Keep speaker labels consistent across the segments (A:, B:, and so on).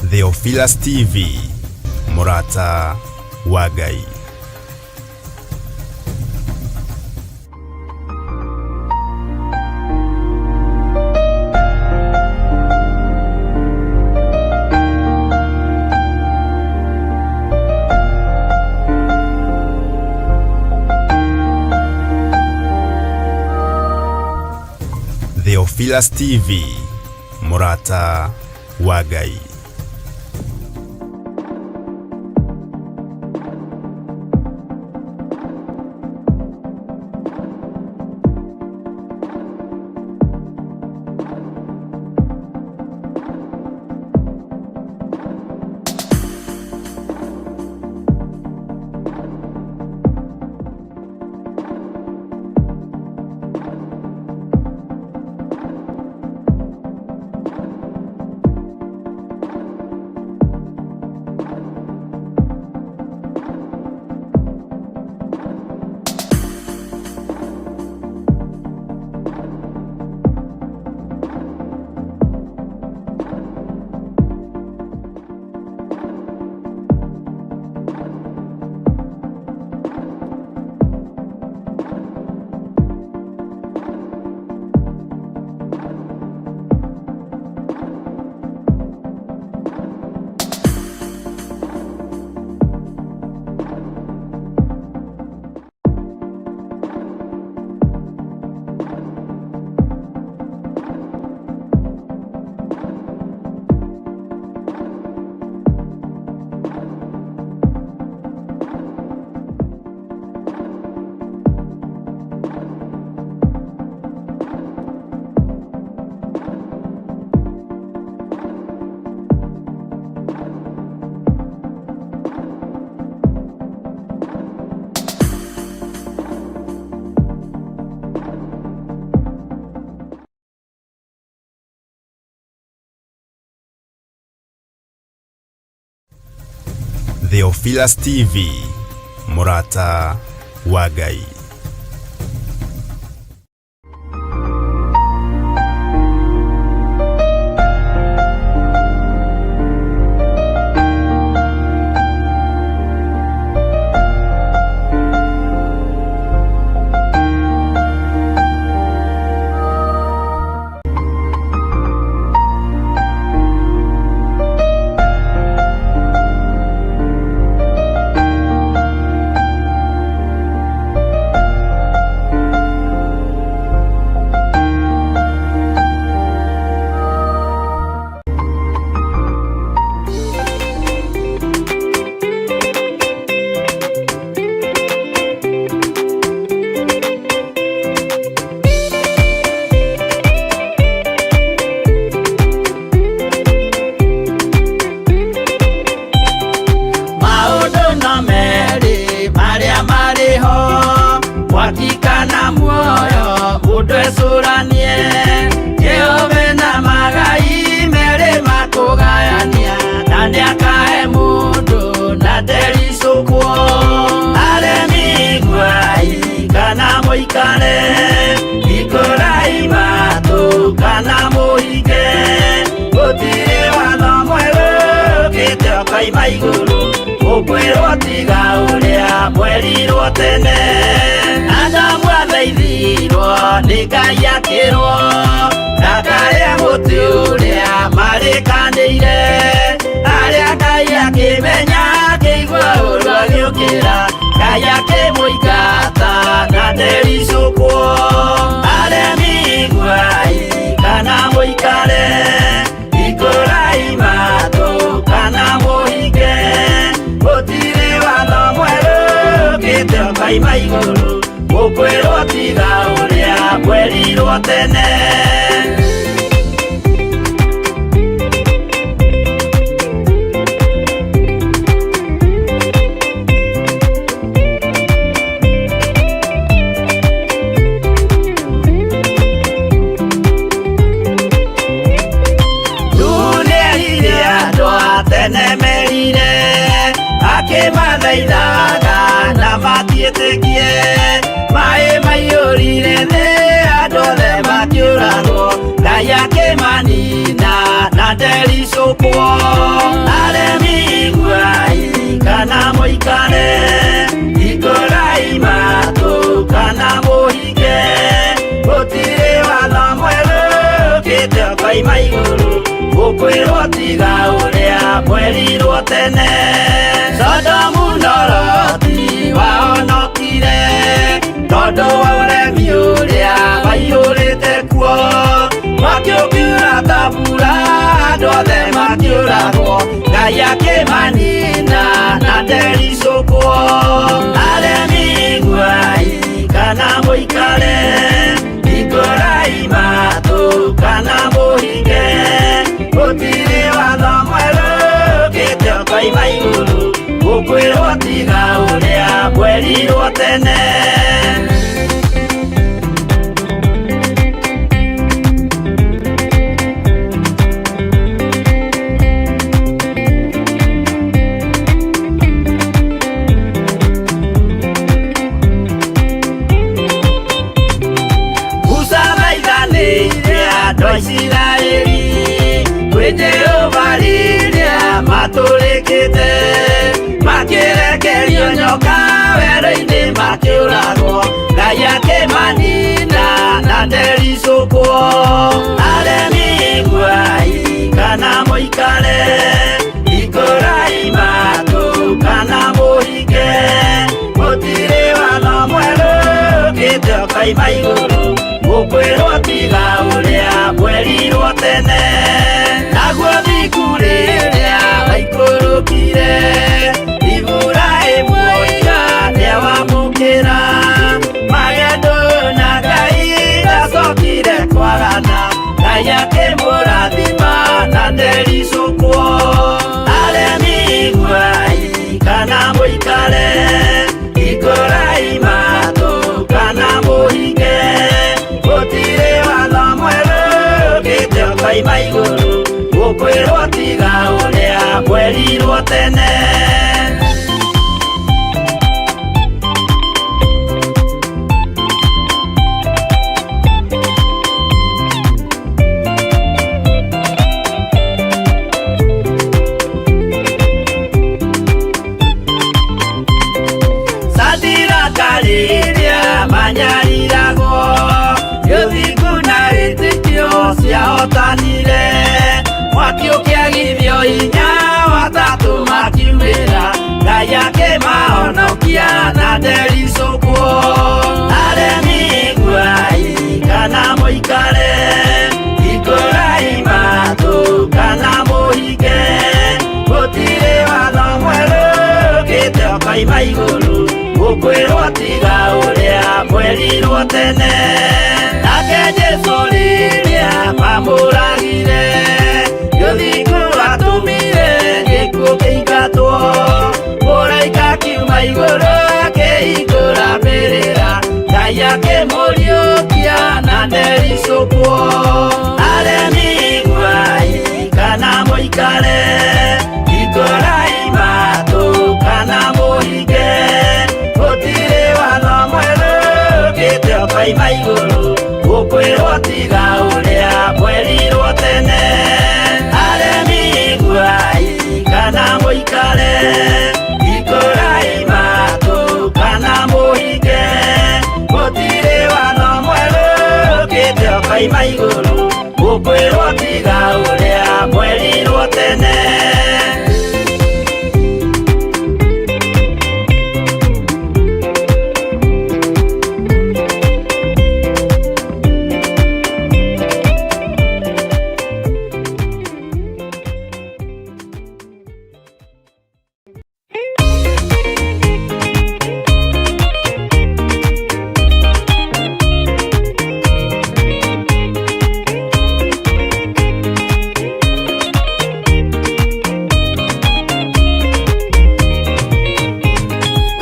A: Theophilus TV, Mũrata wa Ngai. Theophilus TV, Mũrata wa Ngai. Theophilus TV, Mũrata wa Ngai.
B: Maũndũ no merĩ marĩa marĩ ho, mwaki kana muoyo, mũndũ ecũranie. Jehova na magai merĩ makũgayania, na nĩakahe mũndũ na ndericũkwo. Aremi guai kana mũikare, hingũrai matũ kana mũhinge, gũtirĩ watho mwerũ ũkĩte ũkoima igũrũ, ũkwĩrwo tiga ũrĩa mwerirwo tene. Adamu athaithirwo nĩ Ngai akĩrwo ndakarĩe mũtĩ ũrĩa marĩkanĩire, arĩa Ngai akĩmenya akĩigua ũru agĩũkĩra, Ngai akĩmũingata na ndericũkwo. Aremi iguai kana mũikare, hingũrai matũ kana mũhinge, gũtirĩ watho mwerũ ũkĩte ũkoima igũrũ, ũkwĩrwo tiga ũrĩa mwerirwo tene. Nĩerire andũ a tene merire, akĩmathaithaga na matiĩtĩkie, maĩ maiyũrire thĩ andũ othe makĩũragwo, Ngai akĩmanina na ndericũkwo. Tiga ũrĩa mwerirwo tene. Sodomu na Loti wahonokire tondũ wa ũremi ũrĩa waiyũrĩte kuo. Mwaki ũkiura ta mbura, andũ othe makĩũragwo, Ngai akĩmanina na ndericũkwo. Aremi iguai kana mũikare, hingũrai matũ kana mũhinge, gũtirĩ watho mwerũ ũkĩte ũkoima igũrũ, gũkwĩrwo tiga ũrĩa mwerirwo tene. Musa thaithanĩire andũ a Isiraeli kwĩ Jehova rĩrĩa matũrĩkĩte, makĩrekerio nyoka werũ-inĩ makĩũragwo, Ngai akĩmanina na ndericũkwo. Aremi iguai kana mũikare, hingũrai matũ kana mũhinge, gũtirĩ watho mwerũ ũkĩte ũkoima igũrũ, gũkwĩrwo tiga ũrĩa mwerirwo tene. Naguo thiku rĩrĩa waikũrũkire, Iburahĩmu oiga nĩawamũkĩra, magendo na Ngai ndacokire kwagana, Ngai akĩmũrathima na ndericũkwo. Aremi iguai kana mũikare, hingũrai matũ kana mũhinge, gũtirĩ watho mwerũ ũkĩte ũkoima igũrũ, gũkwĩrwo tiga ũrĩa mwerirwo tene. Sadiraka rĩrĩa manyariragwo, gĩthingu na wĩtĩkio ciahotanire, mwaki ũkĩagithio hinya watatũ makiumĩra, Ngai akĩmahonokia na ndericũkwo. Aremi iguai kana mũikare, hingũrai matũ kana mũhinge, gũtirĩ watho mwerũ ũkĩte ũkoima igũrũ, gũkwĩrwo tiga ũrĩa mwerirwo tene. Nake Jesũ rĩrĩa mamũragire, gĩthingu atũmire gĩkuũ kĩingatwo, mũraika akiuma igũrũ akĩhingũra mbĩrĩra, Ngai akĩmũriũkia na ndericũkwo. Aremi iguai kana mũikare, hingũrai matũ kana mũhinge, gũtirĩ watho mwerũ ũkĩte ũkoima igũrũ, gũkwĩrwo tiga ũrĩa mwerirwo tene. Aremi iguai kana mũikare, hingũrai matũ kana mũhinge, gũtirĩ watho mwerũ ũkĩte ũkoima igũrũ, gũkwĩrwo tiga ũrĩa mwerirwo tene.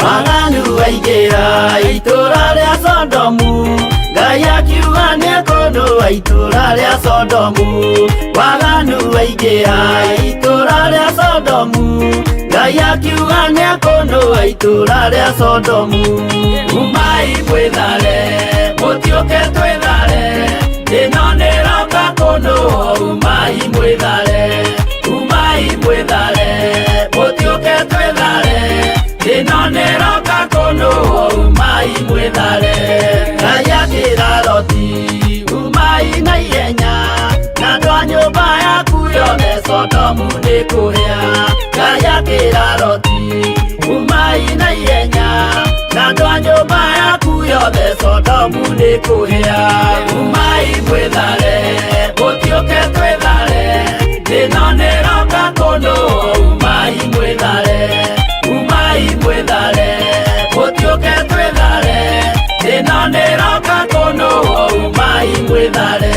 B: Waganu waingĩra itũra rĩa Sodomu, Ngai akiuga nĩekũnũa itũra rĩa Sodomu. Waganu waingĩra itũra rĩa Sodomu, Ngai akiuga nĩekũnũa itũra rĩa Sodomu. Umai mwĩthare, mũtiũke twĩthare, ĩno nĩroka kũnũa, umai mwĩthare, umai mwĩthare, mũtiũke twĩthare, ĩno nĩroka kũnũa, umai mwĩthare. Ngai akĩra Loti, umai na ihenya, na andũ a nyũmba yaku yothe. Sodomu nĩ kũhĩa. Ngai akĩra Loti, umai na ihenya, na andũ a nyũmba yaku yothe, Sodomu nĩ kũhĩa. Umai mwĩthare, mũtiũke twĩthare, ĩno nĩroka kũndũ. Umai mwĩthare, umai mwĩthare, mũtiũke twĩthare, ĩno nĩroka kũndũ. Umai mwĩthare.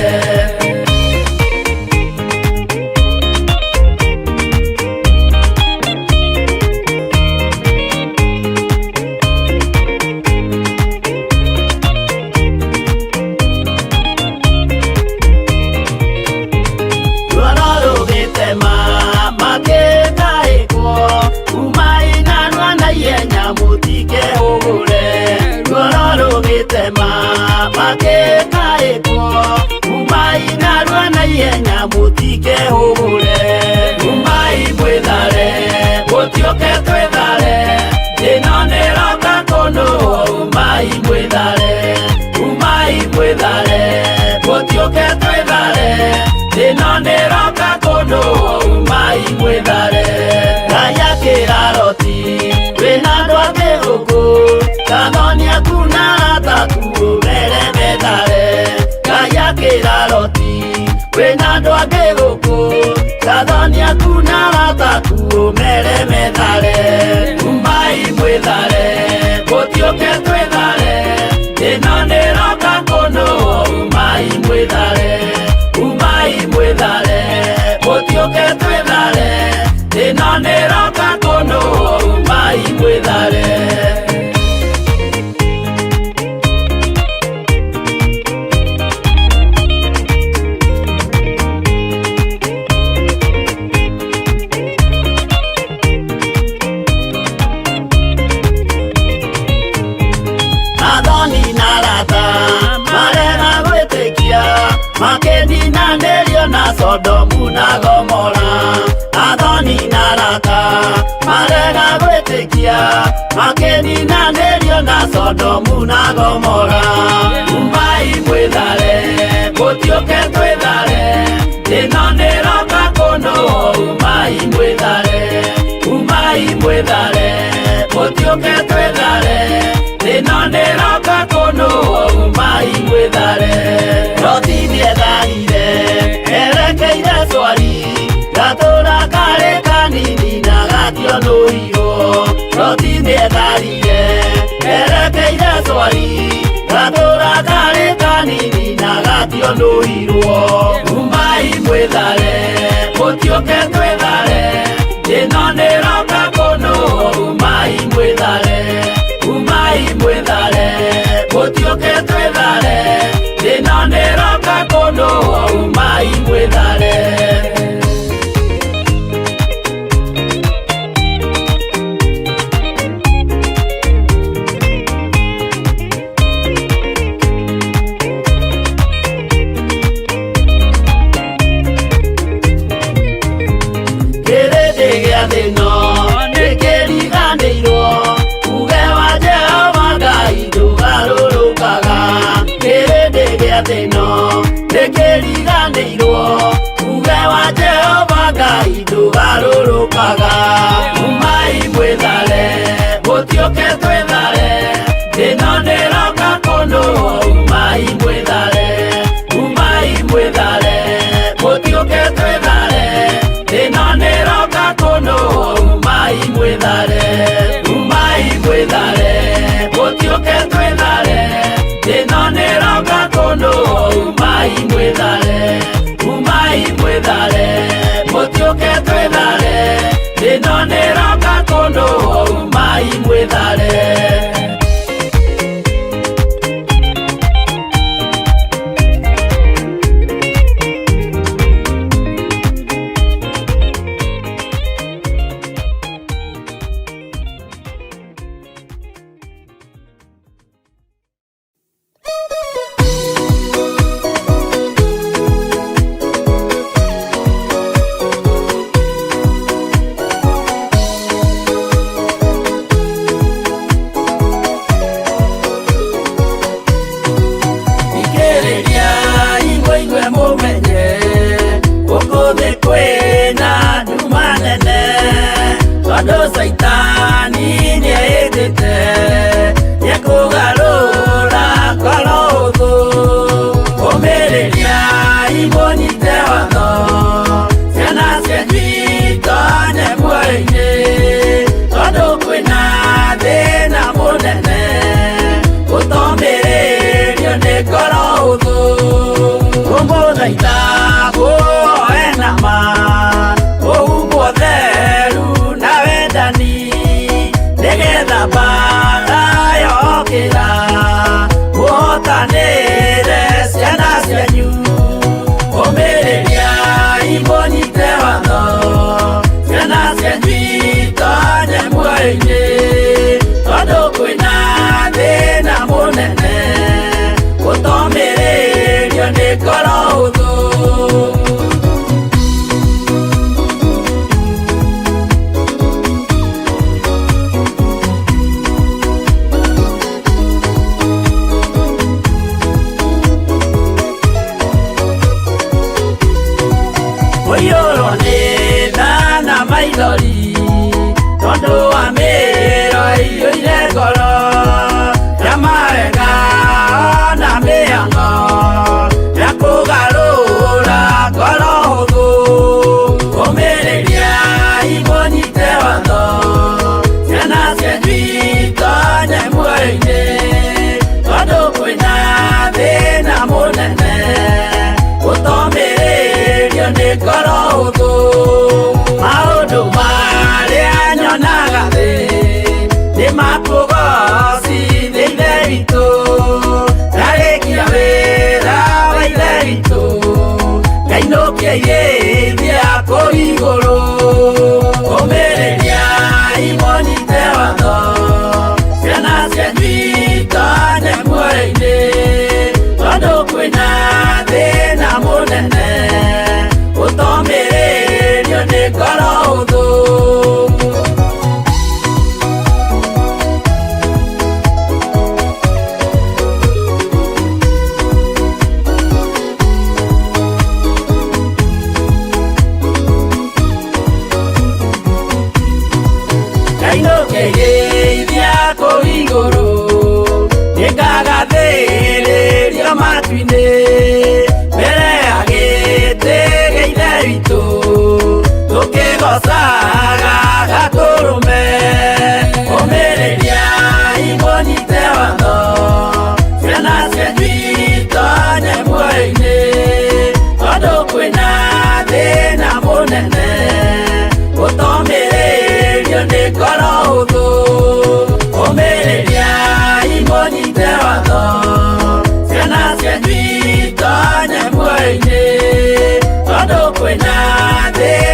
B: Ruoro rũgĩtema makĩtaĩkwo, umai narua na ihenya mũtikehũgũre. Ruoro rũgĩtema makĩtaĩkwo, umai narua na ihenya mũtikehũgũre. Umai mwĩthare, mũtiũke twĩthare, ĩno nĩroka kũndũ. Umai mwĩthare, umai mwĩthare, mũtiũke twĩthare, ĩno nĩroka kũndũ. Umai mwĩthare. Ngai akĩra Loti, wĩna andũ angĩ gũkũ, gathoni aku na arata aku ũmere methare. Ngai akĩra Loti, wĩna andũ angĩ gũkũ, gathoni aku na arata aku ũmere methare. Umai mwĩthare, mũtiũke twĩthare, ĩno nĩroka kũndũ. Umai mwĩthare, umai mwĩthare, mũtiũke twĩthare, ĩno nĩroka kũndũ. Umai mwĩthare. Athoni na arata marega gwĩtĩkia, makĩninanĩrio na Sodomu na Gomora. Athoni na arata marega gwĩtĩkia, makĩninanĩrio na Sodomu na Gomora. Umai mwĩthare, mũtiũke twĩthare, ĩno nĩroka kũndũ. Umai mwĩthare, umai mwĩthare, mũtiũke twĩthare, ĩno nĩroka kũndũ. Umai mwĩthare. Loti nĩetharire erekeire Swari, gatũra karĩ kanini na gationũirwo. Loti nĩetharire erekeire Swari, gatũra karĩ kanini na gationũirwo. Umai mwĩthare, mũtiũke twĩthare, ĩno nĩroka kũndũ. Umai mwĩthare, umai mwĩthare, mũtiũke twĩthare, ĩno nĩroka kũndũ. Umai mwĩthare. Kĩrĩndĩ gĩa thĩno nĩkĩriganĩirwo, uge wa Jehova Ngai ndũgarũrũkaga. Kĩrĩndĩ gĩa thĩno nĩkĩriganĩirwo, uge wa Jehova Ngai ndũgarũrũkaga. Umai mwĩthare, mũtiũke twĩthare, ĩno nĩroka kũndũ. Umai mwĩthare, umai mwĩthare, mũtiũke twĩthare, ĩno nĩroka kũndũ. Umai Hĩndĩ ĩrĩa mbara yokĩra, mũhotanĩre ciana cianyu. Ũmĩrĩriai mũnyite watho, ciana cianyu itonye muoyo-inĩ, tondũ kwĩna thĩna mũnene, gũtomĩrĩrio nĩ ngoro hũthũ. Kũiyũrwo nĩ tha na maithori, tondũ wa mĩĩro ĩiyũire ngoro, ya mawega na mĩhang'o ya kũgarũra ngoro hũthũ. Ũmĩrĩriai mũnyite watho, ciana cianyu itonye muoyo-inĩ, tondũ kwĩna thĩna mũnene, gũtomĩrĩrio nĩ ngoro hũthũ. Maũndũ marĩa nyonaga thĩ nĩ makũgocithia Ithe witũ, ndarĩkia wĩra wa Ithe witũ, ngainũkia irĩithia kũu igũrũ. Ũmĩrĩriai mũnyite watho, ciana cianyu itonye muoyo-inĩ, tondũ kwĩna thĩna mũnene, gũtomĩrĩrio nĩ ngoro hũthũ. Ngainũkia irĩithia kũu igũrũ, nĩngagathĩrĩrio matu-inĩ, mbere ya gĩtĩ gĩa Ithe witũ, tũkĩgocaga Gatũrũme. Ũmĩrĩriai mũnyite watho, ciana cianyu itonye muoyo-inĩ, tondũ kwĩna thĩna mũnene, gũtomĩrĩrio nĩ ngoro hũthũ. Ũmĩrĩriai mũnyite watho, ciana cianyu itonye muoyo-inĩ, tondũ kwĩna thĩna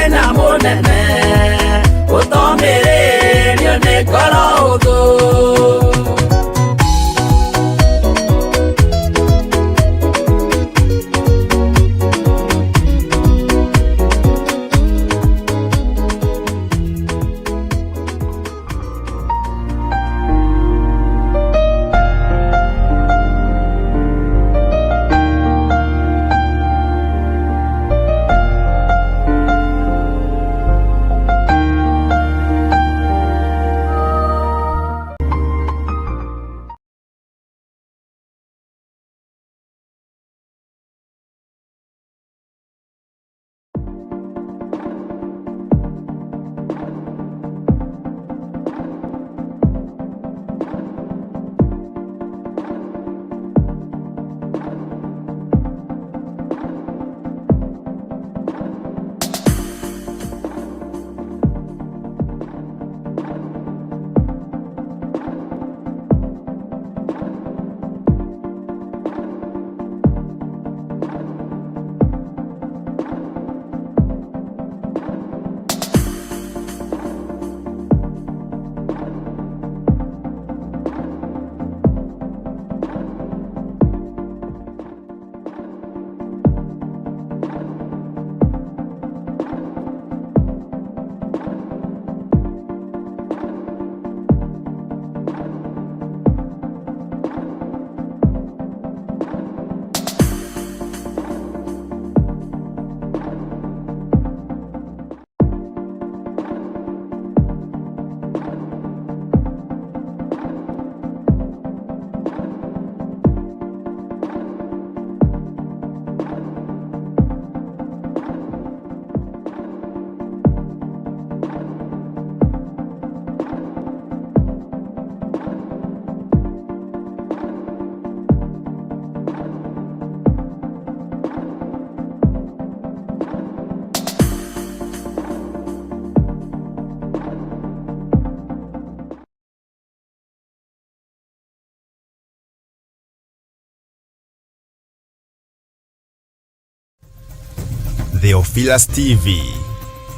A: Theophilus TV,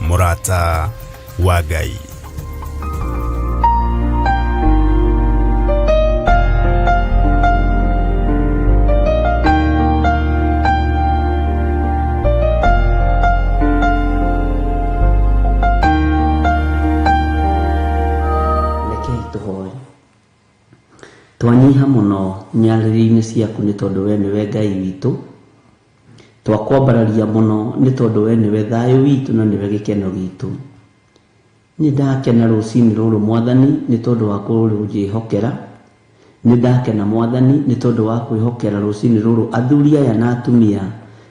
A: Mũrata wa Ngai.
C: Rekei tũhoe. Twanyiha mũno nyarĩrĩ-inĩ ciaku nĩ tondũ we nĩwe Ngai witũ. Twakwambararia mũno nĩ tondũ we nĩwe thayũ witũ na nĩwe gĩkeno gitũ. Nĩ ndakena rũcinĩ rũrũ Mwathani nĩ tondũ wa kũnjĩhokera. Nĩ ndakena Mwathani nĩ tondũ wa kwĩhokera rũcinĩ rũrũ athuri aya na atumia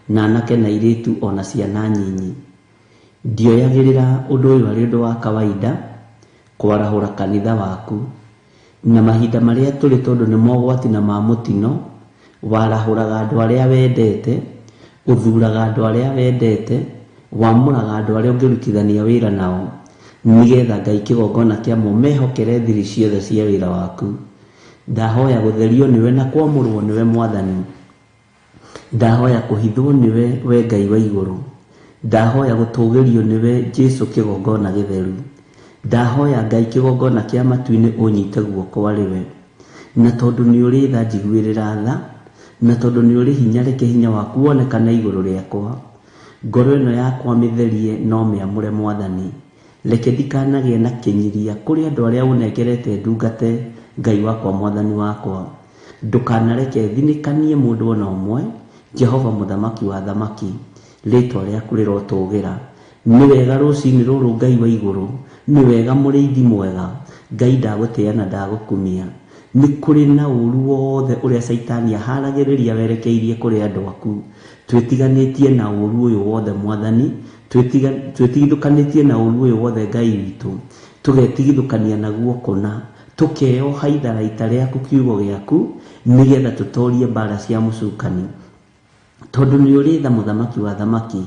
C: na anake na airĩtu ona ciana nyinyi. Ndioyagĩrĩra ũndũ ũyũ arĩ ũndũ wa kawaida kwarahũra kanitha waku. Na mahinda marĩa tũrĩ tondũ nĩ mogwati na ma mũtino, warahũraga andũ arĩa wendete, ũthuraga andũ arĩa wendete, wamũraga andũ arĩa ũngĩrutithania wĩra nao, nĩgetha Ngai kĩgongona kĩamo mehokere thiri ciothe cia wĩra waku. Ndahoya gũtherio nĩwe na kwamũrwo nĩwe Mwathani. Ndahoya kũhithwo nĩwe we Ngai wa igũrũ. Ndahoya gũtũgĩrio nĩwe Jesu kĩgongona gĩtheru. Ndahoya Ngai kĩgongona kĩa matu-inĩ ũnyite guoko arĩ we. Na tondũ nĩ ũrĩ tha njiguĩrĩra tha, na tondũ nĩ ũrĩ hinya reke hinya waku wonekane igũrũ rĩakwa. Ngoro ĩno yakwa mĩtherie no mĩamũre Mwathani. Reke ndikanagĩe na kĩnyiria kũrĩ andũ arĩa ũnengerete ndungate, Ngai wakwa Mwathani wakwa. Ndũkanareke thinĩkanie mũndũ o na ũmwe, Jehova Mũthamaki wa athamaki, rĩĩtwa rĩaku rĩrotũgĩra. Nĩ wega rũcinĩ rũrũ Ngai wa igũrũ, nĩ wega mũrĩithi mwega, Ngai ndagũtĩa na ndagũkumia. Nĩ kũrĩ na ũru wothe ũrĩa Caitani aharagĩrĩria werekeirie kũrĩ andũ aku. Twĩtiganĩtie na ũru ũyũ wothe Mwathani, twĩtigithũkanĩtie na ũru ũyũ wothe Ngai witũ, tũgetigithũkania naguo kũna, tũkeyoha itharaita rĩaku kiugo gĩaku, nĩgetha tũtorie mbara cia mũcukani. Tondũ nĩ ũrĩ tha Mũthamaki wa athamaki,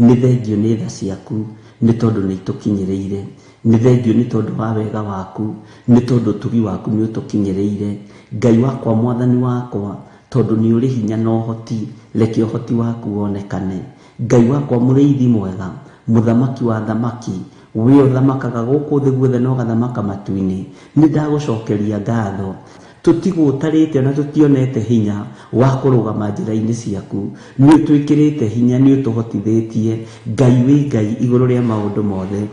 C: nĩ thengio nĩ tha ciaku, nĩ tondũ nĩ itũkinyĩrĩire. Nĩ thengio nĩ tondũ wa wega waku, nĩ tondũ ũtugi waku nĩ ũtũkinyĩrĩire. Ngai wakwa Mwathani wakwa, tondũ nĩ ũrĩ hinya na ũhoti, reke ũhoti waku wonekane. Ngai wakwa mũrĩithi mwega, Mũthamaki wa athamaki, we ũthamakaga gũkũ thĩ guothe na ũgathamaka matu-inĩ, nĩ ndagũcokeria ngatho. Tũtigũtarĩte ona tũtionete hinya wa kũrũgama njĩra-inĩ ciaku. Nĩ ũtwĩkĩrĩte hinya, nĩ ũtũhotithĩtie. Ngai wĩ Ngai igũrũ rĩa maũndũ mothe.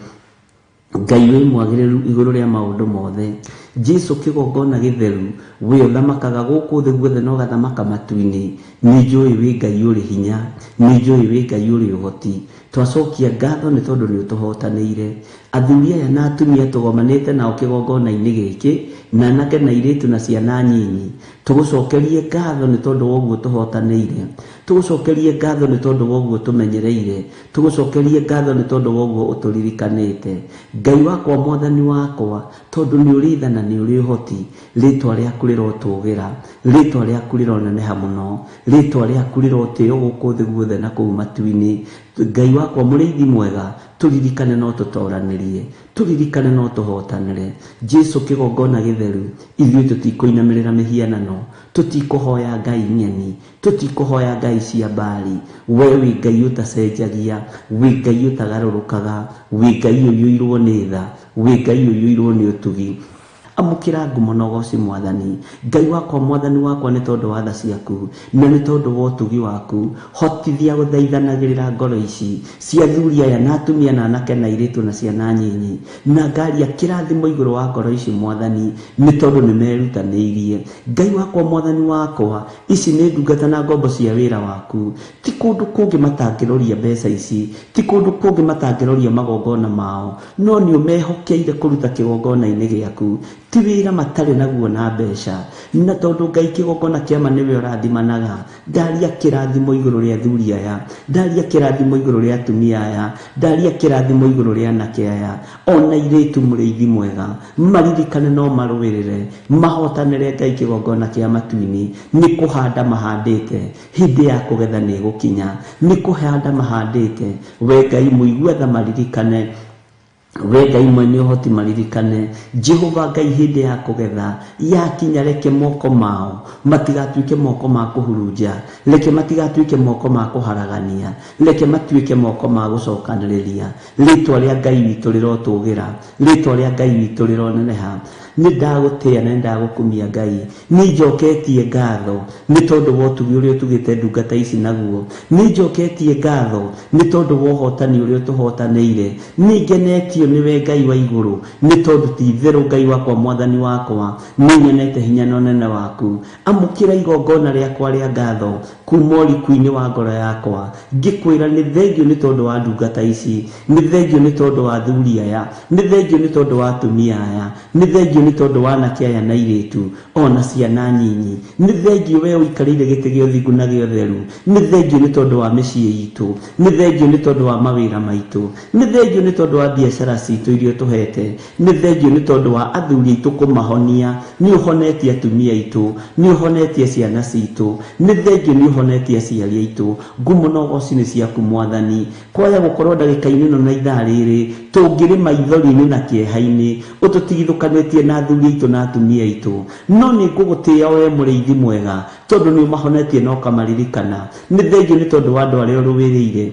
C: Ngai wĩ mwagĩrĩru igũrũ rĩa maũndũ mothe. Jesu kĩgongona gĩtheru, we ũthamakaga gũkũ thĩ guothe na ũgathamaka matu-inĩ. Nĩ njũĩ wĩ Ngai ũrĩ hinya, nĩ njũĩ wĩ Ngai ũrĩ ũhoti. Twacokia ngatho nĩ tondũ nĩ ũtũhotanĩire. Athuri aya na atumia tũgomanĩte nao kĩgongona-inĩ gĩkĩ, na anake na airĩtu na ciana nyinyi, tũgũcokerie ngatho nĩ tondũ wa ũguo tũhotanĩire. Tũgũcokerie ngatho nĩ tondũ wa ũguo tũmenyereire. Tũgũcokerie ngatho nĩ tondũ wa ũguo ũtũririkanĩte. Ngai wakwa Mwathani wakwa, tondũ nĩ ũrĩ tha na nĩ ũrĩ ũhoti, rĩtwa rĩaku rĩrotũgĩra, rĩtwa rĩaku rĩroneneha mũno, rĩtwa rĩaku rĩrotĩo gũkũ thĩ guothe na kũu matu-inĩ. Ngai wakwa mũrĩithi mwega, tũririkane no tũtoranĩrie, tũririkane no tũhotanĩre. Jesu kĩgongona gĩtheru, ithuĩ tũtikũinamĩrĩra mĩhianano, tũtikũhoya ngai ng'eni, tũtikũhoya ngai cia Baali. We wĩ Ngai ũtacenjagia, wĩ Ngai ũtagarũrũkaga, wĩ Ngai ũiyũirwo nĩ tha, wĩ Ngai ũiyũirwo nĩ ũtugi. Amũkĩra ngumo na ũgoci Mwathani. Ngai wakwa Mwathani wakwa nĩ tondũ wa tha ciaku na nĩ tondũ wa ũtugi waku, hotithia gũthaithanagĩrĩra ngoro ici cia athuri aya na atumia na anake na airĩtu na ciana nyinyi, na ngaria kĩrathimo igũrũ wa ngoro ici Mwathani, nĩ tondũ nĩ merutanĩirie. Ngai wakwa Mwathani wakwa, ici nĩ ndungata na ngombo cia wĩra waku. Ti kũndũ kũngĩ matangĩroria mbeca ici, ti kũndũ kũngĩ matangĩroria magongona mao, no nĩ ũmehokeire kũruta kĩgongona-inĩ gĩaku. Ti wĩra matarĩ naguo na mbeca, na tondũ Ngai kĩgongona kĩama nĩwe ũrathimanaga, ndaria kĩrathimo igũrũ rĩa athuri aya, ndaria kĩrathimo igũrũ rĩa atumia aya, ndaria kĩrathimo igũrũ rĩa anake aya, ona airĩtu mũrĩithi mwega, maririkane no marũĩrĩre, mahotanĩre Ngai kĩgongona kĩa matu-inĩ, nĩ kũhanda mahandĩte, hĩndĩ ya kũgetha nĩ ĩgũkinya, nĩ kũhanda mahandĩte, we Ngai mũigua tha maririkane. We Ngai mwene ũhoti maririkane. Jehova Ngai, hĩndĩ ya kũgetha yakinya, reke moko mao matigatuĩke moko ma kũhurunja, reke matigatuĩke moko ma kũharagania, reke matuĩke moko ma gũcokanĩrĩria. Rĩtwa rĩa Ngai witũ rĩrotũgĩra, rĩtwa rĩa Ngai witũ rĩroneneha. Nĩ ndagũtĩa na nĩ ndagũkumia Ngai, nĩ njoketie ngatho nĩ tondũ wa ũtugi ũrĩa ũtugĩte ndungata ici naguo, nĩ njoketie ngatho nĩ tondũ wa ũhotani ũrĩa ũtũhotanĩire. Nĩ ngenetio nĩwe Ngai wa igũrũ, nĩ tondũ ti itherũ Ngai wakwa, mwathani wakwa, nĩ nyonete hinya na ũnene waku. Amũkĩra igongona rĩakwa rĩa ngatho kuma ũriku-inĩ wa ngoro yakwa, ngĩkwĩra nĩ thengio nĩ tondũ wa ndungata ici, nĩ thengio nĩ tondũ wa athuri aya, nĩ thengio nĩ tondũ wa atumia aya, nĩ thengio nĩ tondũ wa anake aya na airĩtu ona ciana nyinyi, nĩ thengio we ũikarĩire gĩtĩ gĩa ũthingu na gĩa ũtheru, nĩ thengio nĩ tondũ wa mĩciĩ itũ, nĩ thengio nĩ tondũ wa mawĩra maitũ, nĩ thengio nĩ tondũ wa biacara citũ iria ũtũhete, nĩ thengio nĩ tondũ wa athuri aitũ kũmahonia, nĩ ũhonetie atumia aitũ, nĩ ũhonetie ciana citũ, nĩ thengio nĩ ũhonetie aciari aitũ. Ngumo na ũgoci nĩ ciaku mwathani. Kwaya gũkorwo ndagĩka-inĩ ĩno na ithaa rĩrĩ tũngĩrĩ maithori-inĩ na kĩeha-inĩ, ũtũtigithũkanĩtie na athuri aitũ na atumia aitũ, no nĩ ngũgũtĩĩa we mũrĩithi mwega, tondũ nĩ ũmahonetie na ũkamaririkana. Nĩ thengio nĩ tondũ wa andũ arĩa ũrũĩrĩire,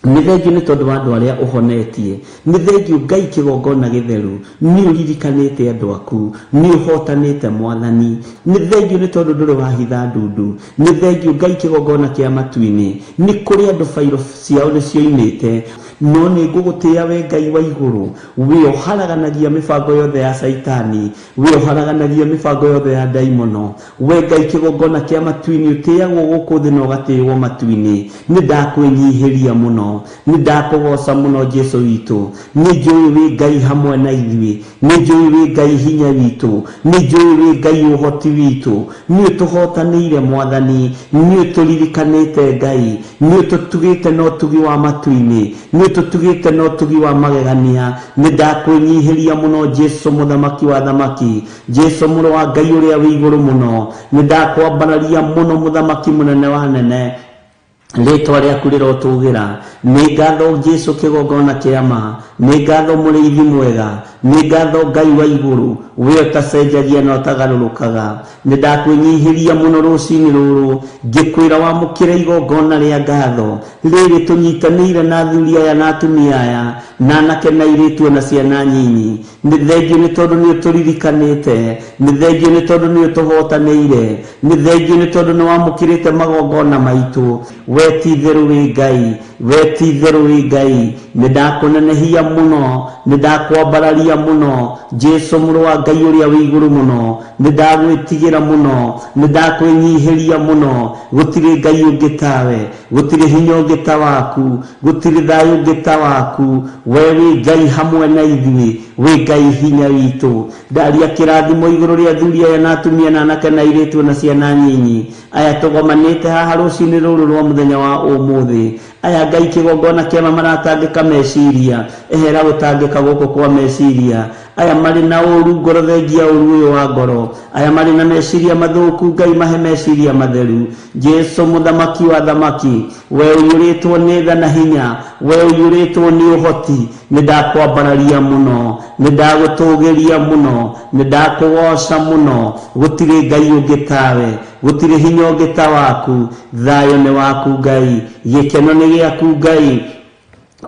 C: nĩ thengio nĩ tondũ wa andũ arĩa ũhonetie, nĩ thengio Ngai kĩgongona gĩtheru, nĩ ũririkanĩte andũ aku, nĩ ũhotanĩte mwathani. Nĩ thengio nĩ tondũ ndũrĩ wahitha ndundu, nĩ thengio Ngai kĩgongona kĩa matu-inĩ, nĩ kũrĩ andũ bairo ciao nĩ cioimĩte, no nĩ ngũgũtĩĩa we Ngai wa igũrũ, wĩ ũharaganagia mĩbango yothe ya Caitani, wĩ ũharaganagia mĩbango yothe ya ndaimono. We Ngai kĩgongona kĩa matu-inĩ, ũtĩagwo gũkũ thĩ na ũgatĩĩwo matu-inĩ. Nĩ ndakwĩnyihĩria mũno, nĩ ndakũgoca mũno Jesu witũ. Nĩ njũĩ wĩ Ngai hamwe na ithuĩ, nĩ njũĩ wĩ Ngai hinya witũ, nĩ njũĩ wĩ Ngai ũhoti witũ. Nĩ ũtũhotanĩire mwathani, nĩ ũtũririkanĩte Ngai, nĩ ũtũtugĩte na ũtugi wa matu-inĩ, nĩ ũtũtugĩte na ũtugi wa magegania. Nĩ ndakwĩnyihĩria mũno Jesu mũthamaki wa thamaki, Jesu mũrũ wa Ngai ũrĩa wĩ igũrũ mũno. Nĩ ndakwambararia mũno mũthamaki mũnene wa nene, rĩtwa rĩaku rĩrotũgĩra. Nĩ ngatho Jesu kĩgongona kĩa ma, nĩ ngatho mũrĩithi mwega, nĩ ngatho Ngai wa igũrũ, we ũtacenjagia na ũtagarũrũkaga. Nĩ ndakwĩnyihĩria mũno rũcinĩ rũrũ, ngĩkwĩra wamũkĩre igongona rĩa ngatho rĩrĩ tũnyitanĩire na athuri aya na atumia aya na anake na airĩtu ona ciana nyinyi. Nĩ thengio nĩ tondũ nĩ ũtũririkanĩte, nĩ thengio nĩ tondũ nĩ ũtũhotanĩire, nĩ thengio nĩ tondũ nĩ wamũkĩrĩte magongona maitũ. We ti itherũ wĩ Ngai, we ti itherũ wĩ Ngai. Nĩ ndakũnenehia mũno, nĩ ndakwambararia mũno Jesu mũrũ wa Ngai ũrĩa wĩ igũrũ mũno. Nĩ ndagwĩtigĩra mũno, nĩ ndakwĩnyihĩria mũno. Gũtirĩ Ngai ũngĩ tawe, gũtirĩ hinya ũngĩ ta waku, gũtirĩ thayũ ũngĩ ta waku. We wĩ Ngai hamwe na ithuĩ, wĩ Ngai hinya witũ. Ndaria kĩrathimo igũrũ rĩa athuri aya na atumia na anake na airĩtu na ciana nyinyi aya tũgomanĩte haha rũcinĩ rũrũ rwa mũthenya wa ũmũthĩ. Aya Ngai kĩgongona kĩama maratangĩka meciria, ehera gũtangĩka gũkũ kwa meciria. Aya marĩ na ũru ngoro, thengia ũru ũyũ wa ngoro. Aya marĩ na meciria mathũku, Ngai mahe meciria matheru. Jesu mũthamaki wa thamaki, we ũiyũrĩtwo nĩ tha na hinya, we ũiyũrĩtwo nĩ ũhoti, nĩ ndakwambararia mũno, nĩ ndagũtũgĩria mũno, nĩ ndakũgoca mũno. Gũtirĩ Ngai ũngĩ tawe, gũtirĩ hinya ũngĩ ta waku. Thayũ nĩ waku Ngai, gĩkeno nĩ gĩaku Ngai,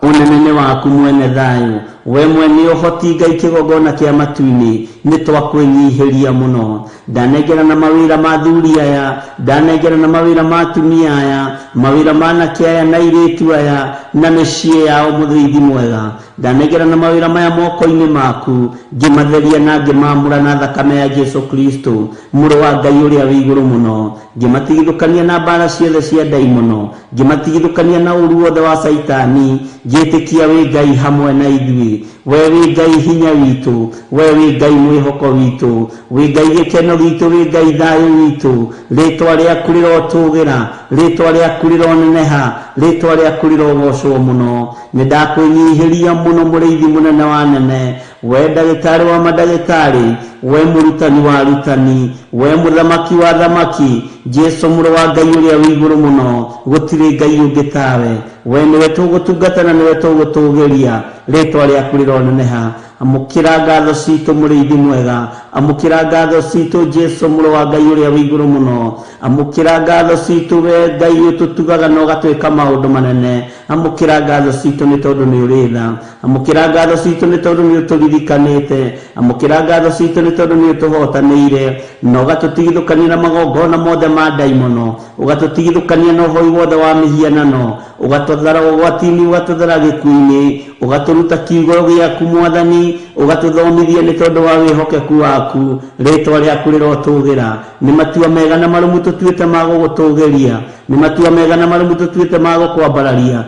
C: ũnene nĩ waku mwene thayũ, we mwene ũhoti Ngai kĩgongona kĩa matu-inĩ. Nĩ twakwĩnyihĩria mũno. Ndanengera na mawĩra ma athuri aya, ndanengera na mawĩra ma atumia aya, mawĩra ma anake aya na airĩtu aya na mĩciĩ yao mũrĩithi mwega. Ndanengera na mawĩra maya moko-inĩ maku, ngĩmatheria na ngĩmaamũra na thakame ya Jesu Kristo mũrũ wa Ngai ũrĩa wĩ igũrũ mũno, ngĩmatigithũkania na mbara ciothe cia ndaimono, ngĩmatigithũkania na ũru wothe wa Caitani, ngĩtĩkia wĩ Ngai hamwe na ithuĩ. We wĩ Ngai hinya witũ, we wĩ Ngai mwĩhoko witũ, wĩ Ngai gĩkeno gitũ, wĩ Ngai thayũ witũ. Rĩtwa rĩaku rĩrotũgĩra, rĩtwa rĩaku rĩroneneha, rĩtwa rĩaku rĩrogocwo mũno. Nĩ ndakwĩnyihĩria mũno mũrĩithi mũnene wa nene. We ndagĩtarĩ wa mandagĩtarĩ, we mũrutani wa arutani, we mũthamaki wa thamaki, Jesu mũrũ wa Ngai ũrĩa wĩ igũrũ mũno, gũtirĩ Ngai ũngĩ tawe. We nĩwe tũgũtungata na nĩwe tũgũtũgĩria, rĩtwa rĩaku rĩroneneha. Amũkĩra ngatho citũ mũrĩithi mwega, amũkĩra ngatho citũ Jesu mũrũ wa Ngai ũrĩa wĩ igũrũ mũno, amũkĩra ngatho citũ we Ngai ũtũtugaga na ũgatwĩka maũndũ manene, amũkĩra ngatho citũ nĩ tondũ nĩ ũrĩ tha, amũkĩra ngatho citũ nĩ tondũ nĩ ũtũririkanĩte, amũkĩra ngatho citũ nĩ tondũ nĩ ũtũhotanĩire na ũgatũtigithũkania na magongona mothe ma ndaimono, ũgatũtigithũkania na ũhoi wothe wa mĩhianano, ũgatũthara ũgwati-inĩ, ũgatũthara gĩkuũ-inĩ, ũgatũruta kiugo gĩaku Mwathani, ũgatũthomithia nĩ tondũ wa wĩhokeku waku, rĩtwa rĩaku rĩrotũgĩra. Nĩ matua mega na marũmu tũtuĩte ma gũgũtũgĩria, nĩ matua mega na marũmu tũtuĩte ma gũkwambararia,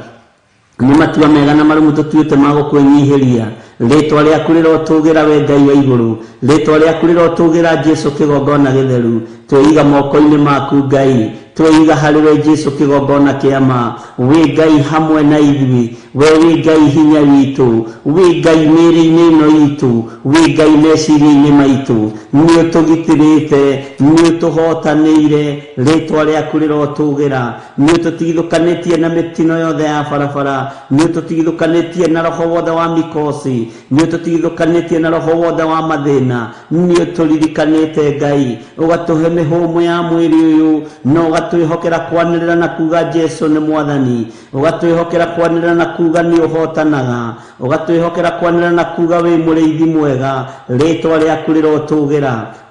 C: nĩ matua mega na marũmu tũtuĩte ma gũkwĩnyihĩria. Rĩtwa rĩaku rĩrotũgĩra we Ngai wa igũrũ, rĩtwa rĩaku rĩrotũgĩra Jesu kĩgongona gĩtheru. Tweiga moko-inĩ maku Ngai, tweiga harĩ we Jesu kĩgongona kĩa ma. Wĩ Ngai hamwe na ithuĩ, we wĩ Ngai hinya witũ, wĩ Ngai mĩĩrĩ-inĩ ĩno itũ, wĩ Ngai meciria-inĩ maitũ. Nĩ ũtũgitĩrĩte, nĩ ũtũhotanĩire, rĩtwa rĩaku rĩrotũgĩra. Nĩ ũtũtigithũkanĩtie na mĩtino yothe ya barabara, nĩ ũtũtigithũkanĩtie na roho wothe wa mikosi, nĩ ũtũtigithũkanĩtie na roho wothe wa mathĩna, nĩ ũtũririkanĩte Ngai, ũgatũhe mĩhũmũ ya mwĩrĩ ũyũ, na ũgatwĩhokera kwanĩrĩra na kuga Jesu nĩ Mwathani, ũgatwĩhokera kwanĩrĩra na kuga nĩ ũhotanaga, ũgatwĩhokera kwanĩrĩra na kuga wĩ mũrĩithi mwega, rĩtwa rĩaku rĩrotũgĩra.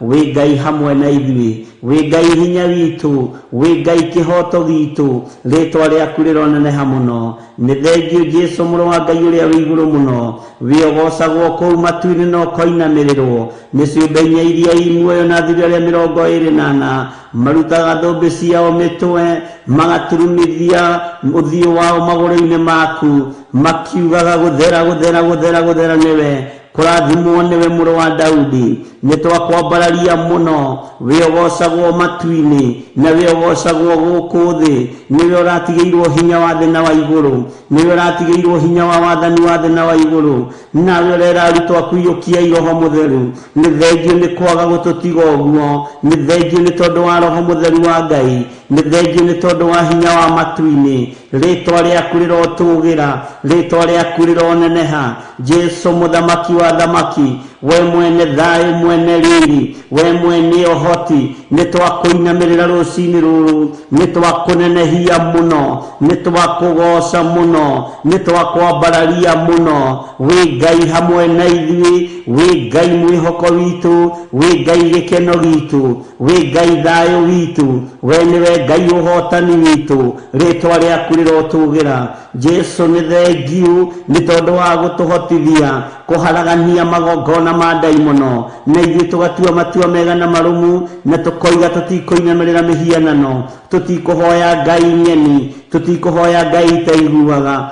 C: Wĩ Ngai hamwe na ithuĩ, wĩ Ngai hinya witũ, wĩ Ngai kĩhoto gitũ, rĩtwa rĩaku rĩroneneha mũno. Nĩ thengio Jesu mũrũ wa Ngai ũrĩa wĩ igũrũ mũno, wĩogocagwo kũu matu-inĩ na ũkoinamĩrĩrwo nĩ ciũmbe inya iria i muoyo na athuri arĩa 24 marutaga thũmbĩ ciao mĩtwe, magaturumithia ũthiũ wao magũrũ-inĩ maku, makiugaga gũthera gũthera gũthera gũthera nĩwe, kũrathimwo nĩwe mũrũ wa Daudi. Nĩ twakwambararia mũno, wĩogocagwo matu-inĩ na wĩogocagwo gũkũ thĩ. Nĩwe ũratigĩirwo hinya wa thĩ na wa igũrũ, nĩwe ũratigĩirwo hinya wa wathani wa thĩ na wa igũrũ, nawe ũrera arutwo aku iyũkiai Roho Mũtheru. Nĩ thengio nĩ kwaga gũtũtiga ũguo, nĩ thengio nĩ tondũ wa Roho Mũtheru wa Ngai, nĩ thengio nĩ tondũ wa hinya wa matu-inĩ. Rĩtwa rĩaku rĩrotũgĩra, rĩtwa rĩaku rĩroneneha. Jesu mũthamaki wa thamaki, we mwene thayũ, mwene riri, we mwene ũhoti, nĩ twakũinamĩrĩra rũcinĩ rũrũ, nĩ twakũnenehia mũno, nĩ twakũgoca mũno, nĩ twakwambararia mũno. Wĩ Ngai hamwe na ithuĩ, wĩ Ngai mwĩhoko witũ, wĩ Ngai gĩkeno gitũ, wĩ Ngai thayũ witũ, we nĩwe Ngai ũhotani witũ, rĩtwa rĩaku rĩrotũgĩra. Jesu nĩ thengiũ nĩ tondũ wa gũtũhotithia kũharagania magongona ma ndaimono, na ithuĩ tũgatua matua mega na marũmu, na tũkoiga tũtikũinamĩrĩra mĩhianano, tũtikũhoya Ngai ng'eni, tũtikũhoya Ngai itaiguaga,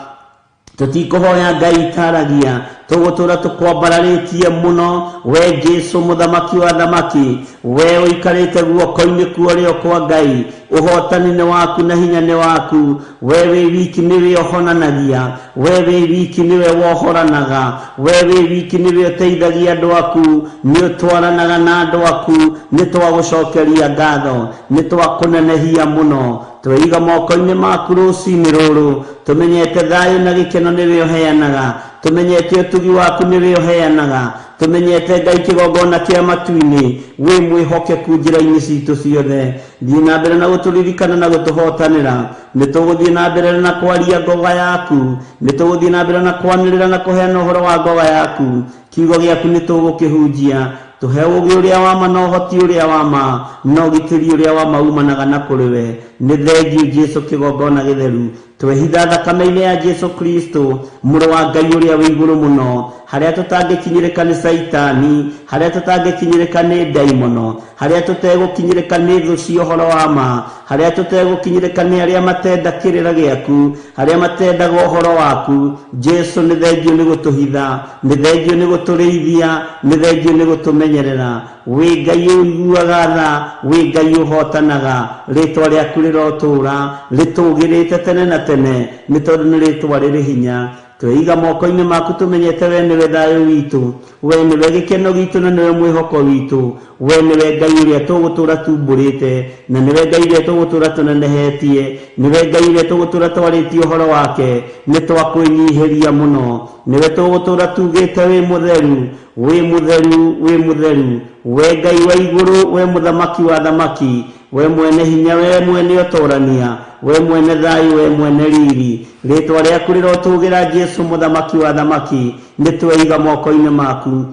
C: tũtikũhoya Ngai itaragia, tũgũtũra tũkwambararĩtie mũno. We Jesu mũthamaki wa thamaki, we ũikarĩte guoko-inĩ kuorĩo kwa Ngai, ũhotani nĩ waku na hinya nĩ waku. We wĩ wiki nĩwe ũhonanagia, we wĩ wiki nĩwe wohoranaga, we wĩ wiki nĩwe ũteithagia andũ aku, nĩ ũtwaranaga na andũ aku. Nĩ twagũcokeria ngatho, nĩ twakũnenehia mũno. Tweiga moko-inĩ maku rũcinĩ rũrũ, tũmenyete thayũ na gĩkeno nĩwe ũheanaga, tũmenyete ũtugi waku nĩwe ũheanaga, tũmenyete Ngai kĩgongona kĩa matu-inĩ, wĩ mwĩhokeku njĩra-inĩ citũ ciothe. Thiĩ na mbere na gũtũririkana na gũtũhotanĩra. Nĩ tũgũthiĩ na mbere na kwaria ngoga yaku, nĩ tũgũthiĩ na mbere na kwanĩrĩra na kũheana ũhoro wa ngoga yaku. Kiugo gĩaku nĩ tũgũkĩhunjia, tũhe ũũgĩ ũrĩa wa ma na ũhoti ũrĩa wa ma na ũgitĩri ũrĩa wa ma umanaga na kũrĩ we. Nĩ thengio Jesu kĩgongona gĩtheru, twehitha thakame-inĩ ya Jesu Kristo mũrũ wa Ngai ũrĩa wĩ igũrũ mũno, harĩa tũtangĩkinyĩrĩka nĩ Saitani, harĩa tũtangĩkinyĩrĩka nĩ ndaimono, harĩa tũtegũkinyĩrĩka nĩ thũ cia ũhoro wa ma, harĩa tũtegũkinyĩrĩka nĩ arĩa matenda kĩrĩra gĩaku, harĩa matendaga ũhoro waku. Jesu nĩ thengio nĩ gũtũhitha, nĩ thengio nĩ gũtũrĩithia, nĩ thengio nĩ gũtũmenyerera. Wĩ Ngai ũiguaga tha, wĩ Ngai ũhotanaga, rĩtwa rĩaku rĩrotũra rĩtũgĩrĩte tene na tene, nĩ tondũ nĩ rĩtwa rĩrĩ hinya. Tweiga moko-inĩ maku tũmenyete we nĩwe thayũ witũ, we nĩwe gĩkeno gitũ na nĩwe mwĩhoko witũ, we nĩwe Ngai ũrĩa tũgũtũra tumbũrĩte, na nĩwe Ngai ũrĩa tũgũtũra tũnenehetie, nĩwe Ngai ũrĩa tũgũtũra twarĩtie ũhoro wake. Nĩ twakwĩnyihĩria mũno, nĩwe tũgũtũra tugĩte wĩ mũtheru, wĩ mũtheru, wĩ mũtheru, we Ngai wa igũrũ, we mũthamaki wa thamaki, we mwene hinya, we mwene ũtorania, we mwene thayũ, we mwene riri. Rĩtwa rĩaku rĩrotũgĩra Jesu mũthamaki wa thamaki. Nĩ tweiga moko-inĩ maku.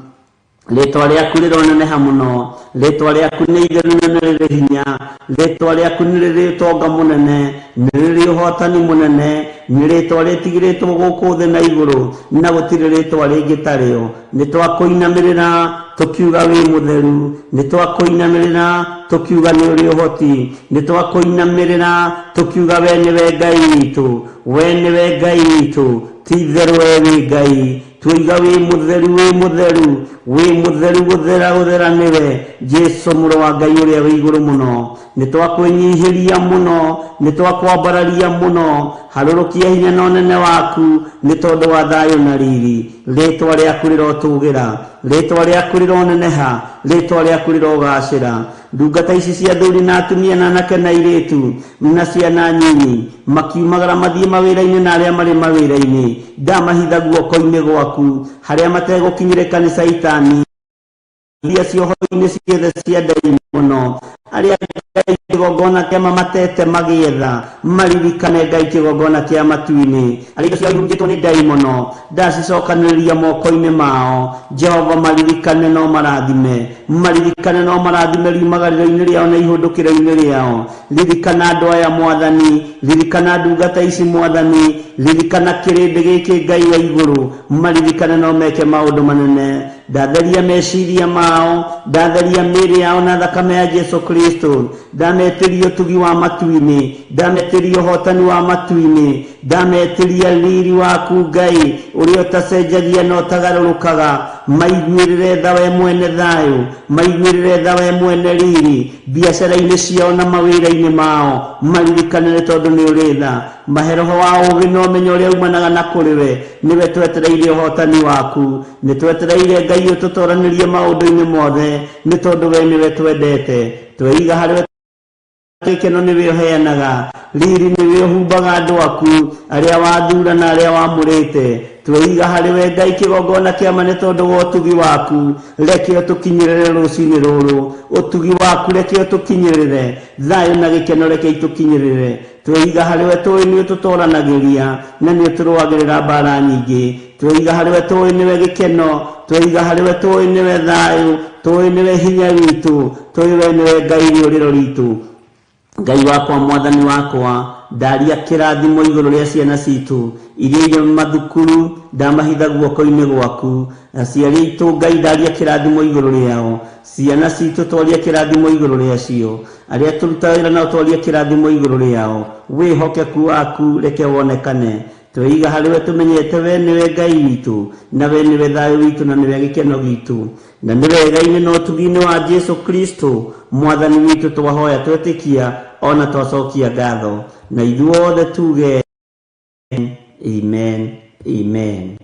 C: Rĩtwa rĩaku rĩroneneha mũno, rĩtwa rĩaku nĩ itheru na nĩ rĩrĩ hinya, rĩtwa rĩaku nĩ rĩrĩ ũtonga mũnene, nĩ rĩrĩ ũhotani mũnene, nĩ rĩtwa rĩtigĩrĩtwo gũkũ thĩ na igũrũ, na gũtirĩ rĩtwa rĩngĩ tarĩo. Nĩ twakũinamĩrĩra tũkiuga wĩ mũtheru, nĩ twakũinamĩrĩra tũkiuga nĩ ũrĩ ũhoti, nĩ twakũinamĩrĩra tũkiuga we nĩwe Ngai witũ, we nĩwe Ngai witũ, ti itherũ we wĩ Ngai. Tuiga wĩ mũtheru, wĩ mũtheru, wĩ mũtheru, gũthera gũthera nĩwe Jesu mũrũ wa Ngai ũrĩa wĩ igũrũ mũno. Nĩ twakwĩnyihĩria mũno, nĩ twakwambararia mũno, harũrũkia hinya na ũnene waku nĩ tondũ wa thayũ na riri. Rĩtwa rĩaku rĩrotũgĩra, rĩtwa rĩaku rĩroneneha, rĩtwa rĩaku rĩrogacĩra. Ndungata ici cia athuri na atumia na anake na airĩtu na ciana nyinyi makiumagara mathiĩ mawĩra-inĩ na arĩa marĩ mawĩra-inĩ, ndamahitha guoko-inĩ gwaku harĩa mategũkinyĩrĩka nĩ Caitani, iria cioho-inĩ ciothe cia ndaimono, arĩa Ngai kĩgongona kĩa mamatete magĩetha, maririkane Ngai kĩgongona kĩa matu-inĩ, arĩa indo ciao ihurunjĩtwo nĩ ndaimono, ndacicokanĩrĩria moko-inĩ mao. Jehova maririkane no marathime, maririkane no marathime riumagarĩro-inĩ rĩao na ihũndũkĩro-inĩ rĩao. Ririkana andũ aya Mwathani, ririkana ndungata ici Mwathani, ririkana kĩrĩndĩ gĩkĩ Ngai wa igũrũ, maririkane no meke maũndũ manene. Ndatheria meciria mao, ndatheria mĩĩrĩ yao na thakame ya Jesu Kristo, ndametĩria ũtugi wa matu-inĩ, ndametĩria ũhotani wa matu-inĩ, ndametĩria riri waku Ngai ũrĩa ũtacenjagia na ũtagarũrũkaga. Maiguĩrĩre tha we mwene thayũ, maiguĩrĩre tha we mwene riri, biacara-inĩ ciao na mawĩra-inĩ mao, maririkane nĩ tondũ nĩ ũrĩ tha. Mahe roho wa ũũgĩ na ũmenyo ũrĩa umanaga na kũrĩ we, nĩwe twetereire ũhotani waku, nĩ twetereire Ngai ũtũtoranĩrie maũndũ-inĩ mothe, nĩ tondũ we nĩwe twendete. Tweiga harĩ we gĩkeno nĩwe ũheanaga, riri nĩwe ũhumbaga andũ aku arĩa wathura na arĩa wamũrĩte. Tweiga harĩ we Ngai kĩgongona kĩa ma nĩ tondũ wa ũtugi waku, reke ũtũkinyĩrĩre rũcinĩ rũrũ, ũtugi waku reke ũtũkinyĩrĩre, thayũ na gĩkeno reke itũkinyĩrĩre. Tweiga harĩ we tũĩ nĩ ũtũtoranagĩria na nĩ ũtũrũagĩrĩra mbara nyingĩ. Tweiga harĩ we tũĩ nĩwe gĩkeno, tweiga harĩ we tũĩ nĩwe thayũ, tũĩ nĩwe hinya witũ, tũĩ we nĩwe Ngai rĩũrĩro ritũ. Ngai wakwa, Mwathani wakwa, ndaria kĩrathimo igũrũ rĩa ciana citũ iria irĩ mathukuru, ndamahitha guoko-inĩ gwaku. Aciari aitũ Ngai, ndaria kĩrathimo igũrũ rĩao. Ciana citũ twaria kĩrathimo igũrũ rĩacio. Arĩa tũrutaga wĩra nao twaria kĩrathimo igũrũ rĩao. Wĩhokeku waku reke wonekane. Tweiga harĩ we tũmenyete we nĩwe Ngai witũ, na we nĩwe thayũ witũ, na nĩwe gĩkeno gitũ, na nĩ wega-inĩ na ũtugi-inĩ wa Jesu Kristo Mwathani witũ twahoya twetĩkia ona twacokia ngatho, na ithuothe tuge amen, amen.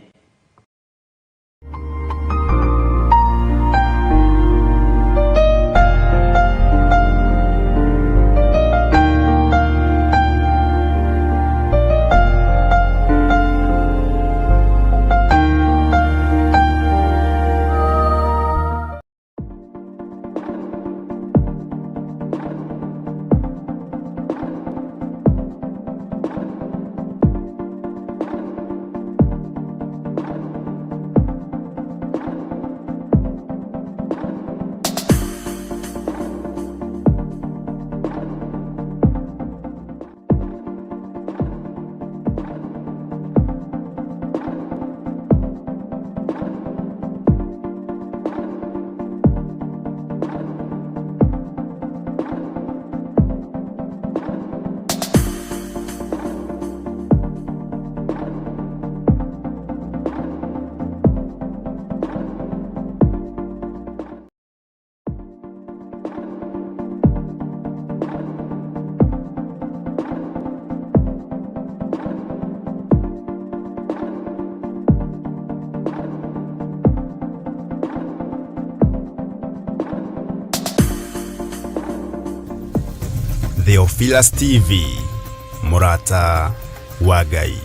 A: Theophilus TV, mũrata wa Ngai.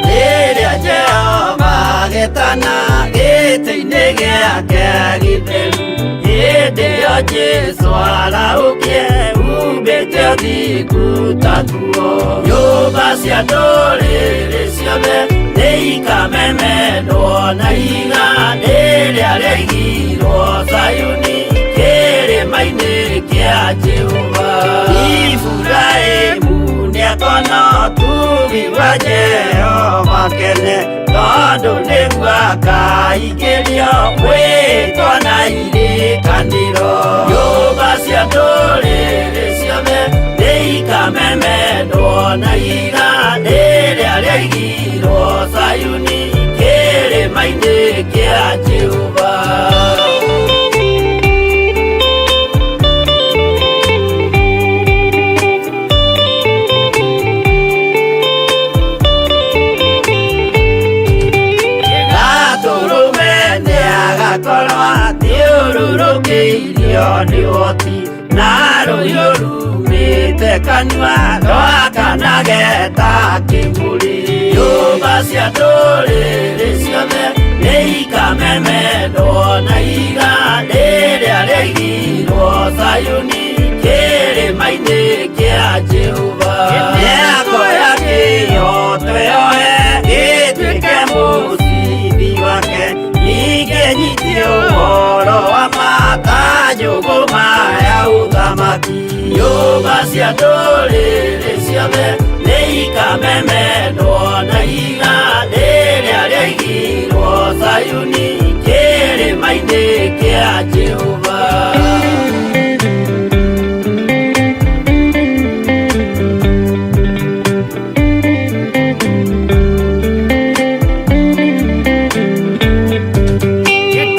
B: Rĩrĩa Jehova agetana gĩtĩ-inĩ gĩake gĩtheru, hĩndĩ ĩyo Jesũ arahũkie umbĩte ũthingu ta nguo. Nyũmba cia ndũrĩrĩ ciothe nĩikamemendwo na ihiga rĩrĩa rĩaigirwo Zayuni kĩrĩma-inĩ kĩa Jehova. Iburahĩmu nĩakona ũtugi wa Jehova kene, tondũ nĩguo akaingĩrio mwĩtwa na irĩkanĩro. Nyũmba cia ndũrĩrĩ ciothe nĩikamemendwo na ihiga rĩrĩa rĩaigirwo Zayuni kĩrĩma-inĩ kĩa Jehova. Gatũrũme nĩagakorwo athiũrũrũkĩirio nĩ ũhoti, na rũhiũ rumĩte kanua rwakanage ta kĩmũrĩ. Nyũmba cia ndũrĩrĩ ciothe nĩikamemendwo na ihiga rĩrĩa rĩaigirwo Zayuni kĩrĩma-inĩ kĩa Jehova. Nĩakoya kĩhooto yoe gĩtuĩke mũcibi wake, ningĩ nyitie ũhoro wa ma ta njũgũma ya ũthamaki. Nyũmba cia ndũrĩrĩ ciothe nĩikamemendwo na ihiga rĩrĩa rĩaigirwo Zayuni kĩrĩma-inĩ kĩa Jehova.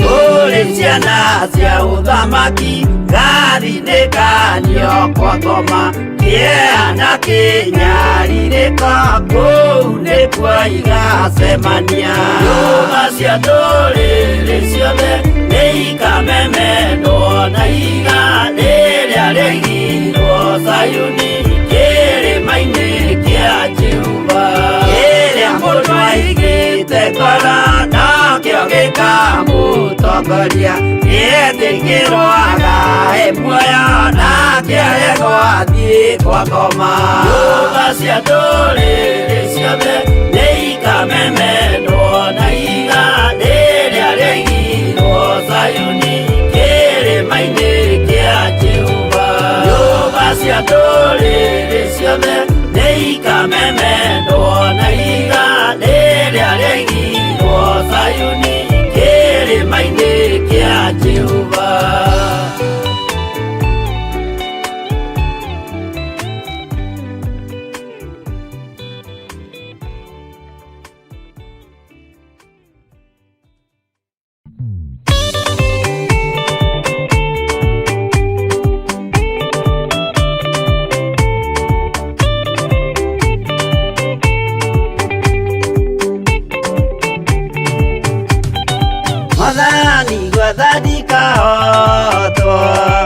B: Kũrĩ ciana cia ũthamaki gathinĩkanio kwa ngoma, kĩeha na kĩnyarirĩko kũu nĩkuo igacemania. Nyũmba cia ndũrĩrĩ ciothe nĩikamemendwo na ihiga rĩrĩa rĩaigirwo Zayuni kĩrĩma-inĩ kĩa Jehova. Kĩrĩa mũndũ aigĩte ngoro nokĩo gĩkamũtongoria, gĩetĩkĩrwo agae muoyo nake aregwo athiĩ kwa ngoma. Nyũmba cia ndũrĩrĩ ciothe nĩikamemendwo na ihiga rĩrĩa rĩaigirwo Zayuni kĩrĩma-inĩ kĩa Jehova. Nyũmba cia ndũrĩrĩ ciothe nĩikamemendwo na ihiga rĩrĩa rĩaigirwo Zayuni kĩrĩma-inĩ kĩa Jehova. Mwathani gwathandika hotwo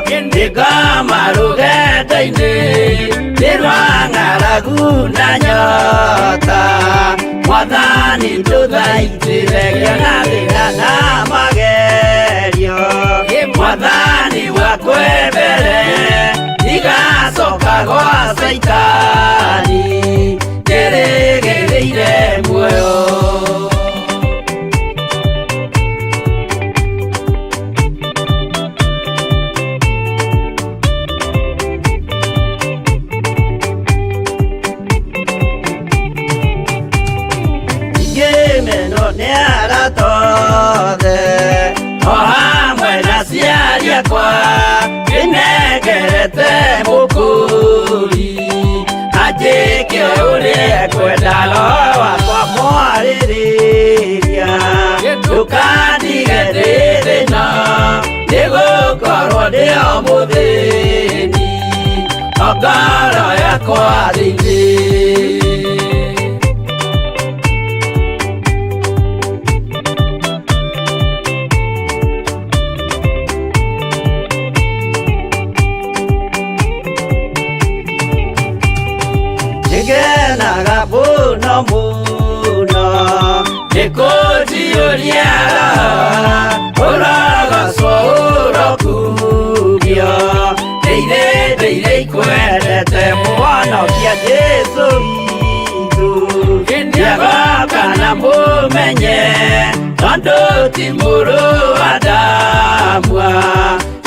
B: nĩngoma rũgendo-inĩ nĩ rwa ng'aragu na nyota. Mwathani ndũthaitĩre ngĩona thĩna na magerio, Mwathani wakwe mbere ndigacoka gwa Caitani ndĩrĩgĩrĩire muoyo. Ngĩmenwo nĩ arata othe o hamwe na aciari akwa, ndĩnengerete mũkũri anjĩke ũrĩa ekwenda, roho wakwa mwarĩrĩria ndũkandige ndĩ thĩna, nĩgũkorwo ndĩ o mũthĩni. Ngoro yakwa thĩinĩ. Nĩngenaga mũno mũno nĩ kũnjiyũria ũrogocwo ũrokumio ndĩire ndĩire ikwendete mũhonokia Jesũ witũ nĩagoka na mũmenye tondũ ti mũrũ wa Adamu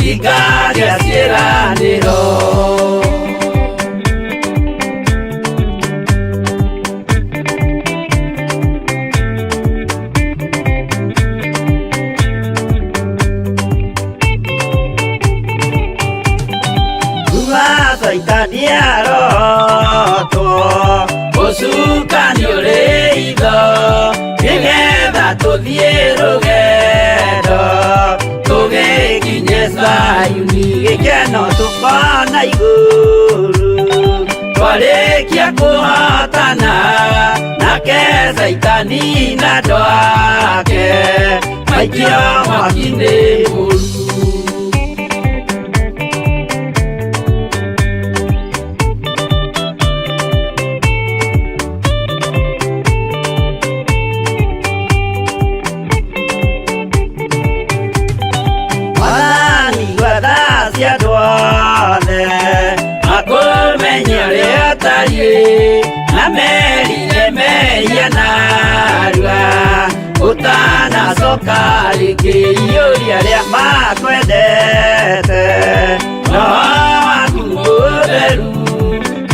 B: hingagia ciĩranĩro. Kuma Caitani arotwo ũcukani ũrĩ itho nĩgetha tũthiĩ rũgendo tũgĩkinye Zayuni gĩkeno tũkona igũrũ twarĩkia kũhotana nake Caitani na andũ ake maikio mwaki-inĩ mũru. Mwathani gwetha cia andũ othe makũmenye ũrĩa ũtariĩ na merire mehia narua ũtanacoka rĩngĩ iyũria arĩa makwendete roho waku mũtheru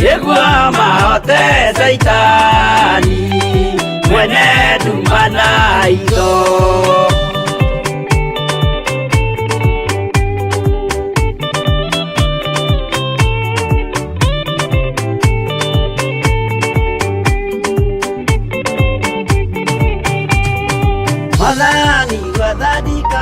B: nĩguo mahote Caitani mwene nduma na itho. Mwathani gwathandika.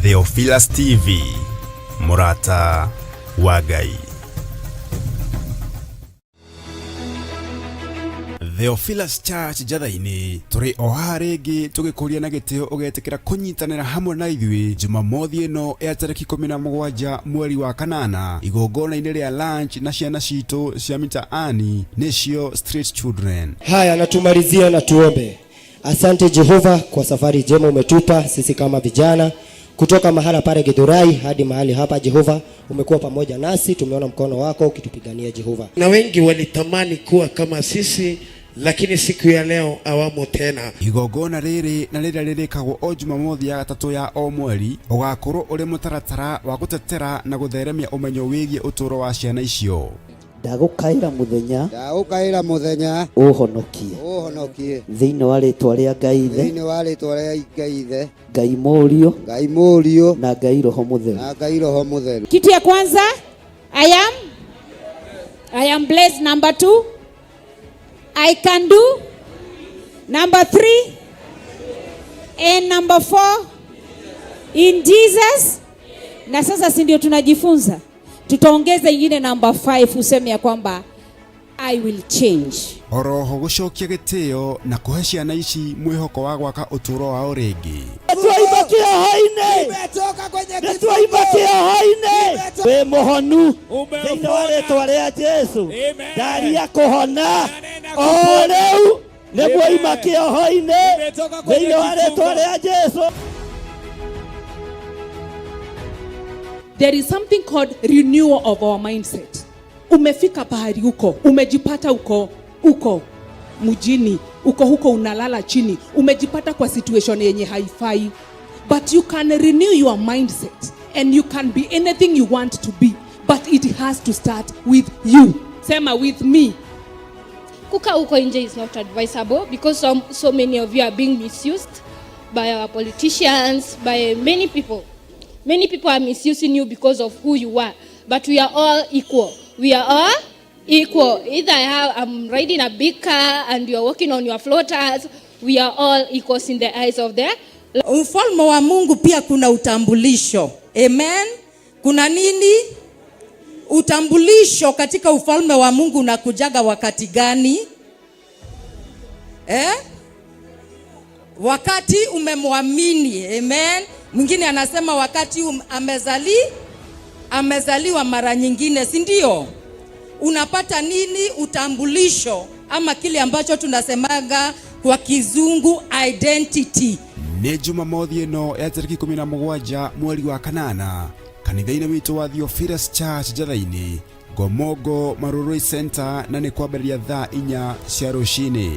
A: Theophilus TV, Murata wa Ngai. Theophilus Church Njatha-inĩ tũrĩ o haha rĩngĩ tũgĩkũria na gĩtĩo ũgetĩkĩra kũnyitanĩra hamwe na ithuĩ Jumamothi ĩno ya tarĩki 17 mweri wa kanana igongona-inĩ rĩa lunch na ciana citũ cia mitaani nĩcio Street Children.
D: Haya, na tumalizie na tuombe. Asante Jehova kwa safari njema umetupa sisi kama vijana kutoka mahala pale Githurai hadi mahali hapa. Jehova, umekuwa pamoja nasi, tumeona mkono wako ukitupigania Jehova.
E: Na wengi walitamani kuwa kama sisi, lakini siku ya leo hawamo tena.
A: Igongona rĩrĩ na rĩrĩa rĩrĩkagwo o Jumamothi ya gatatũ ya o mweri ũgakorwo ũrĩ mũtaratara wa gũtetera na gũtheremia ũmenyo wĩgiĩ ũtũũro wa ciana icio.
C: Ndagũkaĩra mũthenya,
F: Ndagũkaĩra mũthenya,
C: ũhonokie.
F: Ũhonokie.
C: Thĩinĩ wa rĩtwa rĩa Ngai Ithe,
F: Thĩinĩ wa rĩtwa rĩa Ngai Ithe,
C: Ngai Mũriũ,
F: Ngai Mũriũ,
C: na Ngai Roho Mũtheru.
F: Na Ngai Roho Mũtheru.
G: Kitu ya kwanza, I am blessed. Number two, I can do. Number three, and number four, in Jesus. Na sasa si ndio tunajifunza, tutaongeza ingine number five, useme ya kwamba I will change.
A: Oroho gũcokia gĩtĩo na kũhe ciana ici mwĩhoko wa gwaka ũtũũro wao rĩngĩ.
B: Twaima kĩoho-inĩ, nĩtwaima kĩoho-inĩ, wĩ mũhonu thĩinĩ wa rĩtwa rĩa Jesu. Ndaria kũhona o rĩu nĩguo ima kĩoho-inĩ thĩinĩ wa rĩtwa rĩa Jesu.
H: There is something called renewal of our mindset. Umefika pahali uko, umejipata uko uko mjini, uko huko unalala chini, umejipata kwa situation yenye haifai. But you can renew your mindset and you can be anything you want to be, but it has to start with you. Sema with me.
I: Kukaa huko nje is not advisable because so many of you are being misused by our politicians, by many people. Many people are misusing you because of who you are. But we are all equal. We are all equal. Either I'm riding a big car and you're walking on your floaters. We are all equals in the eyes of the
J: Ufalme wa Mungu pia kuna utambulisho. Amen. Kuna nini? Utambulisho katika ufalme wa Mungu unakujaga wakati gani? Wakati umemwamini. Amen. Mwingine anasema wakati amezaliwa mara nyingine, si ndio? Unapata nini? Utambulisho, ama kile ambacho tunasemaga kwa kizungu identity.
A: Nĩ Jumamothi ĩno ya tarĩki 17 mweri wa kanana kanitha-inĩ witũ wa Theophilus Church Njatha-inĩ, Ngomongo Marurui Center, na nĩ kwambĩrĩria thaa 4 cia rũcinĩ.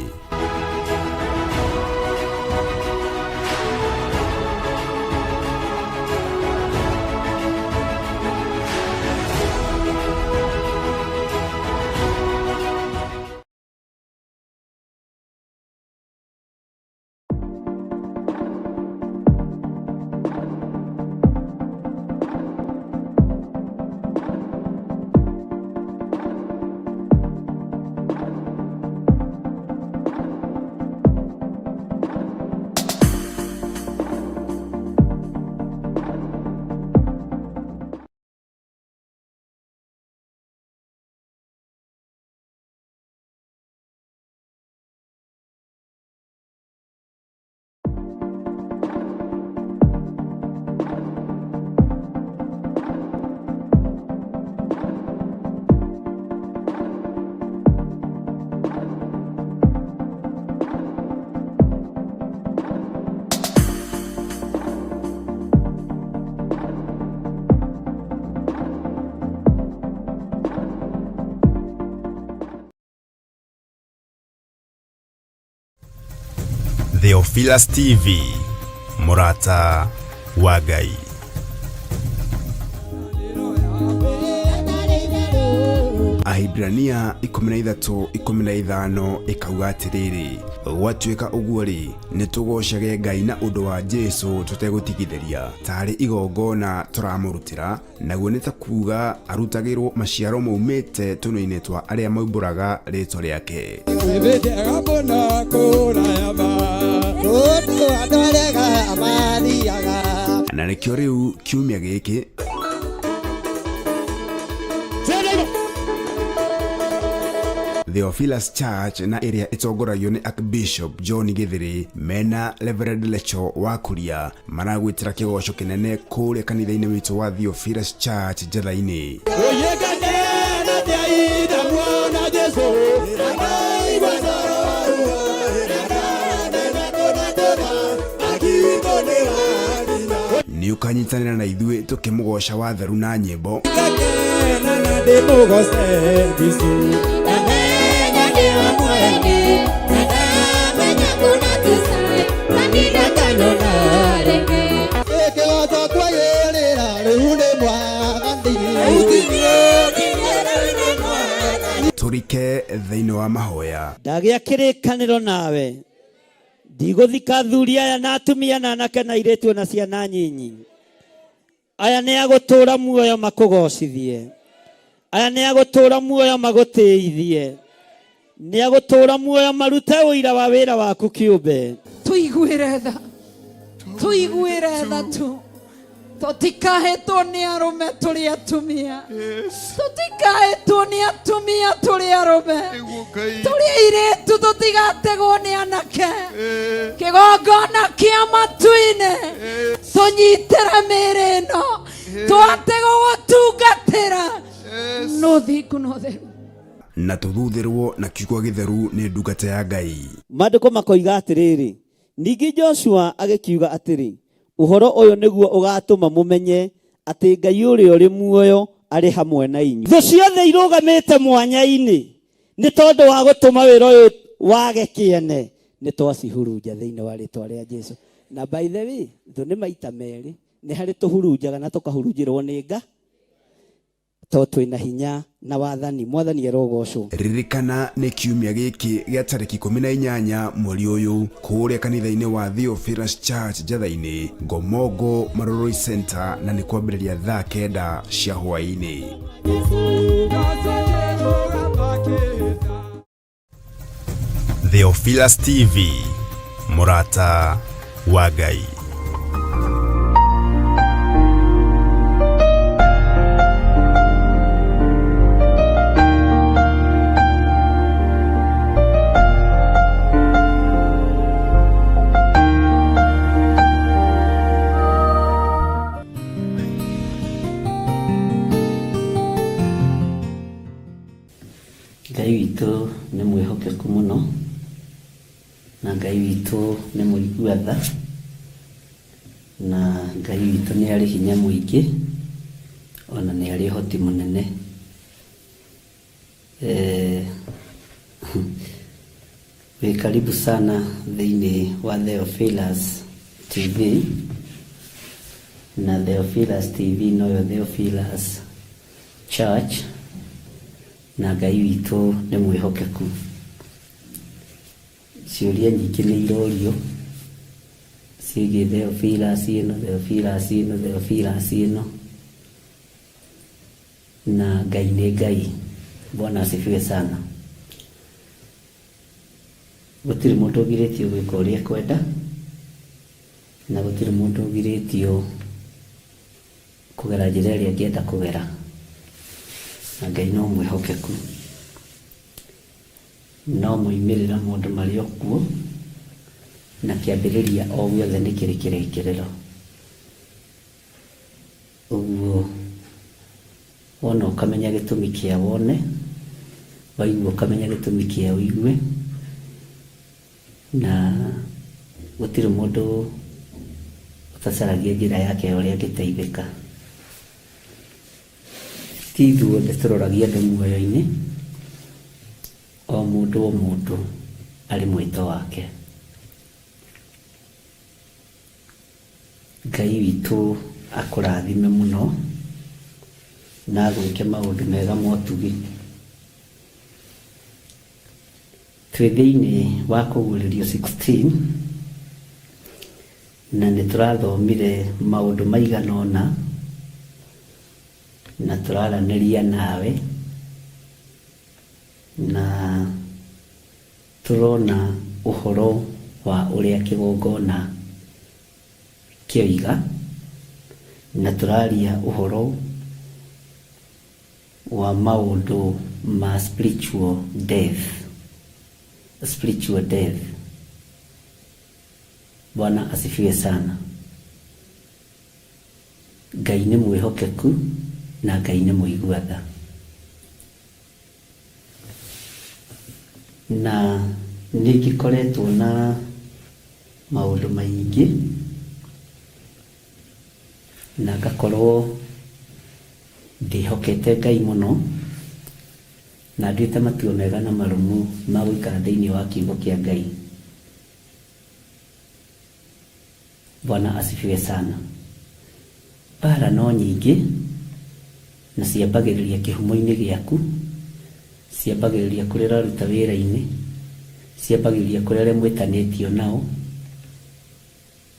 A: Theophilus TV, Murata wa Ngai. Ahibrania 13:15 ĩkauga atĩrĩrĩ, gwatuĩka ũguo rĩ, nĩ tũgocage Ngai na ũndũ wa Jesũ tũtegũtigithĩria, tarĩ igongona tũramũrutĩra, naguo nĩ ta kuuga arutagĩrwo maciaro maumĩte tũnua-inĩ twa arĩa maumbũraga rĩĩtwa rĩake. Na nĩkĩo rĩu kiumia gĩkĩ Theophilus Church na ĩrĩa ĩtongoragio nĩ Archbishop John Githiri mena Reverend Lecho wa Kuria maragwĩtĩra kĩgoco kĩnene kũrĩa kanitha-inĩ witũ wa Theophilus Church Njatha-inĩ. Nĩ ũkanyitanĩra na ithuĩ tũkĩmũgoca watheru na nyĩmbo. Tũrike thĩinĩ wa mahoya.
B: Ndagĩa kĩrĩkanĩro nawe, ndigũthika athuri aya na atumia na anake na airĩtu na ciana nyinyi. Aya nĩ agũtũũra muoyo makũgocithie, aya nĩ agũtũũra muoyo magũtĩithie, nĩ agũtũũra muoyo marute ũira wa wĩra waku kĩũmbe.
K: Tũiguĩre tha, tũiguĩre tha tu, tũtikahĩtwo nĩ arũme tũrĩ atumia, tũtikahĩtwo nĩ atumia tũrĩ arũme, tũrĩ airĩtu tũtigategwo nĩ anake. Kĩgongona kĩa matu-inĩ tũnyitĩre mĩĩrĩ ĩno, tũhote gũgũtungatĩra no thingu no theru,
A: na tũthuthĩrwo na kiugo gĩtheru nĩ ndungata ya Ngai.
B: Maandĩko makoiga atĩrĩrĩ, ningĩ Joshua agĩkiuga atĩrĩ, ũhoro ũyũ nĩguo ũgatũma mũmenye atĩ Ngai ũrĩa ũrĩ muoyo arĩ hamwe na inyuĩ. Thũ ciothe irũgamĩte mwanya-inĩ nĩ tondũ wa gũtũma wĩra ũyũ wage kĩene, nĩ twacihurunja thĩinĩ wa rĩtwa rĩa Jesũ. Na by the way, thũ nĩ maita merĩ, nĩ harĩ tũhurunjaga na tũkahurunjĩrwo nĩ nga. To twĩna hinya na wathani. Mwathani arogocwo.
A: Ririkana nĩ kiumia gĩkĩ gĩa tarĩki 18 mweri ũyũ kũrĩa kanitha-inĩ wa Theophilus Church Njatha-inĩ, Ngomongo Marurui Center, na nĩ kwambĩrĩria thaa 9 cia hwaĩ-inĩ. Theophilus TV, mũrata wa Ngai.
C: Ngai witũ nĩ mwĩhokeku mũno, na Ngai witũ nĩ mũigua tha, na Ngai witũ nĩ arĩ hinya mũingĩ, ona nĩ arĩ ũhoti mũnene. Wĩ karibu sana thĩinĩ wa Theophilus TV, na Theophilus TV noyo Theophilus Church, na Ngai witũ nĩ mwĩhokeku. Ciũria nyingĩ nĩ irorio ciĩgiĩ Theophilus ĩno, Theophilus ĩno, Theophilus ĩno, na Ngai nĩ Ngai. Bwana asifiwe sana. Gũtirĩ mũndũ ũgirĩtio gwĩka ũrĩa ekwenda, na gũtirĩ mũndũ ũgirĩtio kũgera njĩra ĩrĩa angĩenda kũgera, na Ngai no mwĩhokeku. No moimĩrĩra maũndũ marĩ o kuo, na kĩambĩrĩria o gĩothe nĩ kĩrĩ kĩrĩkĩrĩro. Ũguo wona ũkamenya gĩtũmi kĩa wone, waigua ũkamenya gĩtũmi kĩa ũigue, na gũtirĩ mũndũ ũtacaragia njĩra yake ya ũrĩa angĩteithĩka. Ti ithuothe tũroragia andũ muoyo-inĩ, o mũndũ o mũndũ arĩ mwĩto wake. Ngai witũ akũrathime mũno na agwĩke maũndũ mega ma ũtugi. Twĩ thĩinĩ wa Kũguũrĩrio 16 na nĩ tũrathomire maũndũ maigana ũna na tũraranĩria nawe na tũrona ũhoro wa ũrĩa kĩgongona kĩoiga na tũraria ũhoro wa maũndũ ma spiritual death, spiritual death. Bwana asifiwe sana. Ngai nĩ mwĩhokeku na Ngai nĩ mũigua tha. Na nĩ ngĩkoretwo na maũndũ maingĩ na ngakorwo ndĩhokete Ngai mũno na nduĩte matua mega na marũmu ma gũikara thĩinĩ wa kiugo kĩa Ngai. Bwana asifiwe sana. Mbara no nyingĩ na ciambagĩrĩria kĩhumo-inĩ gĩaku, ciambagĩrĩria kũrĩa ũraruta wĩra-inĩ, ciambagĩrĩria kũrĩ arĩa mwĩtanĩtio nao,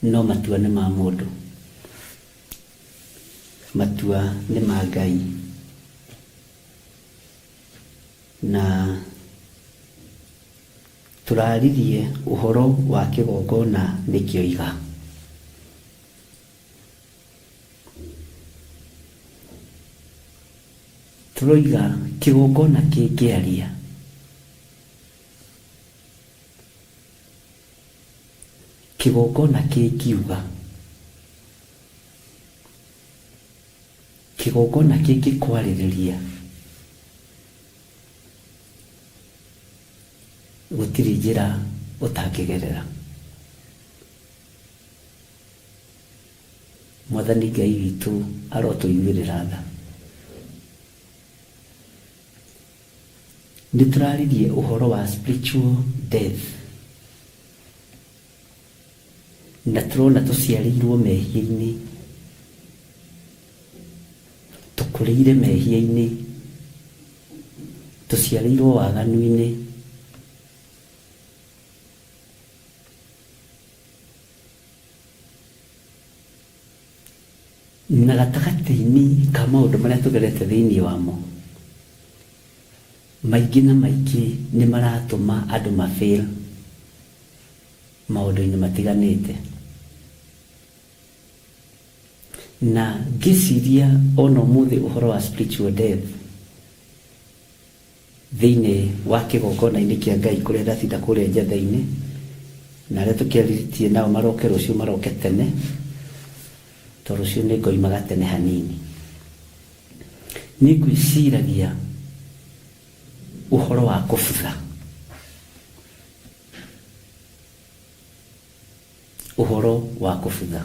C: no matua nĩ ma mũndũ. Matua nĩ ma Ngai. Na tũraririe ũhoro wa kĩgongona nĩkĩo iga. Tũroiga kĩgongona kĩngĩaria, kĩgongona kĩngiuga, kĩgongona kĩngĩkwarĩrĩria, gũtirĩ njĩra ũtangĩgerera. Mwathani Ngai witũ arotũiguĩrĩra tha. Nĩ tũraririe ũhoro wa spiritual death na tũrona tũciarĩirwo mehia-inĩ. Tũkũrĩire mehia-inĩ, tũciarĩirwo waganu-inĩ. Na gatagatĩ-inĩ ka maũndũ marĩa tũgerete thĩinĩ wamo, maingĩ na maingĩ nĩ maratũma andũ ma fail maũndũ-inĩ matiganĩte. Na ngĩciria ona ũmũthĩ ũhoro wa spiritual death thĩinĩ wa kĩgongona-inĩ kĩa Ngai kũrĩa ndatinda kũrĩa Njetha-inĩ, na arĩa tũkĩarĩtie nao maroke rũciũ maroke tene, tondũ rũciũ nĩ ngoimaga tene hanini. Nĩ ngwĩciragia ũhoro wa kũbutha. Ũhoro wa kũbutha.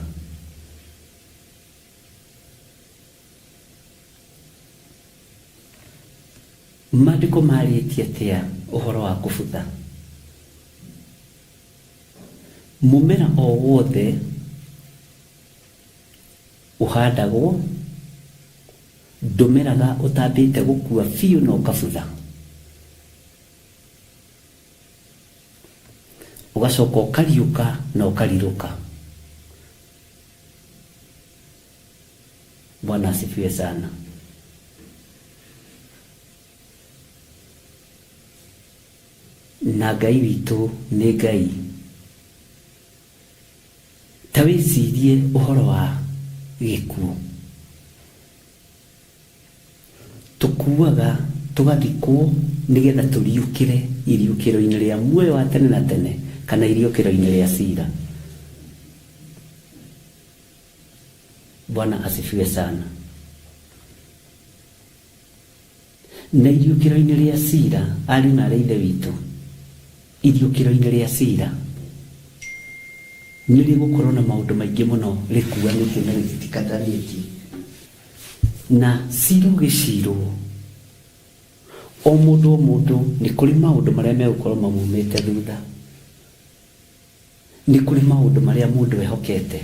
C: Maandĩko marĩtie atĩa ũhoro wa kũbutha? Mũmera o wothe ũhandagwo ndũmeraga ũtambĩte gũkua biũ na ũkabutha. Ũgacoka ũkariũka na ũkarirũka. Bwana asifiwe sana. Na Ngai witũ nĩ Ngai. Ta wĩcirie ũhoro wa gĩkuũ. Tũkuaga tũgathikwo nĩgetha tũriũkĩre iriũkĩro-inĩ rĩa muoyo wa tene na tene kana iriũkĩro-inĩ rĩa cira. Bwana asifiwe sana. Na iriũkĩro-inĩ rĩa cira, ariũ na aarĩ a Ithe witũ, iriũkĩro-inĩ rĩa cira nĩ rĩgũkorwo na maũndũ maingĩ mũno rĩkuanĩtie na rĩtitikatanĩtie. Na cira ũgĩcirwo, o mũndũ o mũndũ nĩ kũrĩ maũndũ marĩa megũkorwo mamumĩte thutha. Nĩ kũrĩ maũndũ marĩa mũndũ ehokete.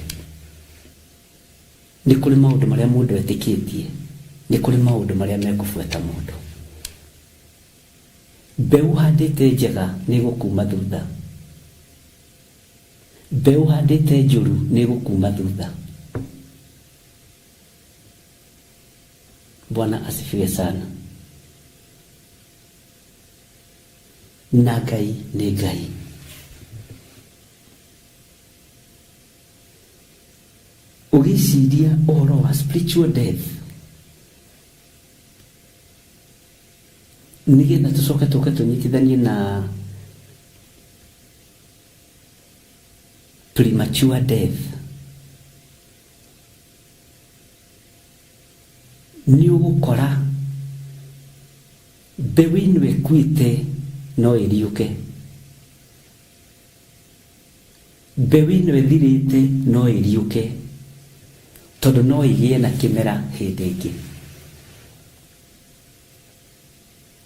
C: Nĩ kũrĩ maũndũ marĩa mũndũ etĩkĩtie. Nĩ kũrĩ maũndũ marĩa mekũbuata mũndũ. Mbeũ ũhandĩte njega nĩ ĩgũkuma thutha. Mbeũ ũhandĩte njũru nĩ ĩgũkuma thutha. Bwana asifiwe sana. Na Ngai nĩ Ngai. Ũgĩciria ũhoro wa spiritual death nĩgetha tũcoke tũke tũnyitithanie na premature death nĩ ũgũkora mbeũ ĩno ĩkuĩte no ĩriũke. Mbeũ ĩno ĩthirĩte no ĩriũke, tondũ no ĩgĩe na kĩmera hĩndĩ ĩngĩ.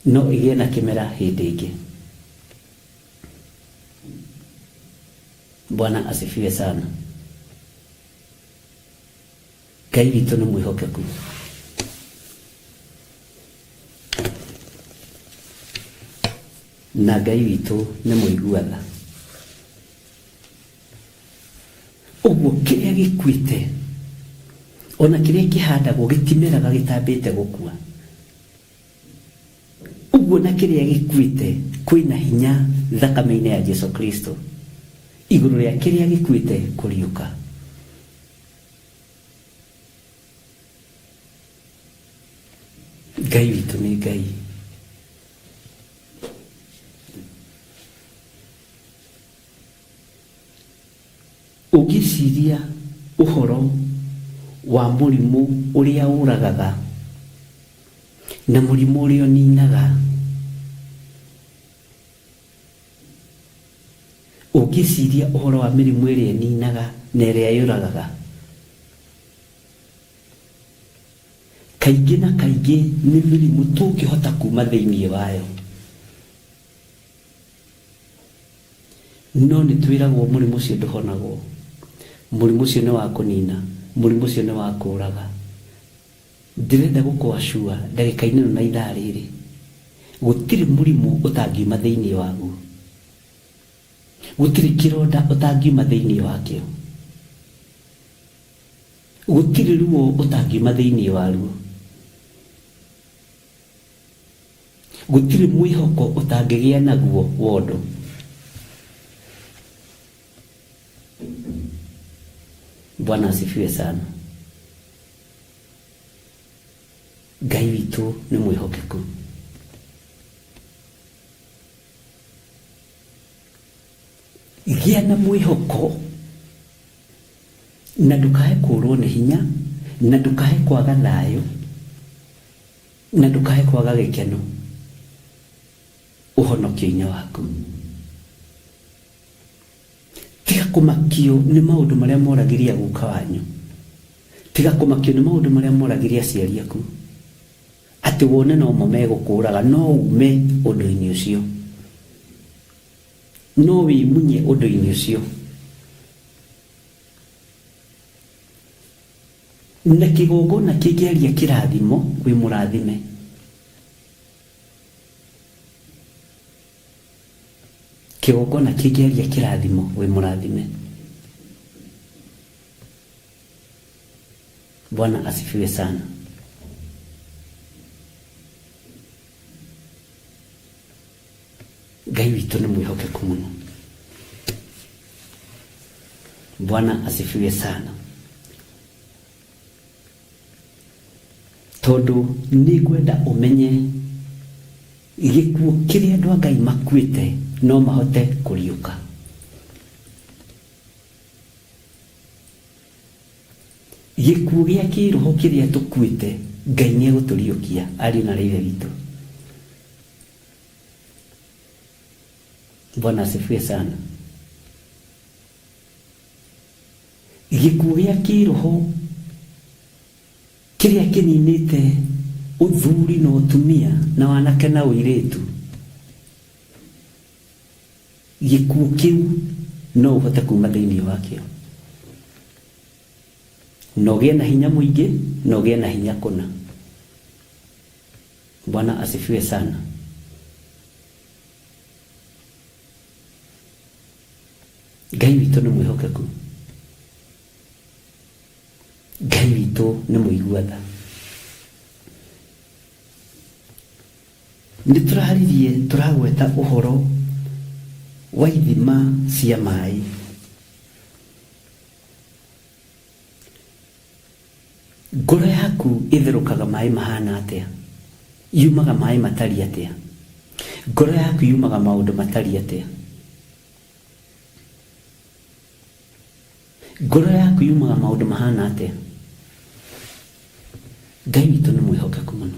C: No ĩgĩe na kĩmera hĩndĩ ĩngĩ. Bwana asifiwe sana. Ngai witũ nĩ mwĩhokeku. Na Ngai witũ nĩ mũigua tha. Ũguo kĩrĩa gĩkuĩte ona kĩrĩa kĩhandagwo gĩtimeraga gĩtambĩte gũkua. Ũguo na kĩrĩa gĩkuĩte kwĩna hinya thakame-inĩ ya Jesu Kristo igũrũ rĩa kĩrĩa gĩkuĩte kũriũka. Ngai witũ nĩ Ngai. Ũngĩciria ũhoro wa mũrimũ ũrĩa ũragaga na mũrimũ ũrĩa ũninaga, ũngĩciria ũhoro wa mĩrimũ ĩrĩa ĩninaga na ĩrĩa yũragaga, kaingĩ na kaingĩ nĩ mĩrimũ tũngĩhota kuma thĩinĩ wayo. No nĩ twĩragwo mũrimũ ũcio ndũhonagwo, mũrimũ ũcio nĩ wa kũnina, mũrimũ ũcio nĩ wa kũũraga. Ndĩrenda gũkũacua ndagĩka-inĩ ĩno na ithaa rĩrĩ, gũtirĩ mũrimũ ũtangiuma thĩinĩ waguo. Gũtirĩ kĩronda ũtangiuma thĩinĩ wakĩo. Gũtirĩ ruo ũtangiuma thĩinĩ waruo. Gũtirĩ mwĩhoko ũtangĩgĩa naguo wa ũndũ. Bwana asifiwe sana. Ngai witũ nĩ mwĩhokeku. Gĩa na mwĩhoko na ndũkae kũrwo nĩ hinya na ndũkae kwaga thayũ na ndũkae kwaga gĩkeno ũhonokio-inĩ waku. Tiga kũmakio nĩ maũndũ marĩa moragirie aguka wanyu. Tiga kũmakio nĩ maũndũ marĩa moragirie aciari aku. Atĩ wone no mo megũkũraga, no ume ũndũ-inĩ ũcio. No wĩmunye ũndũ-inĩ ũcio. Na kĩgongona kĩngĩaria kĩrathimo, wĩ mũrathime. Kĩgongona kĩngĩaria kĩrathimo, wĩ mũrathime. Bwana asifiwe sana. Ngai witũ nĩ mwĩhokeku mũno. Bwana asifiwe sana. Tondũ nĩ ngwenda ũmenye gĩkuũ kĩrĩa andũ a Ngai makuĩte no mahote kũriũka. Gĩkuũ gĩa kĩroho kĩrĩa tũkuĩte Ngai nĩ egũtũriũkia ariũ na aarĩ a Ithe witũ. Bwana asifiwe sana. Gĩkuũ gĩa kĩroho kĩrĩa kĩninĩte ũthuri na ũtumia na wanake na ũirĩtu, gĩkuũ kĩu no ũhote kuma thĩinĩ wakĩo na ũgĩe na hinya mũingĩ na ũgĩe na hinya kũna. Bwana asifiwe sana. Ngai witũ nĩ mwĩhokeku. Ngai witũ nĩ mũigua tha. Nĩ tũraririe tũragweta ũhoro wa ithima cia maĩ. Ngoro yaku ĩtherũkaga maĩ mahana atĩa? Yumaga maĩ matariĩ atĩa? Ngoro yaku yumaga maũndũ matariĩ atĩa? Ngoro yaku yumaga maũndũ mahana atĩa? Ngai witũ nĩ mwĩhokeku mũno.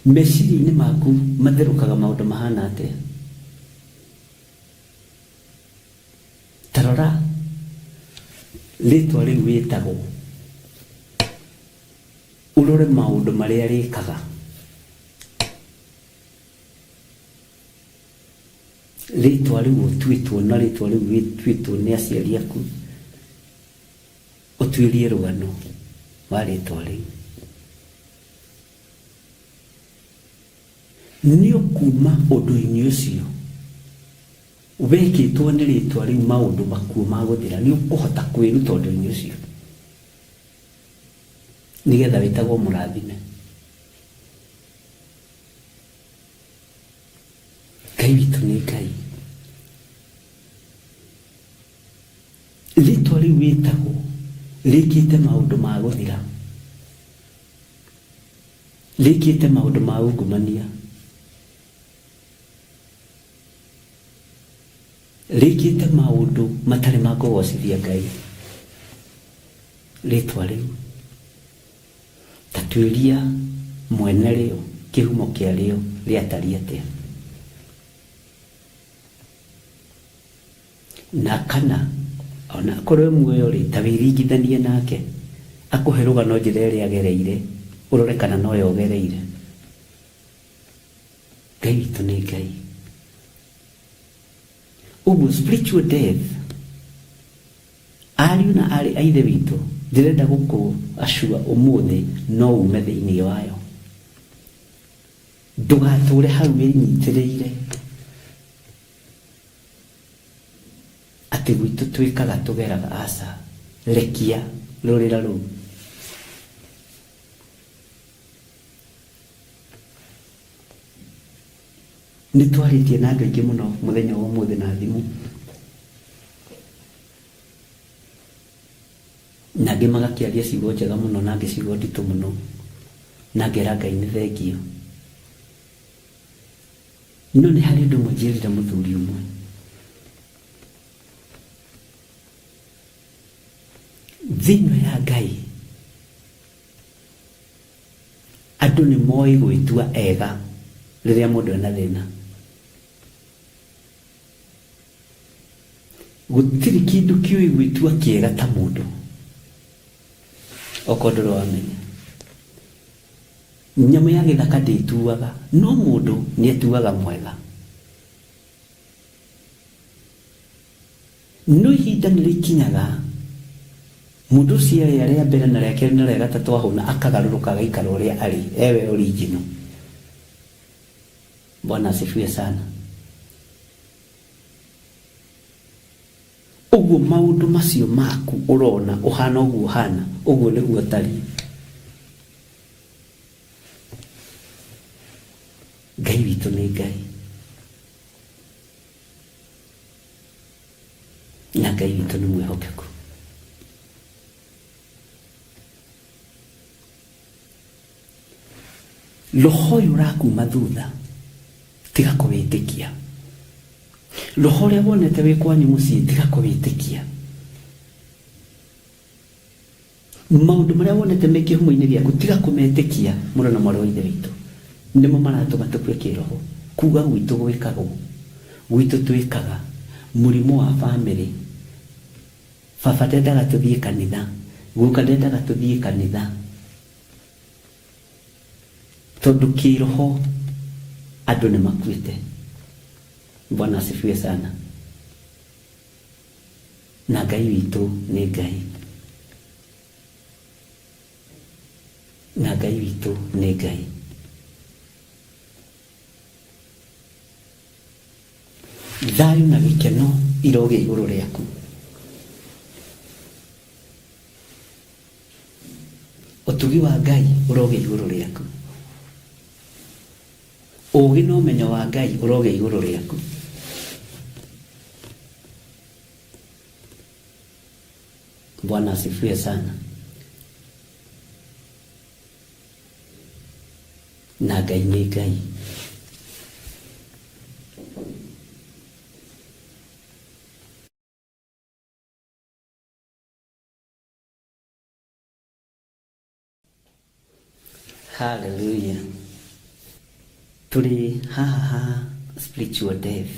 C: Meciria-inĩ maku matherũkaga maũndũ mahana atĩa? Ta rora rĩtwa rĩu wĩtagwo, ũrore maũndũ marĩa rĩkaga. Rĩtwa rĩu ũtuĩtwo na rĩtwa rĩu wĩtuĩtwo nĩ aciari aku, ũtuĩrie rũgano wa rĩtwa rĩu. Nĩ ũkuuma ũndũ-inĩ ũcio wekĩtwo nĩ rĩtwa rĩu maũndũ makuo ma gũthira, nĩ ũkũhota kwĩruta ũndũ-inĩ ũcio nĩgetha wĩtagwo mũrathime. Ngai witũ nĩ Ngai. Rĩtwa rĩu wĩtagwo rĩkĩte maũndũ ma gũthira, rĩkĩte maũndũ ma ungumania, rĩkĩte maũndũ matarĩ ma kũgocithia Ngai. Rĩtwa rĩu Ta tuĩria mwene rĩo, kĩhumo kĩarĩo rĩatariĩ atĩa, na kana o na akorwo e muoyo-rĩ, ta wĩringithanie nake, akũhe rũgano njĩra ĩrĩa agereire, ũrore kana noyo ũgereire. Ngai witũ nĩ Ngai. Ũguo spiritual death, ariũ na aarĩ a Ithe witũ, Ndĩrenda gũkũ assure ũmũthĩ no ume thĩinĩ wayo. Ndũgatũre hau wĩnyitĩrĩire atĩ gwitũ twĩkaga tũgeraga, aca. Rekia rũrĩra rũu. Nĩ twarĩtie na andũ aingĩ mũno mũthenya wa ũmũthĩ na thimũ. Na angĩ magakĩaria ciugo njega mũno na angĩ ciugo nditũ mũno. Na ngera Ngai nĩ thengiũ. No nĩ harĩ ũndũ ũmwe njĩrire mũthuri ũmwe. Thĩ ĩno ya Ngai, andũ nĩ moĩ gwĩtua ega rĩrĩa mũndũ ena thĩna. Gũtirĩ kĩndũ kĩũĩ gwĩtua kĩega ta mũndũ, okorwo ndũrĩ wamenya. Nyamũ ya gĩthaka ndĩtuaga, no mũndũ nĩ etuaga mwega. No ihinda nĩ rĩkinyaga mũndũ ũcio arĩa rĩa mbere na rĩa kerĩ na rĩa gatatũ ahũna akagarũrũka agaikara ũrĩa arĩ ewe original. Bwana asifiwe sana. Ũguo maũndũ macio maku ũrona ũhana ũguo ũhana, ũguo nĩguo ũtariĩ. Ngai witũ nĩ Ngai. Na Ngai witũ nĩ mwĩhokeku. Roho ũyũ ũrakuma thutha tiga kũwĩtĩkia. Roho ũrĩa wonete wĩ kwanyu mũciĩ tiga kũwĩtĩkia. Maũndũ marĩa wonete me kĩhumo-inĩ gĩaku tiga kũmetĩkia mũrũ na mwarĩ wa ithe witũ. Nĩmo maratũma tũkue kĩroho. Kuga gwitũ gwĩkagwo, gwitũ twĩkaga, mũrimũ wa bamĩrĩ. Baba ndendaga tũthiĩ kanitha, guka ndendaga tũthiĩ kanitha. Tondũ kĩroho andũ nĩ makuĩte. Bwana asifiwe sana. Na Ngai witũ nĩ Ngai. Na Ngai witũ nĩ Ngai. Thayũ na gĩkeno irogĩa igũrũ rĩaku. Ũtugi wa Ngai ũrogĩa igũrũ rĩaku. Ũũgĩ na ũmenyo wa Ngai ũrogĩa igũrũ rĩaku. Bwana asifiwe sana. Na Ngai nĩ Ngai. Hallelujah. Tũrĩ haha ha spiritual death,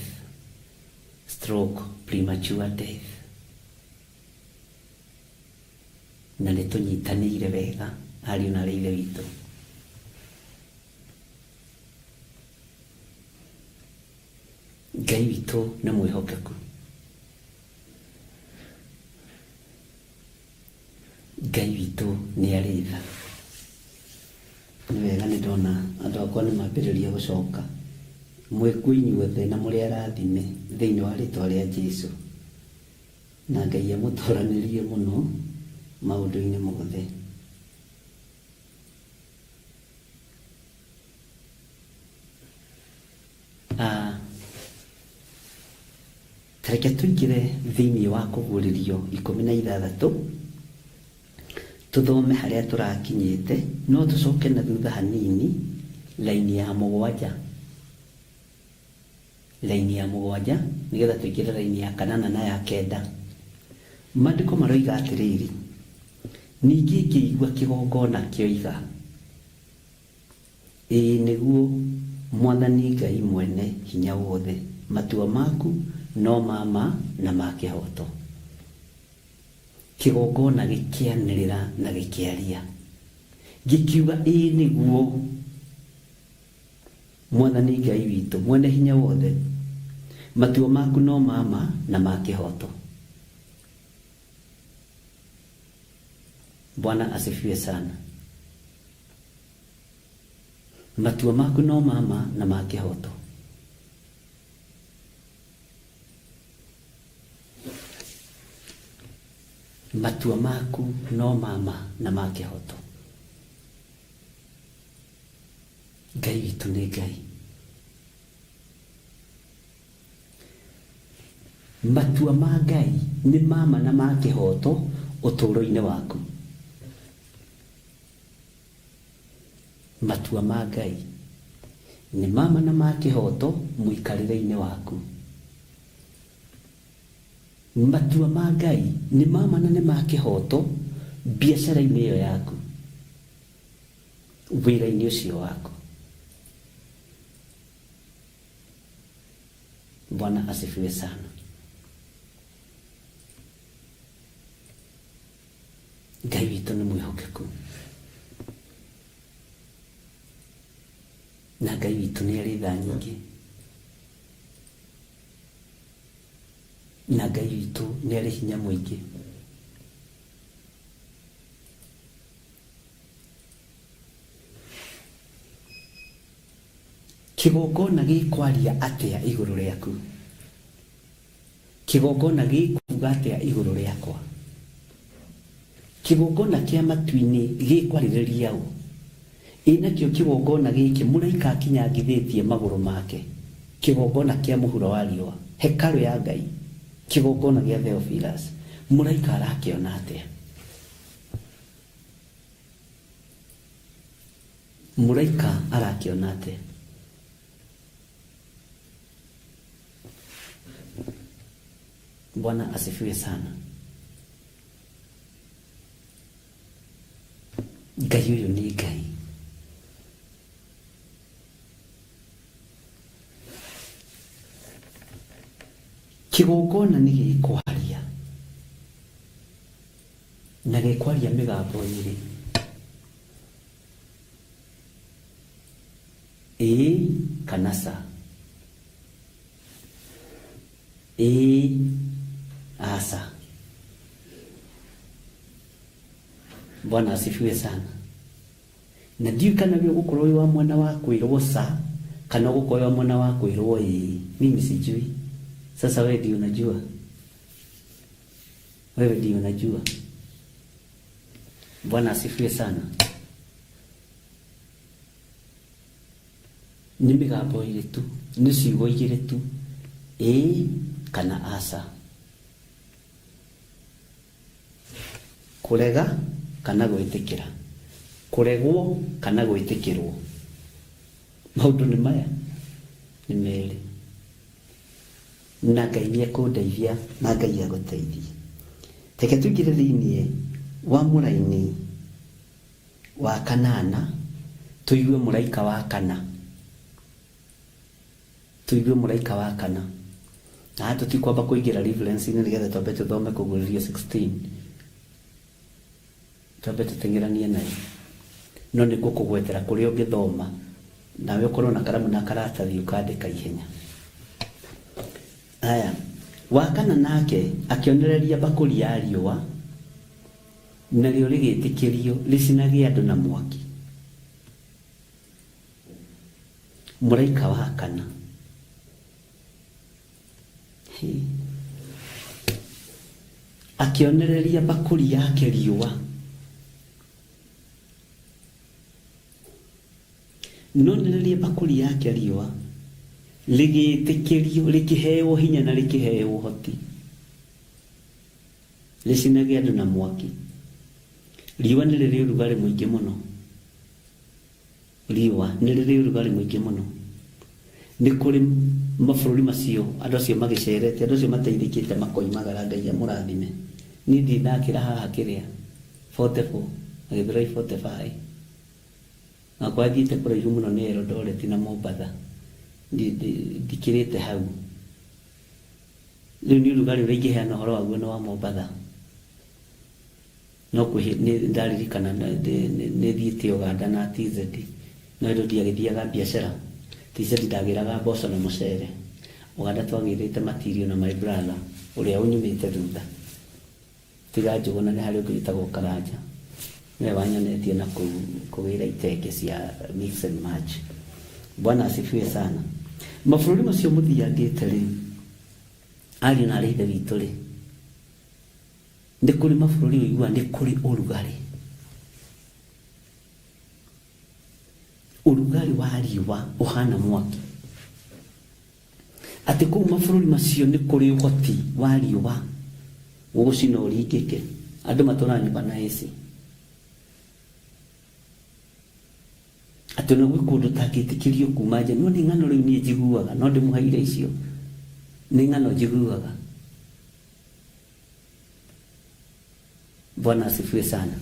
C: stroke, premature death. Na nĩ tũnyitanĩire wega ariũ na aarĩ a Ithe witũ. Ngai witũ nĩ mwĩhokeku. Ngai witũ nĩ arĩ tha. Nĩ wega nĩ ndona andũ akwa nĩ mambĩrĩria gũcoka. Mwĩkuo inyuothe na mũrĩ arathime thĩinĩ wa rĩtwa rĩa Jesu. Na Ngai amũtũranĩrie mũno maũndũ-inĩ mothe. Ah, Ta reke tũingĩre thĩinĩ wa Kũguũrĩrio 16, tũthome harĩa tũrakinyĩte, no tũcoke na thutha hanini, raini ya mũgwanja, raini ya mũgwanja, nĩgetha tũingĩre raini ya kanana na ya kenda. Maandĩko maroiga atĩrĩrĩ, ningĩ ngĩigua kĩgongona kĩoiga, Ĩĩ nĩguo, Mwathani Ngai Mwene Hinya Wothe, matua maku no ma ma na ma kĩhooto. Kĩgongona gĩkĩanĩrĩra na gĩkĩaria, gĩkiuga, Ĩĩ nĩguo, Mwathani Ngai witũ Mwene Hinya Wothe, matua maku no ma ma na ma kĩhooto. Bwana asifiwe sana. Matua maku no ma ma na ma kĩhooto. Matua maku no ma ma na ma kĩhooto. Ngai witũ nĩ Ngai. Matua ma Ngai nĩ ma ma na ma kĩhooto ũtũũro-inĩ waku. Matua ma Ngai nĩ ma ma na ma kĩhooto mũikarĩre-inĩ waku. Matua ma Ngai nĩ ma ma na nĩ ma kĩhooto biacara-inĩ ĩyo yaku, wĩra-inĩ ũcio waku. Bwana asifiwe sana. Ngai witũ nĩ mwĩhokeku na Ngai witũ nĩ arĩ tha nyingĩ na Ngai witũ nĩ arĩ hinya mũingĩ. Kĩgongona gĩkwaria atĩa igũrũ rĩaku? Kĩgongona gĩkuuga atĩa igũrũ rĩakwa? Kĩgongona kĩa matu-inĩ gĩkwarĩrĩria ũ? Ĩ nakĩo kĩgongona gĩkĩ mũraika akinyangithĩtie magũrũ make, kĩgongona kĩa mũhuro wa riũa, hekarũ ya Ngai, kĩgongona gĩa Theophilus, mũraika arakĩona atĩa? Mũraika arakĩona atĩa? Bwana asifiwe sana. Ngai ũyũ nĩ Ngai. Kĩgongona nĩ gĩkwaria na gĩkwaria mĩgambo ĩrĩ. Ĩĩ kana ca. Ĩĩ, aca. Bwana asifiwe sana. Na ndiũĩ kana we ũgũkorwo wĩ wa mwena wa kwĩrwo ca kana ũgũkorwo wĩ wa mwena wa kwĩrwo ĩĩ. Mimi sijui. Sasa wewe ndio unajua. Wewe ndio unajua. Bwana asifiwe sana. Nĩ mĩgambo ĩrĩ tu, nĩ ciugo igĩrĩ tu, ĩĩ kana aca. Kũrega kana gwĩtĩkĩra, kũregwo kana gwĩtĩkĩrwo. Maũndũ nĩ maya nĩ merĩ. Na Ngai nĩ ekũndeithia na Ngai agũteithie. Reke tũingĩre thĩinĩ wa mũraini wa kanana tũigue mũraika wa kana. Tũigue mũraika wa kana. Na haha tũtikwamba kũingĩra reference-inĩ nĩgetha twambe tũthome Kũguũrĩrio 16. Twambe tũteng'eranie nayo. No nĩ ngũkũgwetera kũrĩa ũngĩthoma nawe ũkorwo na karamu na karatathi ũkandĩka ihenya. Haya, wa kana nake akĩonereria mbakũri ya riũa, narĩo rĩgĩtĩkĩrio rĩcinage andũ na mwaki. Mũraika wa kana. Hĩ. Akĩonereria mbakũri yake riũa. Nonereria mbakũri yake riũa, rĩgĩĩtĩkĩrio, rĩkĩheo hinya na rĩkĩheo ũhoti, rĩcinage andũ na mwaki. Riũa nĩ rĩrĩ ũrugarĩ mũingĩ mũno. Riũa nĩ rĩrĩ ũrugarĩ mũingĩ mũno. Nĩ kũrĩ mabũrũri macio andũ acio magĩcerete, andũ acio mateithĩkĩte makoimagara, Ngai amũrathime. Niĩ ndirĩ ndakĩra haha kĩrĩa, 44, na Gĩthũrai 45. Nakwa thiĩte kũraihu mũno nĩ Eldoret na Mombatha, ndikĩrĩte hau. Rĩu niĩ ũrugarĩ ũrĩa ingĩheana ũhoro waguo nĩ wa Mombatha. No kwĩ hĩndĩ ndaririkana nĩ thiĩte Uganda na TZ, no hĩndĩ ĩyo ndiagĩthiaga biacara. TZ ndagĩraga mboco na mũcere. Uganda twagĩrĩte material na my brother ũrĩa ũnyumĩte thutha. Tiga Njũgũna nĩ harĩ ũngĩ wĩtagwo Karanja. Nĩwe wanyonetie na kũu kũgĩra itenge cia mix and match. Bwana asifiwe sana. Mabũrũri macio mũthiangĩte rĩ, ariũ na arĩ ithe witũ rĩ, nĩ kũrĩ mabũrũri ũiguaga nĩ kũrĩ ũrugarĩ. Ũrugarĩ wa riũa ũhana mwaki. Atĩ kũu mabũrũri macio nĩ kũrĩ ũhoti wa riũa gũgũcina ũringĩke. Andũ matũraga nyũmba na AC. Atĩ ona gwĩ kũndũ ũtangĩtĩkĩrio kuma nja. No nĩ ng'ano rĩu niĩ njiguaga, no ndĩmũheire icio. Nĩ ng'ano njiguaga. Bwana asifiwe sana.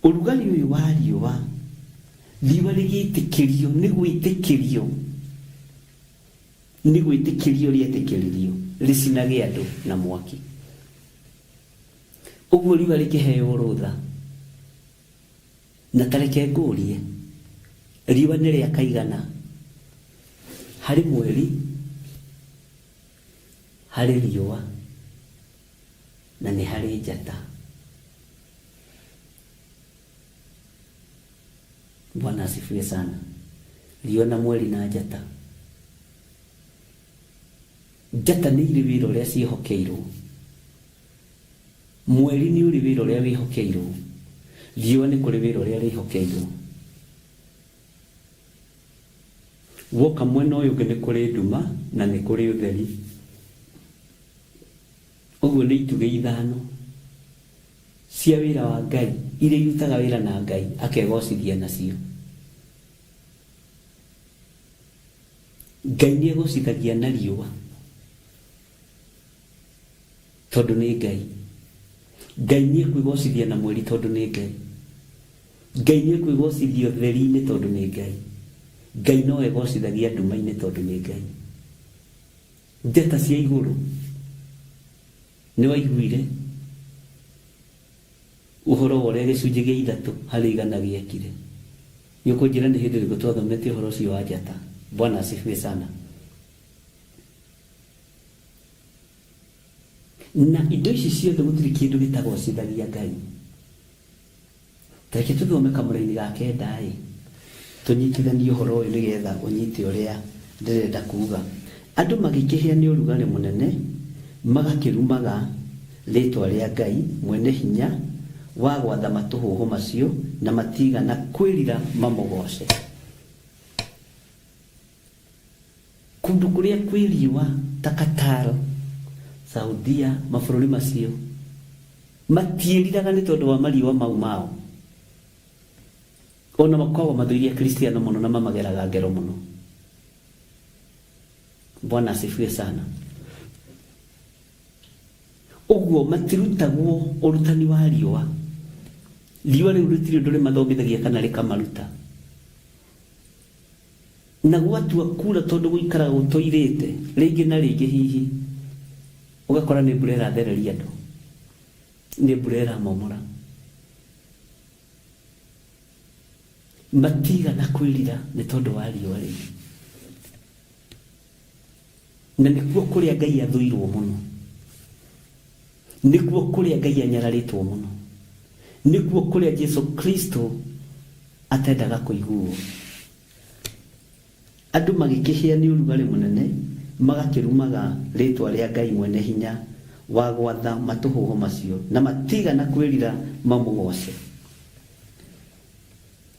C: Ũrugarĩ ũyũ wa riũa, riũa rĩgĩtĩkĩrio, nĩ gwĩtĩkĩrio, nĩ gwĩtĩkĩrio rĩetĩkĩririo rĩcinage andũ na mwaki. Ũguo riũa rĩkĩheo rũtha. Na ta reke ngũrie, riũa nĩ rĩa kaigana harĩ mweri, harĩ riũa, na nĩ harĩ njata? Bwana asifiwe sana. Riũa na mweri na njata. Njata nĩ irĩ wĩra ũrĩa ciĩhokeirwo. Mweri nĩ ũrĩ wĩra ũrĩa wĩhokeirwo. Riũa nĩ kũrĩ wĩra ũrĩa rĩhokeirwo. Woka mwena ũyũ ũngĩ nĩ kũrĩ nduma na nĩ kũrĩ ũtheri. Ũguo nĩ itugĩ ithano cia wĩra wa Ngai iria irutaga wĩra na Ngai akegocithia nacio. Ngai nĩ egocithagia na riũa tondũ nĩ Ngai. Ngai nĩ ekwĩgocithia na mweri tondũ nĩ Ngai. Ngai nĩ ekwĩgocithia ũtheri-inĩ tondũ nĩ Ngai. Ngai no egocithagia nduma-inĩ tondũ nĩ Ngai. Njata cia igũrũ nĩ waiguire ũhoro wa ũrĩa gĩcunjĩ gĩa ithatũ harĩ igana gĩekire. Nĩ ũkũnjĩra nĩ hĩndĩ ĩrĩkũ twathomete ũhoro ũcio wa njata? Bwana asifiwe sana. Na indo ici ciothe gũtirĩ kĩndũ gĩtagocithagia Ngai. Ta reke tũthome kamũra-inĩ ga kenda-ĩ, tũnyitithanie ũhoro ũyũ nĩgetha ũnyite ũrĩa ndĩrenda kuuga. Andũ magĩkĩhĩa nĩ ũrugarĩ mũnene, magakĩrumaga rĩĩtwa rĩa Ngai mwene hinya wa gwatha matũhũhũ macio, na matiigana kwĩrira mamũgooce. Kũndũ kũrĩa kwĩ riũa ta Qatar, Saudia, mabũrũri macio matiĩriraga nĩ tondũ wa mariũa mau mao. Ona makoragwo mathũire Akristiano mũno na mamageraga ngero mũno. Bwana asifiwe sana. Ũguo matirutagwo ũrutani wa riũa. Riũa rĩu rĩtirĩ ũndũ rĩmathomithagia kana rĩkamaruta. Na gwatua kuura tondũ gũikaraga gũtoirĩte, rĩngĩ na rĩngĩ hihi ũgakora nĩ mbura ĩrathereria andũ, nĩ mbura ĩramomora. Matiigana kwĩrira nĩ tondũ wa riũa rĩu. Na nĩkuo kũrĩa Ngai athũirwo mũno. Nĩkuo kũrĩa Ngai anyararĩtwo mũno. Nĩkuo kũrĩa Jesu Kristo atendaga kũiguo. Andũ magĩkĩhĩa nĩ ũrugarĩ mũnene, magakĩrumaga rĩĩtwa rĩa Ngai mwene hinya wa gwatha matũhũhũ macio, na matiigana kwĩrira mamũgooce.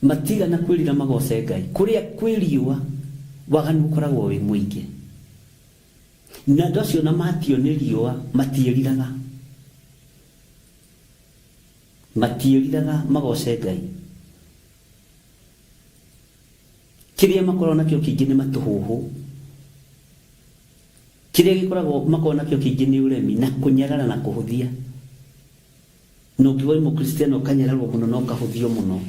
C: Matiigana kwĩrira magooce Ngai. Kũrĩa kwĩ riũa, waganu ũkoragwo wĩ mũingĩ. Na andũ acio ona matio nĩ riũa matiĩriraga. Matiĩriraga magooce Ngai. Kĩrĩa makoragwo nakĩo kĩingĩ nĩ matũhũhũ. Kĩrĩa gĩkoragwo makoragwo nakĩo kĩingĩ nĩ ũremi na kũnyarara na kũhũthia. Na ũngiuga wĩ mũkristiano ũkanyararwo mũno na ũkahũthio mũno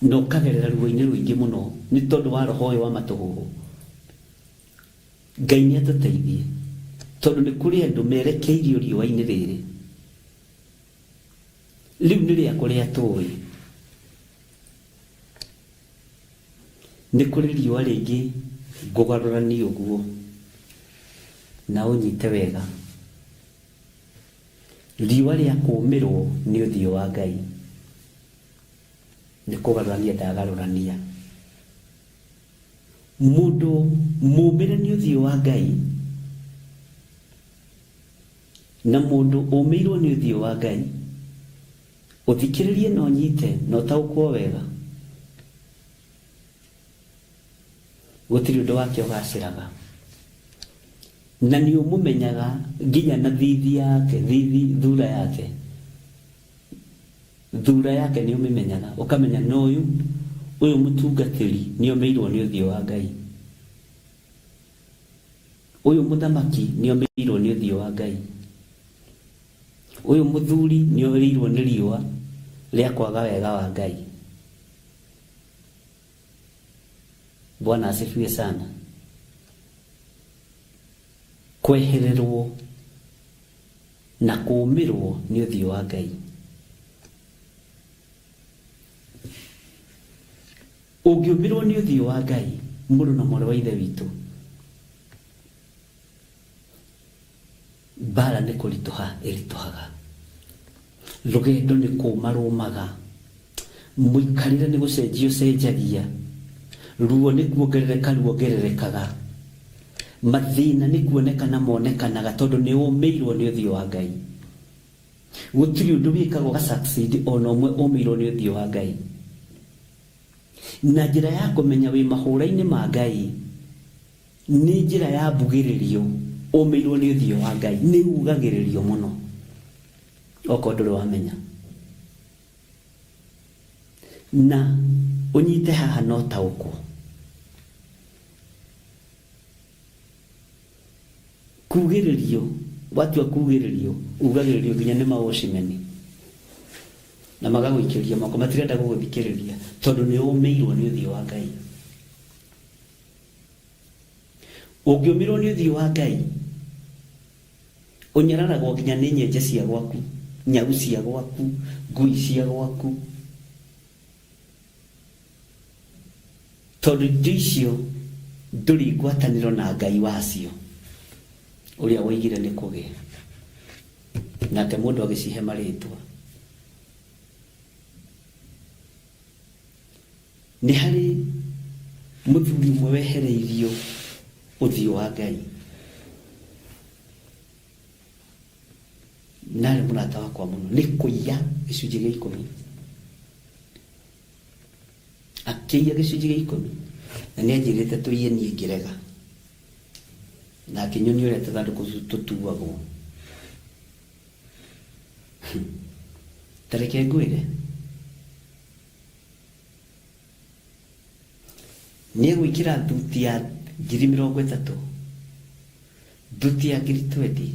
C: na ũkagerera ruo-inĩ rũingĩ mũno nĩ tondũ wa roho ũyũ wa matũhũhũ. Ngai nĩ atũteithie tondũ nĩ kũrĩ andũ merekeirio riũa-inĩ rĩrĩ. Rĩu nĩ rĩa kũrĩa tũĩ. Nĩ kũrĩ riũa rĩngĩ ngũgarũrania ũguo na ũnyite wega. Riũa rĩa kũũmĩrwo nĩ ũthiũ wa Ngai nĩ kũgarũrania ndagarũrania. Mũndũ mũũmĩre nĩ ũthiũ wa Ngai na mũndũ ũmĩirwo nĩ ũthiũ wa Ngai, ũthikĩrĩrie na ũnyite na ũtaũkwo wega, gũtirĩ ũndũ wake ũgacĩraga. Na nĩ ũmũmenyaga nginya na thithi yake, thithi, thura yake. Thura yake nĩ ũmĩmenyaga, ũkamenya na ũyũ, ũyũ mũtungatĩri nĩ omĩirwo nĩ ũthiũ wa Ngai. Ũyũ mũthamaki nĩ omĩirwo nĩ ũthiũ wa Ngai. Ũyũ mũthuri nĩ orĩirwo nĩ riũa rĩa kwaga wega wa Ngai. Bwana asifiwe sana. Kwehererwo na kũũmĩrwo nĩ ũthiũ wa Ngai. Ũngĩũmĩrwo nĩ ũthiũ wa Ngai, mũrũ na mwarĩ wa Ithe witũ, mbara nĩ kũritũha ĩritũhaga, rũgendo nĩ kũũma rũmaga, mũikarĩre nĩ gũcenjia ũcenjagia, ruo nĩ kuongerereka ruongererekaga, mathĩna nĩ kuonekana monekanaga tondũ nĩ ũmĩirwo nĩ ũthiũ wa Ngai. Gũtirĩ ũndũ wĩkaga ũga succeed ona ũmwe ũmĩirwo nĩ ũthiũ wa Ngai. Na njĩra ya kũmenya wĩ mahũra-inĩ ma Ngai nĩ njĩra ya mbugĩrĩrio ũmĩirwo nĩ ũthiũ wa Ngai nĩ ugagĩrĩrio mũno okorwo ndũrĩ wamenya. Na ũnyite haha na ũtaũkwo. Kugĩrĩrio, watua kugĩrĩrio, ugagĩrĩrio nginya nĩ mawocimeni na magagũikĩria moko, matirenda gũgũthikĩrĩria tondũ nĩ ũmĩirwo nĩ ũthiũ wa Ngai. Ũngĩũmĩrwo nĩ ũthiũ wa Ngai, ũnyararagwo nginya nĩ nyenje cia gwaku, nyau cia gwaku, ngui cia gwaku. Tondũ indo icio ndũrĩ ngwatanĩro na Ngai wacio, ũrĩa woigire nĩ kũgĩe, nake mũndũ agĩcihe marĩĩtwa. Nĩ harĩ mũthuri ũmwe wehereirio ũthiũ wa Ngai, na arĩ mũrata wakwa mũno, nĩ kũiya gĩcunjĩ gĩa ikũmi. Akĩiya gĩcunjĩ gĩa ikũmi, na nĩ anjĩrĩte tũiye niĩ ngĩrega, na akĩnyonia ũrĩa tũthandũkũ tũu tũtuagwo. Ta reke ngwĩre, nĩ egwĩkĩra thuti ya 30,000, thuti ya 20,000.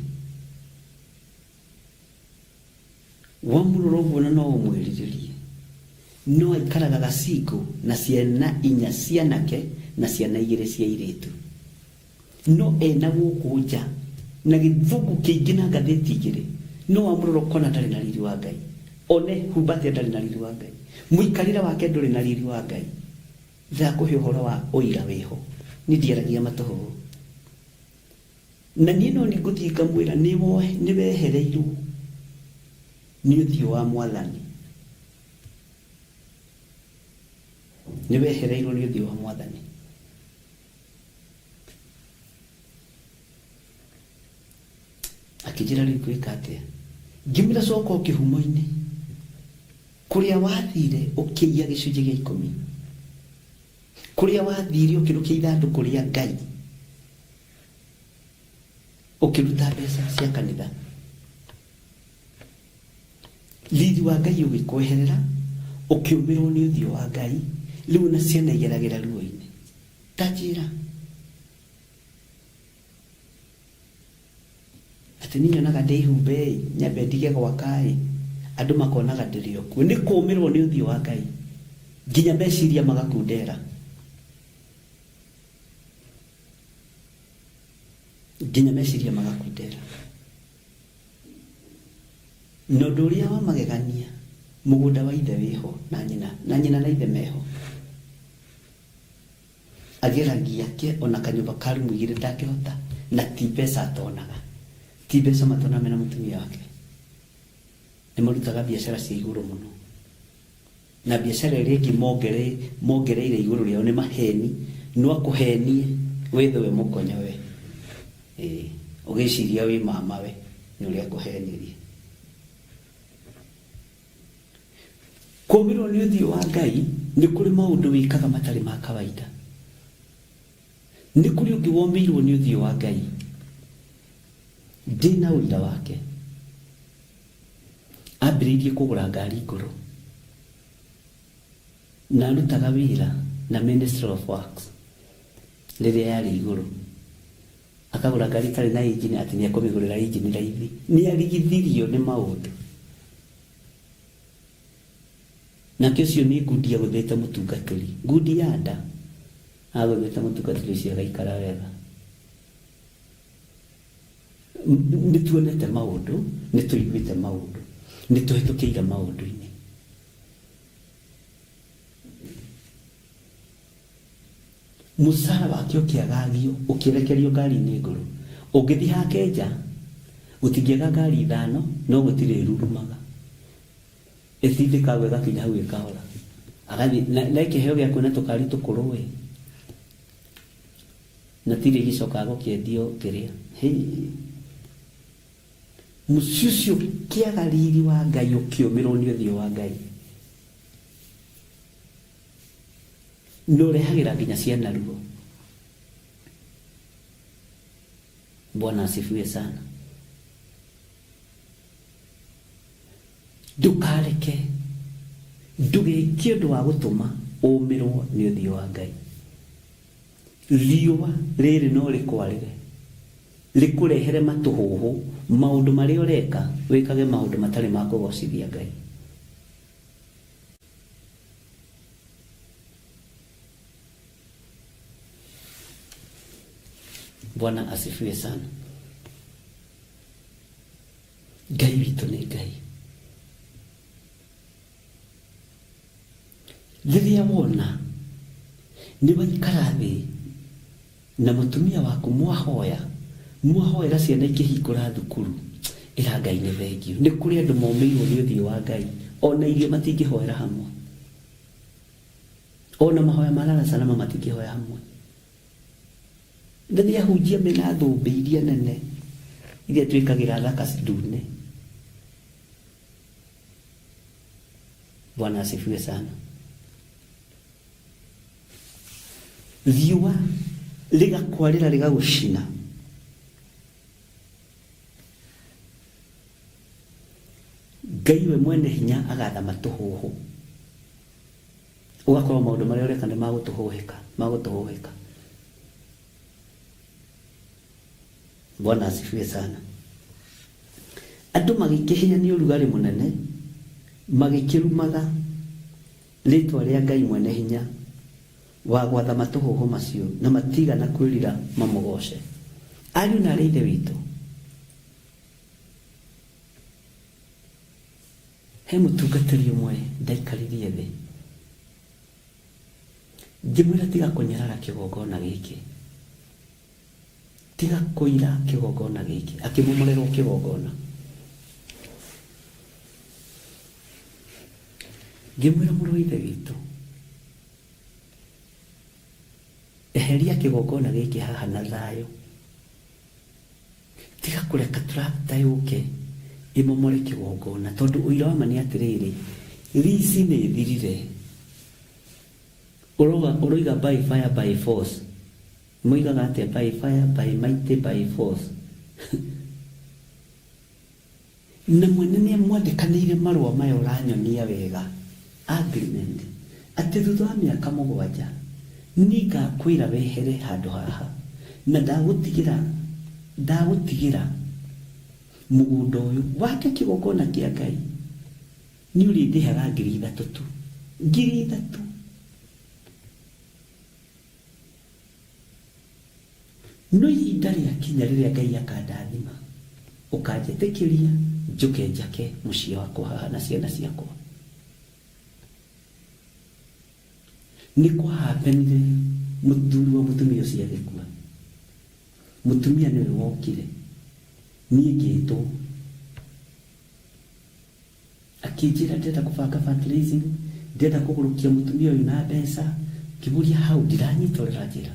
C: Wamũrora ũguo na no ũmwĩrirĩrie. No aikaraga gacingũ na ciana inya cianake na ciana igĩrĩ cia airĩtu. No ena gũkũ nja na gĩthũngũ kĩingĩ na ngathĩti igĩrĩ. No wamũrora ũkona ndarĩ na riri wa Ngai. One humba atĩa ndarĩ na riri wa Ngai. Mũikarĩre wake ndũrĩ na riri wa Ngai. Ndĩrakũhe ũhoro wa ũira wĩho. Niĩ ndiaragia matũhũhũ. Na niĩ no niĩ ngũthiĩ ngamwĩra nĩ wehereirwo nĩ ũthiũ wa Mwathani. Nĩ wehereirwo nĩ ũthiũ wa Mwathani. Akĩnjĩra rĩu ngwĩka atĩa? Ngĩmwĩra coka o kĩhumo-inĩ kũrĩa wathire ũkĩiya gĩcunjĩ gĩa ikũmi. Kũrĩa wathire ũkĩrũkia ithandũkũ rĩa Ngai. Ũkĩruta mbeca cia kanitha. Riri wa Ngai ũgĩkweherera, ũkĩũmĩrwo nĩ ũthiũ wa Ngai, rĩu ona ciana igeragĩra ruo-inĩ. Ta njĩra. Atĩ niĩ nyonaga ndĩhumbe-ĩ, nyambe ndige gwaka-ĩ, andũ makonaga ndĩrĩ o kuo. Nĩ kũũmĩrwo nĩ ũthiũ wa Ngai, nginya meciria magakundera. Nginya meciria magakundera. Na ũndũ ũrĩa wa magegania, mũgũnda wa ithe wĩho na nyina, na nyina na ithe meho. Ageragia ake ona kanyũmba ka rumu igĩrĩ ndangĩhota, na ti mbeca atonaga. Ti mbeca matonaga mena mũtumia wake. Nĩ marutaga biacara cia igũrũ mũno. Na biacara ĩrĩa ĩngĩ mongereire igũrũ rĩao nĩ maheni. No akũhenie wĩthũe mũkonyo we. Ĩĩ, ũgĩciria wĩ mama we nĩ ũrĩa akũhenirie. Kũũmĩrwo nĩ ũthiũ wa Ngai nĩ kũrĩ maũndũ wĩkaga matarĩ ma kawaida. Nĩ kũrĩ ũngĩ womĩirwo nĩ ũthiũ wa Ngai. Ndĩna ũira wake. Ambĩrĩirie kũgũra ngari ngũrũ. Na arutaga wĩra na Ministry of Works rĩrĩa yarĩ igũrũ. Akagũra ngari ĩtarĩ na engine atĩ nĩ ekũmĩgũrĩra engine raithi. Nĩ arigithirio nĩ maũndũ. Nake ũcio nĩ ngundi agũthĩte mũtungatĩri. Ngundi ya nda agũthĩte mũtungatĩri ũcio agaikara wega. Nĩ tuonete maũndũ, nĩ tũiguĩte maũndũ, nĩ tũhĩtũkĩire maũndũ-inĩ. Mũcara wake ũkĩagagio, ũkĩerekerio ngari-inĩ ngũrũ. Ũngĩthiĩ hake nja, gũtingĩaga ngari ithano, no gũtirĩ ĩrurumaga. Ĩtindĩkagwo ĩgakinya hau ĩkahora. Agathiĩ, na, na kĩheo gĩa kuona tũkari tũkũrũ ĩ. Na tirĩ gĩcokaga gũkĩendio kĩrĩa. Hĩ. Mũciĩ ũcio ũkĩaga riri wa Ngai, ũkĩũmĩrwo nĩ ũthiũ wa Ngai. Na ũrehagĩra nginya ciana ruo. Bwana asifiwe sana. Ndũkareke, ndũgeke ũndũ wa gũtũma ũmĩrwo nĩ ũthiũ wa Ngai. Riũa rĩrĩ no rĩkwarĩre, rĩkũrehere matũhũhũ, maũndũ marĩa ũreka, wĩkage maũndũ matarĩ ma kũgocithia Ngai. Bwana asifiwe sana. Ngai witũ nĩ Ngai. Rĩrĩa wona nĩ waikara thĩ na mũtumia waku mwahoya, mwahoera ciana ikĩhingũra thukuru, ĩra Ngai nĩ thengiũ. Nĩ kũrĩ andũ momĩirwo nĩ ũthiũ wa Ngai, ona irio matingĩhoera hamwe. Ona mahoya ma lala salama matingĩhoya hamwe. Na nĩ ahunjia mena thũmbĩ iria nene iria twĩkagĩra thaka ndune. Bwana asifiwe sana. Riũa rĩgakwarĩra rĩgagũcina. Ngai we mwene hinya agatha matũhũhũ. Ũgakorwo maũndũ marĩa ũreka nĩ magũtũhũhĩka, magũtũhũhĩka. Bwana asifiwe sana. Andũ magĩkĩhĩa nĩ ũrugarĩ mũnene, magĩkĩrumaga rĩĩtwa rĩa Ngai Mwene-Hinya wa gwatha matũhũhũ macio, na matiigana kwĩrira mamũgooce. Ariũ na aarĩ a Ithe witũ, he mũtungatĩri ũmwe ndaikaririe thĩ, ngĩmwĩra tiga kũnyarara kĩgongona gĩkĩ. Tiga kũira kĩgongona gĩkĩ. Akĩmomorerwo kĩgongona. Ngĩmwĩra mũrũ wa ithe witũ, eheria kĩgongona gĩkĩ haha na thayũ. Tiga kũreka tractor yũke ĩmomore kĩgongona tondũ ũira wa ma nĩ atĩrĩrĩ, lease nĩ ĩthirire. Ũroiga by fire by force. Moigaga atĩa by fire, by mighty, by force. Na mwene nĩ amwandĩkanĩire marũa maya ũranyonia wega, agreement, atĩ thutha wa mĩaka mũgwanja nĩngakwĩra wehere handũ haha, na ndagũtigĩra ndagũtigĩra mũgũnda ũyũ wake kĩgongona kĩa Ngai, nĩ ũrĩndĩhaga 3,000 tu. 3,000! No ihinda rĩakinya rĩrĩa Ngai akandathima, ũkanjĩtĩkĩria njũke njake mũciĩ wakwa haha na ciana ciakwa. Nĩ kwa happenire mũthuri wa mũtumia ũcio agĩkua. Mũtumia nĩwe wokire, niĩ ngĩtwo. Akĩnjĩra ndĩrenda kũbanga fundraising, ndĩrenda kũgũrũkia mũtumia ũyũ na mbeca. Ngĩmũria hau ndiranyita ũrĩa ũranjĩra.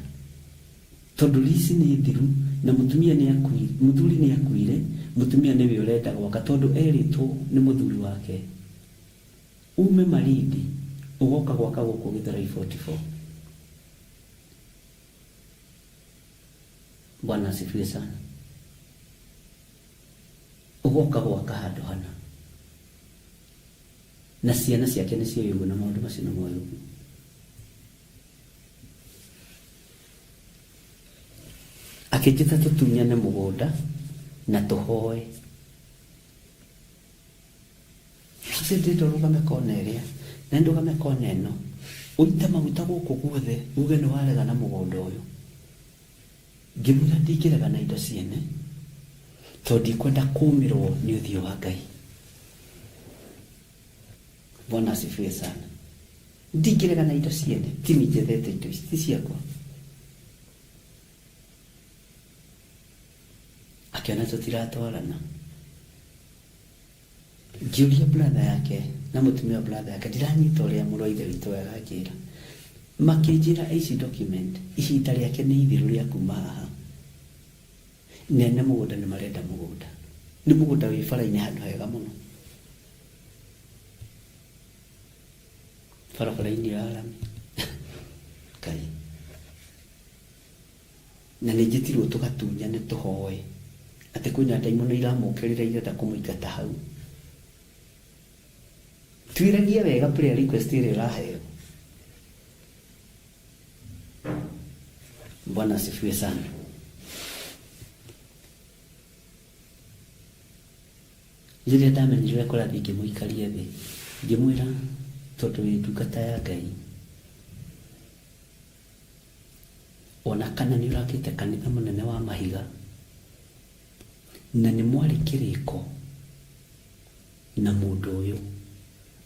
C: Tondũ lease nĩ thiru na mũtumia nĩ akuire, mũthuri nĩ akuire, mũtumia nĩwe ũrenda gwaka tondũ erĩtwo nĩ mũthuri wake ume Malindi ũgoka gwaka gũkũ Githurai 44. Bwana asifiwe sana. Ũgoka gwaka handũ hana na ciana ciake nĩ cioĩ ũguo na maũndũ macio nĩ moĩ ũguo. Akĩnjĩta tũtunyane mũgũnda na tũhoe. Ũcio ndĩrenda ũrũgame kona ĩrĩa na ndũgame kona ĩno ũite maguta gũkũ guothe uge nĩ warega na mũgũnda ũyũ. Ngĩmwĩra ndingĩrega na indo ciene tondũ ndikwenda kũmĩrwo nĩ ũthiũ wa Ngai. Bwana asifiwe sana. Ndingĩrega na indo ciene, ti niĩ njethete indo ici, ti ciakwa. Akĩona tũtiratwarana. Ngĩũria brother yake na mũtumia wa brother yake, ndiranyita ũrĩa mũrũ wa ithe witũ ũyũ aranjĩra. Makĩnjĩra ici document, ihinda rĩake nĩ ithiru rĩa kuma haha. Nene mũgũnda nĩ marenda mũgũnda. Nĩ mũgũnda wĩ bara-inĩ handũ hega mũno. Barabara-inĩ ya rami. Ngai. Na nĩ njĩtirwo tũgatunyane tũhoe atĩ kwĩna ndaimono iramũkĩrĩra irenda kũmũingata hau. Tuĩragie wega prayer request ĩrĩa ũraheo. Bwana asifiwe sana. Rĩrĩa ndamenyire ũrĩa kũrathiĩ ngĩmũikaria thĩ ngĩmwĩra tondũ wĩ ndungata ya Ngai ona kana nĩ ũrakĩte kanitha mũnene wa mahiga na nĩ mwarĩ kĩrĩko na mũndũ ũyũ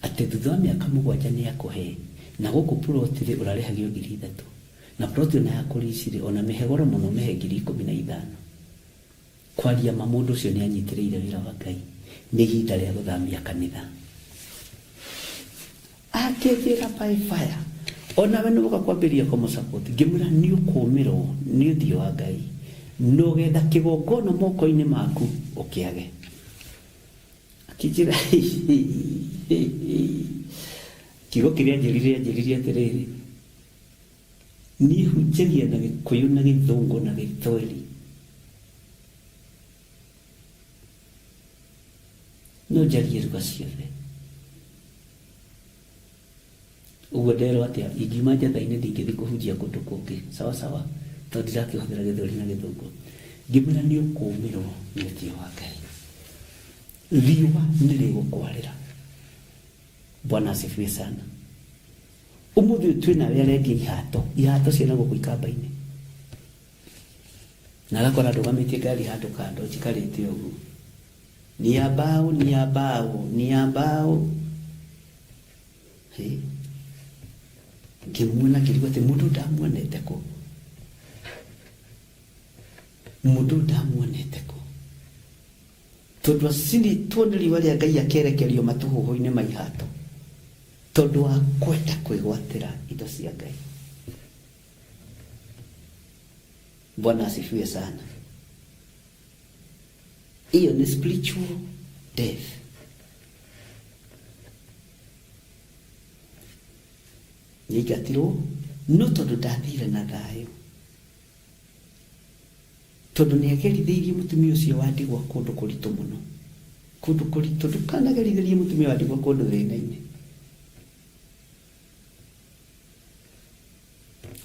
C: atĩ thutha wa mĩaka mũgwanja nĩ akũhe na gũkũ plot rĩ ũrarĩhagio 3000 na plot ona ya kũrici rĩ ona mĩhe goro mũno mĩhe 15,000. Kwaria ma mũndũ ũcio nĩ anyitĩrĩire wĩra wa Ngai nĩ ihinda rĩa gũthamia kanitha. Akĩnjĩra by fire onawe nĩ ũgoka kwambĩrĩria kũmũ support. Ngĩmwĩra nĩ ũkũmĩrwo nĩ ũthiũ wa Ngai na ũgetha kĩgongona moko-inĩ maku ũkĩage. Akĩnjĩra kiugo kĩrĩa anjĩrire anjĩrire atĩrĩrĩ, niĩ hunjagia na Gĩkũyũ na Gĩthũngũ na Gĩthweri no njarie ruga ciothe. Ũguo nderwo atĩa ingiuma njatha-inĩ ndingĩthiĩ kũhunjia kũndũ kũngĩ sawa sawa tondũ ndirakĩhũthĩra Gĩthweri na Gĩthũngũ. Ngĩmwĩra nĩ ũkũmĩrwo nĩ ũthiũ wa Ngai, riũa nĩ rĩgũkwarĩra. Bwana asifiwe sana. Ũmũthĩ ũyũ twĩ nawe arendia ihato, ihato cia nagũkũ ikamba-inĩ. Na agakora ndũgamĩtie ngari handũ kando njikarĩte ũguo. Ni ya mbaũ, ni ya mbaũ, ni ya mbaũ. Hĩ. Ngĩmuona ngĩrigwo atĩ mũndũ ndamuonete kũ. Mũndũ ndamuonete kũ. Tondũ acinĩtwo nĩ riũa rĩa Ngai akerekerio matũhũhũ-inĩ ma ihato tondũ wa kwenda kwĩgwatĩra indo cia Ngai. Bwana asifiwe sana. Iyo nĩ spiritual death. Nĩaingatirwo no tondũ ndathire na thayũ. Tondũ nĩagerithĩirie mũtumia ũcio wa ndigwa kũndũ kũritũ mũno. Kũndũ kũritũ. Ndũkanagerithĩrie mũtumia wa ndigwa kũndũ thĩna-inĩ.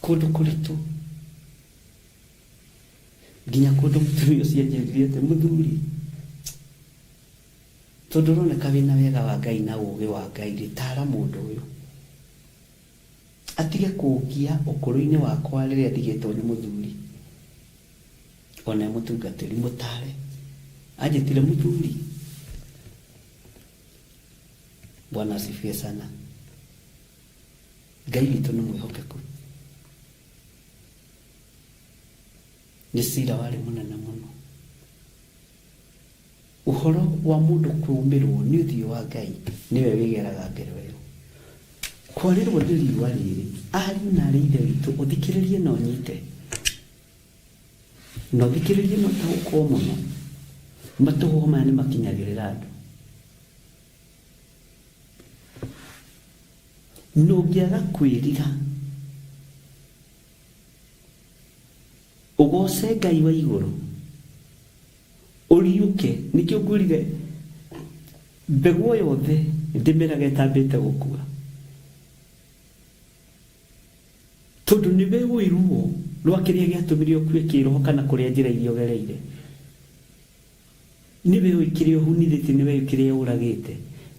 C: Kũndũ kũritũ. Nginya kũndũ mũtumia ũcio anjĩrire atĩ mũthuri, tondũ ũroneka wĩna wega wa Ngai na ũgĩ wa Ngai rĩ, tara mũndũ ũyũ. Atige kũngia ũkũrũ-inĩ wakwa rĩrĩa ndigĩtwo nĩ mũthuri, o na e mũtungatĩri mũtare. Anjĩtire mũthuri. Bwana asifiwe sana. Ngai witũ nĩ mwĩhokeku. Nĩ cira warĩ mũnene mũno. Ũhoro wa mũndũ kũũmĩrwo nĩ ũthiũ wa Ngai nĩwe wĩgeraga ngero ĩyo. Kwarĩrwo nĩ riũa rĩrĩ, ariũ na aarĩ a Ithe witũ, ũthikĩrĩrie na ũnyite, na ũthikĩrĩrie na ũtaũkwo mũno, matũhũhũ maya nĩ makinyagĩrĩra andũ. Na ũngĩaga kwĩrira, ũgooce Ngai wa igũrũ, Ũriũke. Nĩkĩo ngwĩrire mbegũ o yothe ndĩmeraga ĩtambĩte gũkua. Tondũ nĩwe ũĩ ruo rwa kĩrĩa gĩatũmire ũkue kĩroho kana kũrĩa njĩra iria ũgereire. Nĩwe ũĩ kĩrĩa ũhunithĩtie, nĩwe ũĩ kĩrĩa ũragĩte.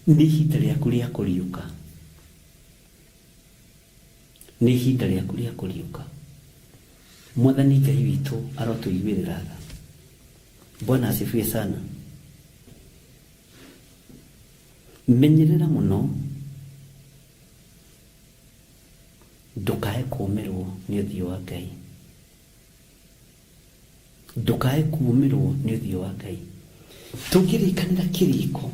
C: Nĩ ihinda rĩaku rĩa kũriũka. Nĩ ihinda rĩaku rĩa kũriũka. Mwathani Ngai witũ arotũiguĩrĩra tha. Bwana asifiwe sana. Menyerera mũno ndũkae kũũmĩrwo nĩ ũthiũ wa Ngai. Ndũkae kuumĩrwo nĩ ũthiũ wa Ngai. Tũngĩrĩkanĩra kĩrĩko,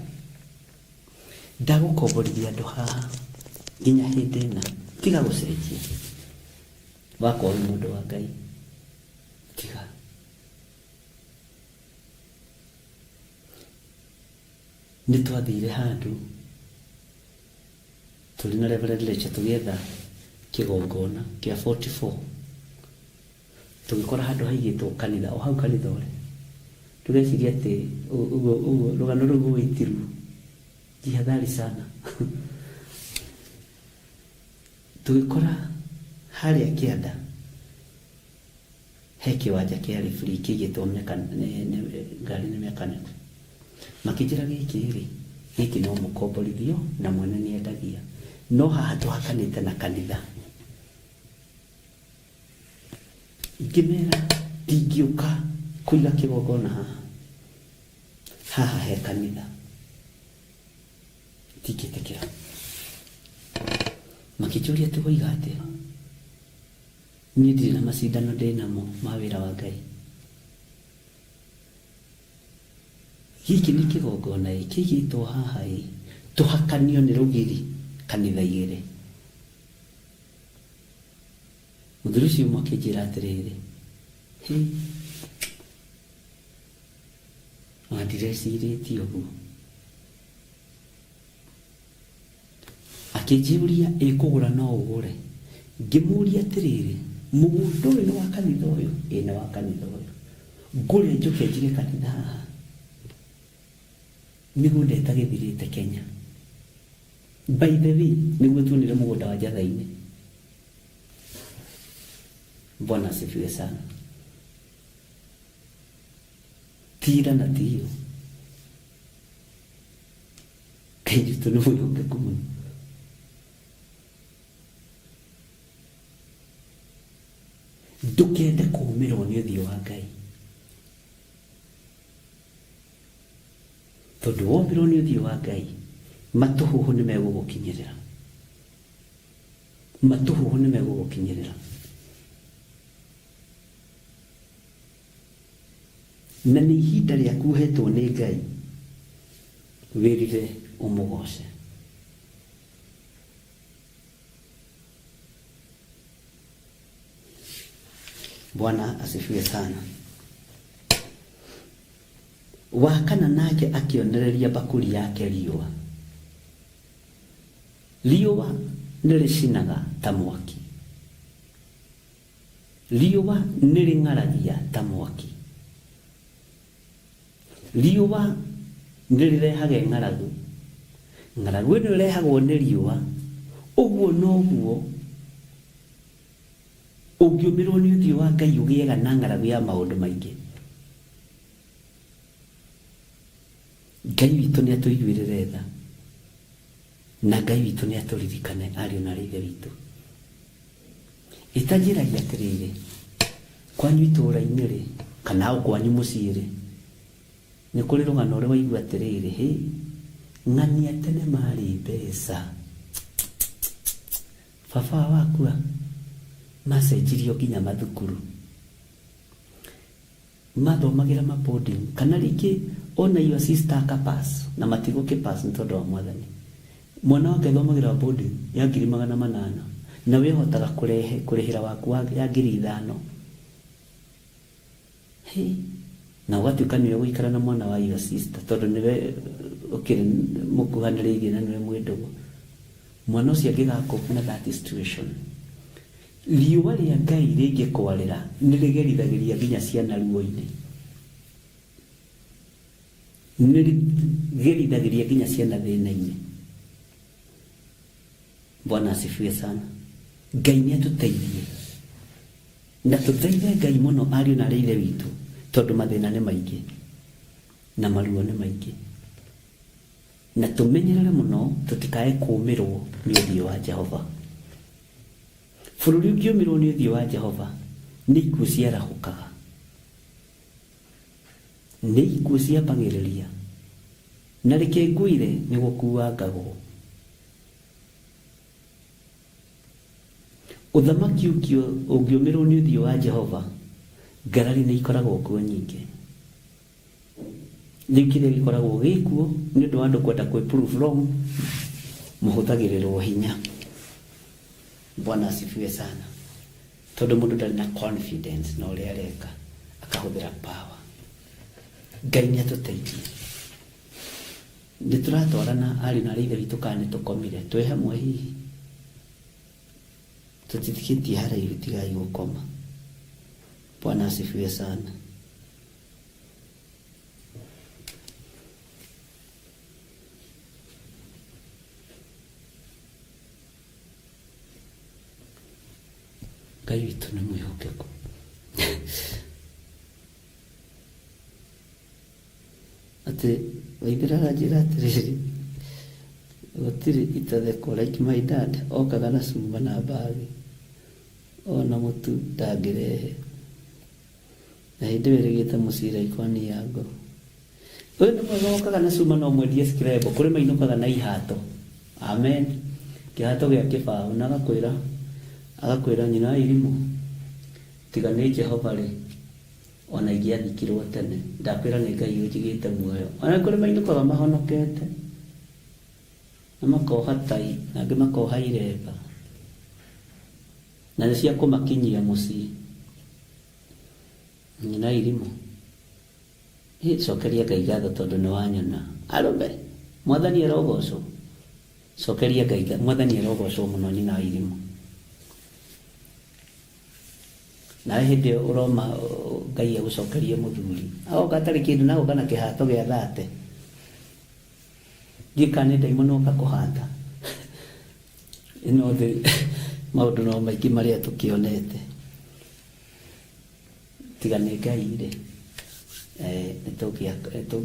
C: ndagũkomborithia andũ haha nginya hĩndĩ ĩna. Tiga gũcenjia. Wakorwo wĩ mũndũ wa Ngai, tiga. Nĩ twathire handũ tũrĩ na Reverend Lecha tũgĩetha kĩgongona kĩa 44. Tũgĩkora handũ haigĩtwo kanitha, o hau kanitha ũrĩ. Tũgeciria atĩ ũguo ũguo rũgano rũu ũĩ ti ruo. Jihadhari sana. Tũgĩkora harĩa kĩanda he kĩwanja kĩarĩ free kĩigĩtwo ngari nĩ mechanic. Makĩnjĩra gĩkĩ rĩ, gĩkĩ no mũkomborithio na mwene nĩ endagia. No haha tũhakanĩte na kanitha. Ngĩmera ndingĩũka kũiga kĩgongona haha, haha he kanitha, ndingĩtĩkĩra. Makĩnjũria atĩ woiga atĩa? Niĩ ndirĩ na macindano ndĩ namo ma wĩra wa Ngai. Gĩkĩ nĩ kĩgongona ĩ, kĩigĩtwo haha ĩ, tũhakanio nĩ rũgiri kanitha igĩrĩ. Mũthuri ũcio ũmwe akĩnjĩra atĩrĩrĩ, Hĩ, ona ndirecirĩtie ũguo. Akĩnjũria, ĩ kũgũra no ũgũre? Ngĩmũria atĩrĩrĩ, mũgũnda ũyũ nĩ wa kanitha ũyũ? Ĩ nĩ wa kanitha ũyũ. Ngũre njũke njige kanitha haha? Mĩgũnda ĩtagĩthirĩte Kenya. By the way, nĩguo tuonire mũgũnda wa Njatha-inĩ. Bwana asifiwe sana. Tira na tiyo. Ngai witũ nĩ mwĩhokeku mũno. Ndũkende kũũmĩrwo nĩ ũthiũ wa Ngai. Tondũ wombirwo nĩ ũthiũ wa Ngai, matũhũhũ nĩ megũgũkinyĩrĩra. Matũhũhũ nĩ megũgũkinyĩrĩra. Na nĩ ihinda rĩaku ũhetwo nĩ Ngai, wĩrire ũmũgoce. Bwana asifiwe sana. Wa kana nake akĩonereria mbakũri yake riũa. Riũa nĩ rĩcinaga ta mwaki. Riũa nĩ rĩng'aragia ta mwaki. Riũa nĩ rĩrehage ng'aragu. Ng'aragu ĩno ĩrehagwo nĩ riũa. Ũguo noguo ũngĩũmĩrwo nĩ ũthiũ wa Ngai ũgĩaga na ng'aragu ya maũndũ maingĩ. Ngai witũ nĩ atũiguĩrĩre tha. Na Ngai witũ nĩ atũririkane ariũ na aarĩ a Ithe witũ. Ĩtanjĩragia atĩrĩrĩ, kwanyu itũũra-inĩ-rĩ, kana o kwanyu mũciĩ-rĩ, nĩ kũrĩ rũgano ũrĩ waigua atĩrĩrĩ, hĩ, ng'ania tene marĩ mbeca, baba wao akua, macenjirio nginya mathukuru. Mathomagĩra ma boarding, kana rĩngĩ Ona your sister akapass na matigũkĩpass nĩ tondũ wa mwathani. Mwana wake athomagĩra boarding ya 800,000 na we ũhotaga kũrehe kũrĩhĩra waku wa ya 5,000. Hey. Na ũgatuĩka nĩwe gũikara na mwana wa your sister tondũ nĩwe ũkĩrĩ mũkuhanĩrĩirie na nĩwe mwĩ ndũgũ. Mwana ũcio angĩgacope na that situation, riũa rĩa Ngai rĩngĩkwarĩra nĩ rĩgerithagĩria nginya ciana ruo-inĩ. Nĩ rĩgerithagĩria nginya ciana thĩna-inĩ. Bwana asifiwe sana. Ngai nĩ atũteithie na tũthaithe Ngai mũno ariũ na arĩ ithe witũ tondũ mathĩna nĩ maingĩ na maruo nĩ maingĩ na tũmenyerere mũno tũtikae kũũmĩrwo nĩ ũthiũ wa Jehova. Bũrũri ũngĩũmĩrwo nĩ ũthiũ wa Jehova nĩ ikuũ ciarahũkaga, nĩ ikuũ ciambagĩrĩria, na reke ngwĩre nĩ gũkuangagwo. Ũthamaki ũngĩũmĩrwo nĩ ũthiũ wa Jehova, ngarari nĩ ikoragwo kuo nyingĩ. Rĩu kĩrĩa gĩkoragwo gĩkuo nĩ ũndũ wa andũ kwenda kwĩ prove wrong, mũhũthagĩrĩrwo hinya. Bwana asifiwe sana. Tondũ mũndũ ndarĩ na confidence na ũrĩa areka, akahũthĩra power. Ngai nĩ atũteithie. Nĩ tũratwarana ariũ na arĩ ithe witũ kana nĩ tũkomire? Twĩ hamwe hihi? Tũtithikĩtie haraihu, tigai gũkoma. Bwana asifiwe sana. Ngai witũ nĩ mwĩhokeku. Atĩ waithĩra aranjĩra atĩrĩrĩ, gũtirĩ itathekwo like my dad okaga na cuma na mbagi ona mũtu ndangĩrehe. Na hĩndĩ ĩyo ĩrĩgĩte mũciĩ like one year ago. Ũyũ nĩ mwega wokaga na cuma no mwendie screbo kũrĩ mainũkaga na ihato. Amen. Kĩhato gĩa kĩbaũ na agakwĩra agakwĩra nyina wa irimũ tiga nĩ Jehova rĩ ona ingĩathikirwo tene ndakwĩra nĩ Ngai ũnjigĩte muoyo. Ona kũrĩ mainũkaga mahonokete na makoha tai na angĩ makoha iremba na nĩ cia kũmakinyia mũciĩ. Nyina wa irimũ. Ĩ cokeria Ngai ngatho tondũ nĩ wanyona. Arũme, Mwathani arogocwo. Cokeria Ngai ngatho. Mwathani arogocwo mũno nyina wa irimũ. Nawe hĩndĩ ĩyo ũroma Ngai agũcokerie mũthuri. Agoka atarĩ kĩndũ na agoka na kĩhato gĩa thate. Ndiũĩ kana nĩ ndaimono oka kũhata. Ĩno thĩ maũndũ no maingĩ marĩa tũkĩonete. Tiga nĩ Ngai rĩ,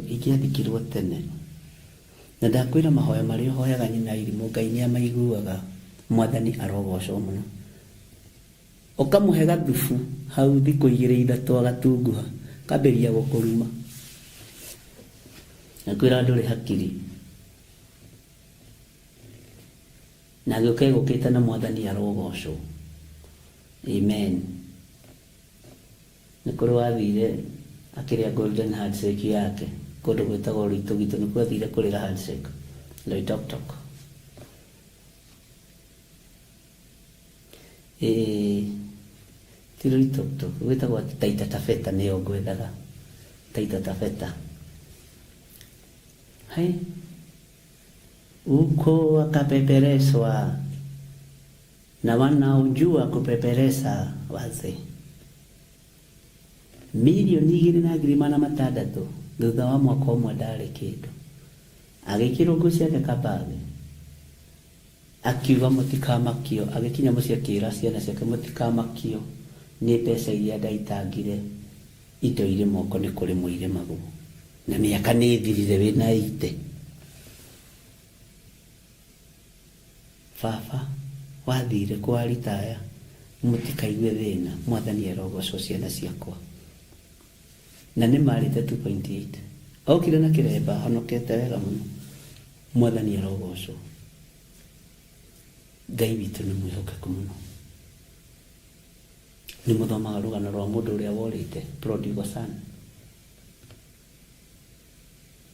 C: ingĩathikirwo tene. Na ndakwĩra mahoya marĩa ũhoyaga nyina irimũ Ngai nĩ amaiguaga. Mwathani arogocwo mũno. Ũkamũhe gathubu hau thikũ igĩrĩ ithatũ agatunguha, akambĩrĩria gũkũruma. Ndakwĩra ndũrĩ hakiri. Na agĩũka egũkĩte na Mwathani arogocwo. Amen. Nĩ kũrĩ wathire akĩrĩa golden handshake yake kũndũ gwĩtagwo Loitogito nĩkuo athire kũrĩra handshake Loitoktok. Ĩĩ ti Loitoktok gwĩtagwo Taita Taveta nĩyo ngwethaga Taita Taveta. Hai uko akapepereswa na wanaojua kupeperesa wazee. 2,600,000 thutha wa mwaka ũmwe ndarĩ kĩndũ. Agĩkĩrwo nguo ciake kabagi akiuga mũtikamakio, agĩkinya mũciĩ akĩra ciana ciake mũtikamakio nĩ mbeca iria ndaitangire indo irĩ moko nĩ kũrĩmwo irĩmagwo na mĩaka nĩ ĩthirire wĩna ite. Baba wathire kũ waritaya mũtikaigue thĩna mwathani arogocwo ciana ciakwa na nĩ marĩte 2.8 okire na kĩremba ahonokete wega mũno mwathani arogocwo Ngai witũ nĩ mwĩhokeku mũno nĩ mũthomaga rũgano rwa mũndũ ũrĩa worĩte prodigal son.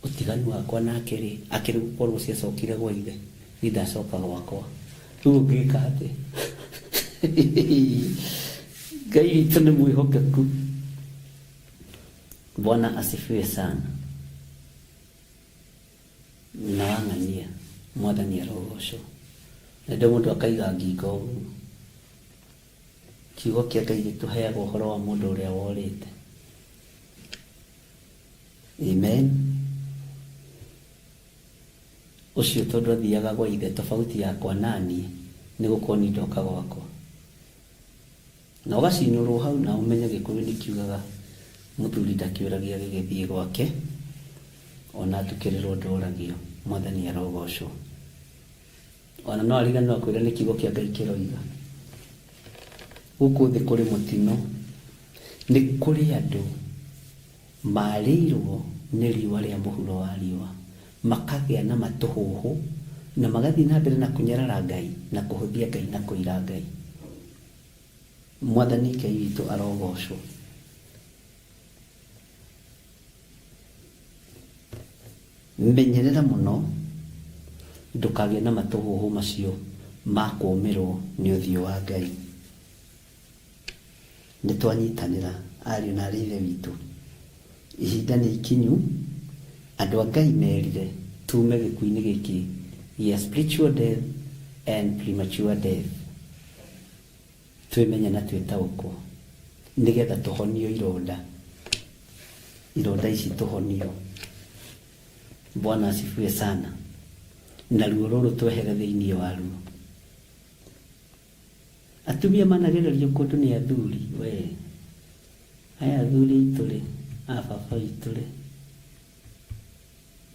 C: Ũtiganu wakwa nake rĩ, akĩrĩ gũkorwo ciacokire gwa ithe, niĩ ndacoka gwakwa. Rĩu ũngĩka atĩa? Ngai witũ nĩ mwĩhokeku. Bwana asifiwe sana. Nyina wa ng'ania, Mwathani arogocwo. Na ndĩ mũndũ akaiga ngingo ũguo. Kiugo kĩa Ngai gĩtũheaga ũhoro wa mũndũ ũrĩa worĩte. Amen. Ũcio tondũ athiaga gwa ithe tofauti yakwa naniĩ nĩ gũkorwo niĩ ndoka gwakwa. Na ũgacinũrwo hau na ũmenye Gĩkũyũ nĩ kiugaga mũthuri ndakĩũragia gĩgĩthiĩ gwake ona atukĩrĩrwo ndoragio. Mwathani arogocwo. Ona no ariganĩrwo akwĩre nĩ kiugo kĩa Ngai kĩroiga. Gũkũ thĩ kũrĩ mũtino. Nĩ kũrĩ andũ marĩirwo nĩ riũa rĩa mũhuro wa riũa, makagĩa na matũhũhũ, na magathiĩ na mbere na kũnyarara Ngai, na kũhũthia Ngai, na kũira Ngai. Mwathani Ngai witũ arogocwo. Menyerera mũno ndũkagĩe na matũhũhũ macio ma kũũmĩrwo nĩ ũthiũ wa Ngai. Nĩ twanyitanĩra ariũ na aarĩ a Ithe witũ. Ihinda nĩ ikinyu andũ a Ngai merire tume gĩkuũ-inĩ gĩkĩ gĩa spiritual death and premature death. Twĩmenye na twĩtaũkwo nĩgetha tũhonio ironda. Ironda ici tũhonio. Bwana asifiwe sana. Na ruo rũrũ twehere thĩinĩ waruo. Atumia managererio kũndũ nĩ athuri we. Aya athuri aitũ rĩ, a baba witũ rĩ,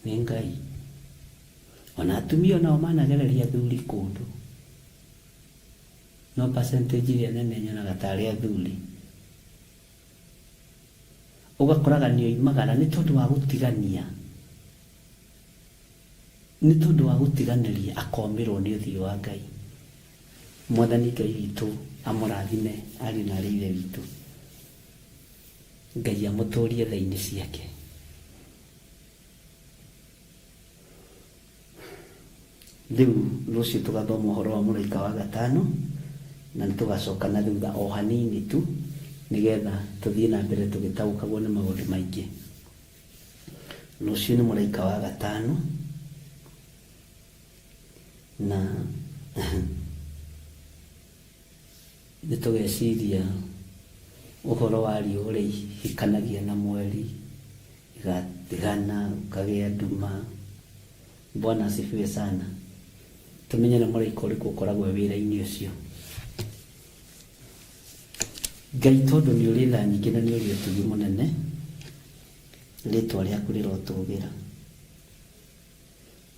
C: nĩ Ngai. Ona atumia onao managereria athuri kũndũ. No percentage ĩrĩa nene nyonaga tarĩ athuri. Ũgakoraga nĩ oimagara nĩ tondũ wa gũtigania. Nĩ tondũ wa gũtiganĩria akomĩrwo nĩ ũthiũ wa Ngai. Mwathani Ngai witũ amũrathime ariũ na arĩ ithe witũ. Ngai amũtũrie tha-inĩ ciake. Rĩu rũciũ tũgathoma ũhoro wa mũraika wa gatano na nĩ tũgacoka na thutha o hanini tu nĩgetha tũthiĩ na mbere tũgĩtaũkagwo nĩ maũndũ maingĩ. Rũciũ nĩ mũraika wa gatano na nĩ tũgeciria ũhoro wa riũa ũrĩa ihikanagia na mweri, igatigana, gũkagĩa nduma. Bwana asifiwe sana. Tũmenye nĩ mũraika ũrĩkũ ũkoragwo e wĩra-inĩ ũcio. Ngai tondũ nĩ ũrĩ tha nyingĩ na nĩ ũrĩ ũtugi mũnene, rĩtwa rĩaku rĩrotũgĩra.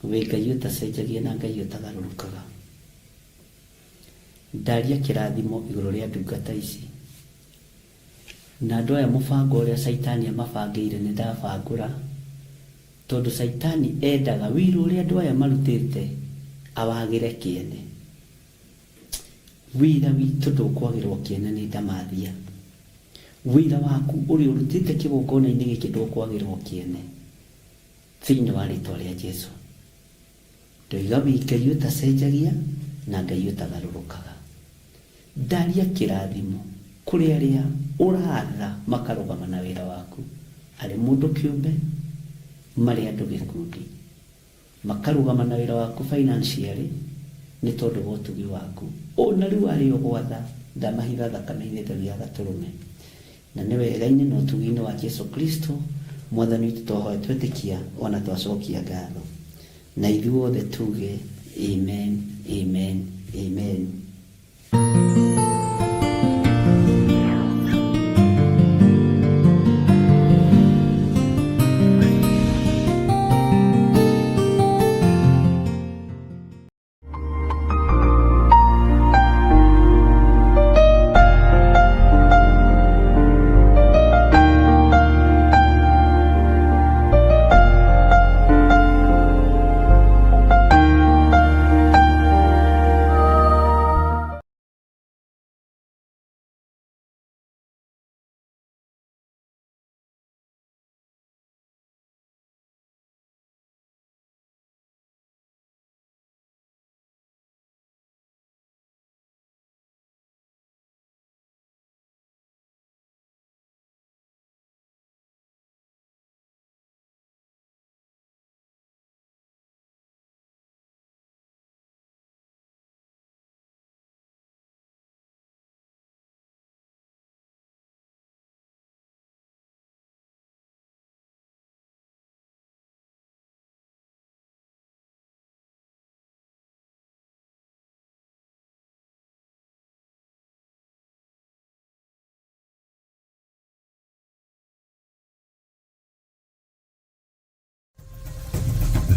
C: Wĩ Ngai ũtacenjagia na Ngai ũtagarũrũkaga. Ndaria kĩrathimo igũrũ rĩa ndungata ici. Na andũ aya mũbango ũrĩa Caitani amabangĩire nĩ ndabangũra, tondũ Caitani endaga wĩra ũrĩa andũ aya marutĩte awagĩre kĩene. Wĩra witũ ndũkwagĩrwo kĩene nĩ ndamathia. Wĩra waku ũrĩa ũrutĩte kĩgongona-inĩ gĩkĩ ndũkwagĩrwo kĩene. Thĩinĩ wa rĩtwa rĩa Jesu. Ndoiga wĩ Ngai ũtacenjagia na Ngai ũtagarũrũkaga. Ndaria kĩrathimo kũrĩ arĩa ũratha makarũgama na wĩra waku, arĩ mũndũ kĩũmbe, marĩ andũ gĩkundi. Makarũgama na wĩra waku financially nĩ tondũ wa ũtugi waku. Ona rĩu arĩa ũgwatha ndamahitha thakame-inĩ theru ya Gatũrũme. Na nĩ wega-inĩ na ũtugi-inĩ wa Jesu Kristo Mwathani witũ twahoya twetĩkia ona twacokia ngatho. Na ithuothe tuge Amen, Amen, Amen.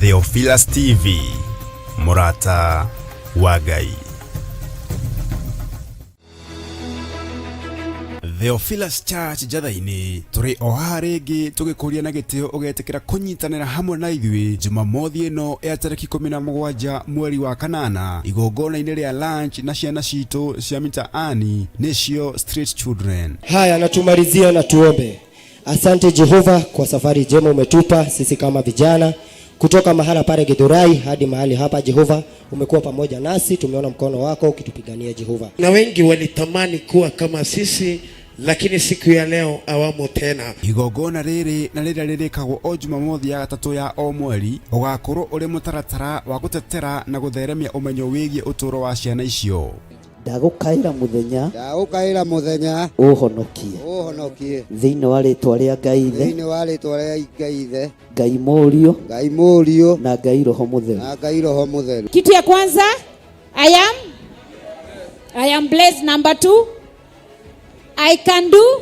A: Theophilus TV, mũrata wa Ngai. Theophilus Church Njatha-inĩ tũrĩ o haha rĩngĩ tũgĩkũria na gĩtĩo ũgetĩkĩra kũnyitanĩra hamwe na ithuĩ Jumamothi ĩno ya tarĩki 17 mweri wa kanana igongona-inĩ rĩa lunch na ciana citũ cia mitaani nĩcio Street Children.
D: Haya, na tumalizie na tuombe. Asante Jehova kwa safari njema umetupa sisi kama vijana kutoka mahala pale Githurai hadi mahali hapa. Jehova, umekuwa pamoja nasi, tumeona mkono wako ukitupigania Jehova.
E: Na wengi walitamani kuwa kama sisi, lakini siku ya leo hawamo tena.
A: Igongona rĩrĩ na rĩrĩa rĩrĩkagwo o Jumamothi ya gatatũ ya o mweri ũgakorwo ũrĩ mũtaratara wa gũtetera na gũtheremia ũmenyo wĩgiĩ ũtũũro wa ciana icio.
B: Ndagũkaĩra mũthenya
F: Ndagũkaĩra mũthenya
B: ũhonokie
F: ũhonokie
B: thĩinĩ wa rĩtwa rĩa Ngai Ithe,
F: thĩinĩ wa rĩtwa rĩa Ngai Ithe,
B: Ngai Mũriũ
F: Ngai Mũriũ
B: na Ngai Roho Mũtheru.
F: na Ngai Roho Mũtheru.
G: Kitu ya kwanza, I am blessed. Number 2, I can do.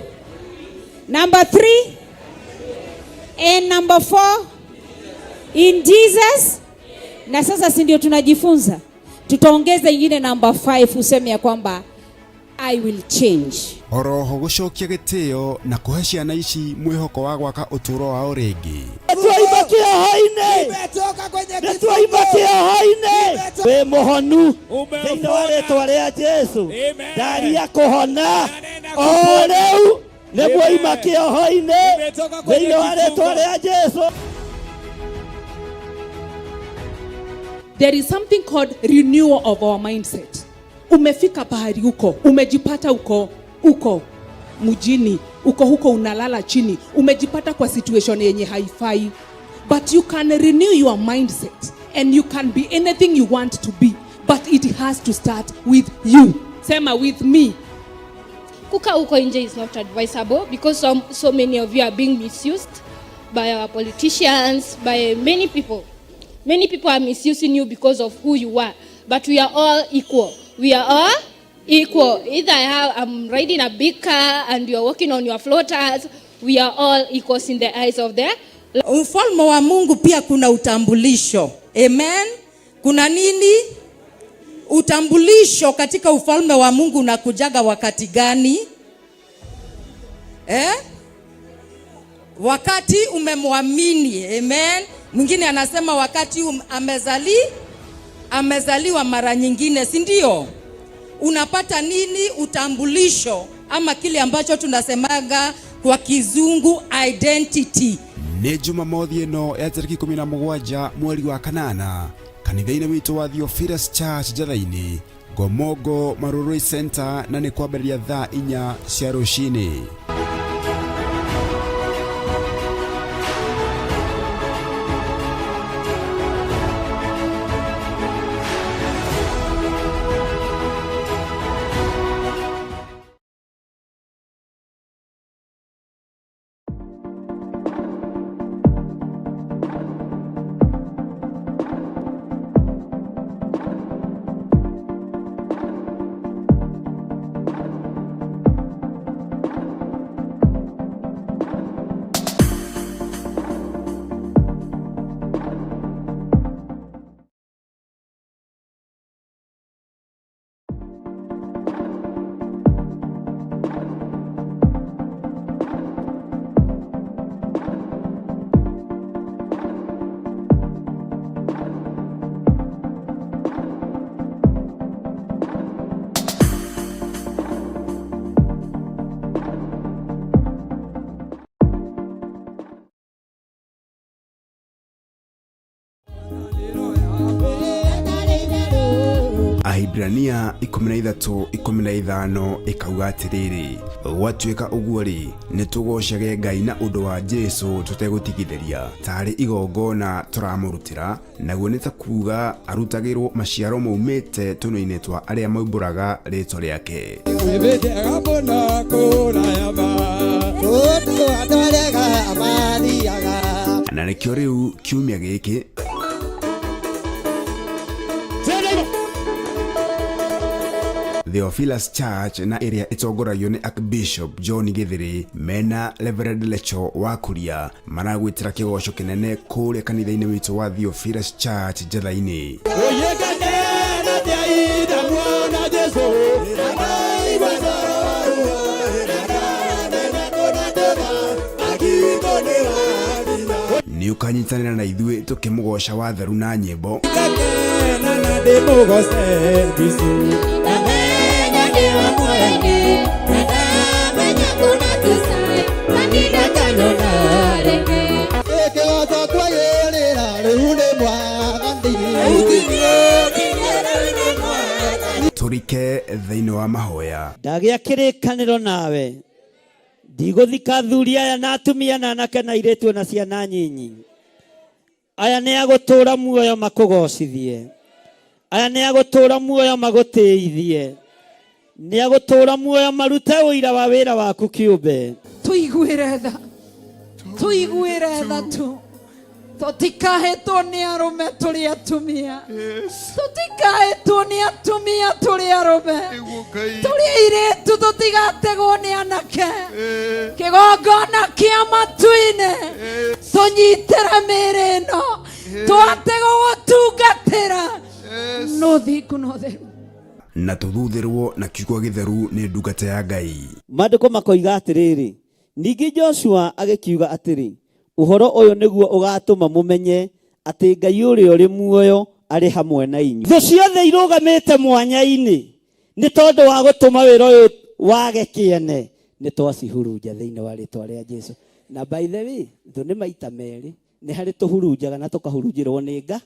G: Number 3, and number 4, in Jesus. Na sasa si ndio tunajifunza, tutaongeza ingine number 5, useme ya kwamba I will change.
A: Oroho gũcokia gĩtĩo na kũhe ciana ici mwĩhoko wa gwaka ũtũũro wao rĩngĩ.
B: Nĩtwaima kĩoho-inĩ,
F: Nimetoka kwenye
B: nĩtwaima kĩoho-inĩ, wĩ mũhonu thĩinĩ wa rĩtwa rĩa Jesũ. Ndaria kũhona o rĩu, nĩmwaima kĩoho-inĩ thĩinĩ wa rĩtwa rĩa Jesũ.
H: There is something called renewal of our mindset. Umefika pahali uko, umejipata uko, uko mjini, uko huko unalala chini, umejipata kwa situation yenye haifai. But you can renew your mindset and you can be anything you want to be, but it has to start with you. Sema with me.
I: Kukaa huko nje is not advisable because so many of you are being misused by our politicians, by many people. Many people are misusing you because of who you are. But we are all equal. We are all equal. Either I'm riding a big car and you're walking on your floaters. We are all equals in the eyes of the
J: Ufalme wa Mungu pia kuna utambulisho. Amen. Kuna nini? Utambulisho katika ufalme wa Mungu unakujaga wakati gani? Wakati umemwamini. Amen. Mwingine anasema wakati amezaliwa mara nyingine, si ndio? Unapata nini? Utambulisho ama kile ambacho tunasemaga kwa kizungu identity.
A: Nĩ Jumamothi ĩno ya tarĩki 17 mweri wa kanana kanitha-inĩ witũ wa Theophilus Church Njatha-inĩ, Ngomongo Marurui Center, na nĩ kwambĩrĩria thaa 4 cia rũcinĩ. Ahibrania 13:15 ĩkauga atĩrĩrĩ, gwatuĩka ũguo rĩ, nĩtũgocage Ngai na ũndũ wa Jesũ tũtegũtigithĩria, tarĩ igongona tũramũrutĩra, naguo nĩ ta kuuga arutagĩrwo maciaro maumĩte tũnua-inĩ twa arĩa maumbũraga rĩĩtwa rĩake. Na nĩkĩo rĩu kiumia gĩkĩ Theophilus Church na ĩrĩa ĩtongoragio nĩ Archbishop John Gĩthĩrĩ mena Reverend Lecho wa Kuria maragwĩtĩra kĩgoco kĩnene kũrĩa kanitha-inĩ witũ wa Theophilus Church Njetha-inĩ. Nĩ ũkanyitanĩra na ithuĩ tũkĩmũgoca wa theru na nyĩmbo. Tũrike thĩinĩ wa mahoya.
B: Ndagĩa kĩrĩkanĩro nawe, ndigũthika athuri aya na atumia na anake na airĩtu na ciana nyinyi. Aya nĩ agũtũũra muoyo makũgocithie, aya nĩ agũtũũra muoyo magũtĩithie, nĩ agũtũũra muoyo marute ũira wa wĩra waku kĩũmbe.
K: Tũiguĩre tha, tũiguĩre tha tu, tũtikahĩtwo nĩ arũme tũrĩ atumia, tũtikahĩtwo nĩ atumia tũrĩ arũme, tũrĩ airĩtu, tũtigategwo nĩ anake. Kĩgongona kĩa matu-inĩ tũnyitĩre mĩĩrĩ ĩno, tũhote gũgũtungatĩra no thingu no theru,
A: na tũthuthĩrwo na kiugo gĩtheru nĩ ndungata ya Ngai.
B: Maandĩko makoiga atĩrĩrĩ, ningĩ Joshua agĩkiuga atĩrĩ, ũhoro ũyũ nĩguo ũgatũma mũmenye atĩ Ngai ũrĩa ũrĩ muoyo arĩ hamwe na inyuĩ. Thũ ciothe irũgamĩte mwanya-inĩ nĩ tondũ wa gũtũma wĩra ũyũ wage kĩene, nĩ twacihurunja thĩinĩ wa rĩtwa rĩa Jesu. Na by the way, thũ nĩ maita merĩ, nĩ harĩ tũhurunjaga na tũkahurunjĩrwo nĩ nga,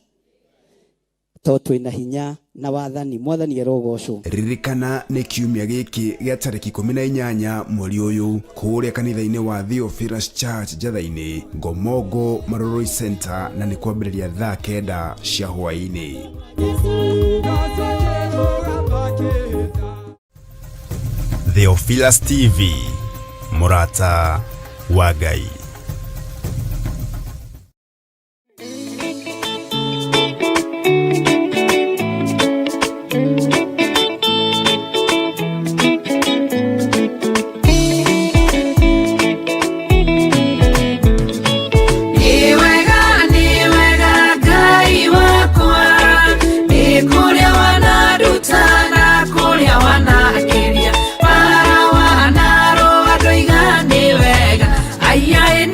B: to twĩna hinya na wathani. Mwathani arogocwo.
A: Ririkana nĩ kiumia gĩkĩ gĩa tarĩki 18 mweri ũyũ kũrĩa kanitha-inĩ wa Theophilus Church Njetha-inĩ, Ngomongo Maroroi Center, na nĩ kwambĩrĩria thaa 9 cia hwaĩ-inĩ. Theophilus TV, mũrata wa Ngai.
L: Ay, ay.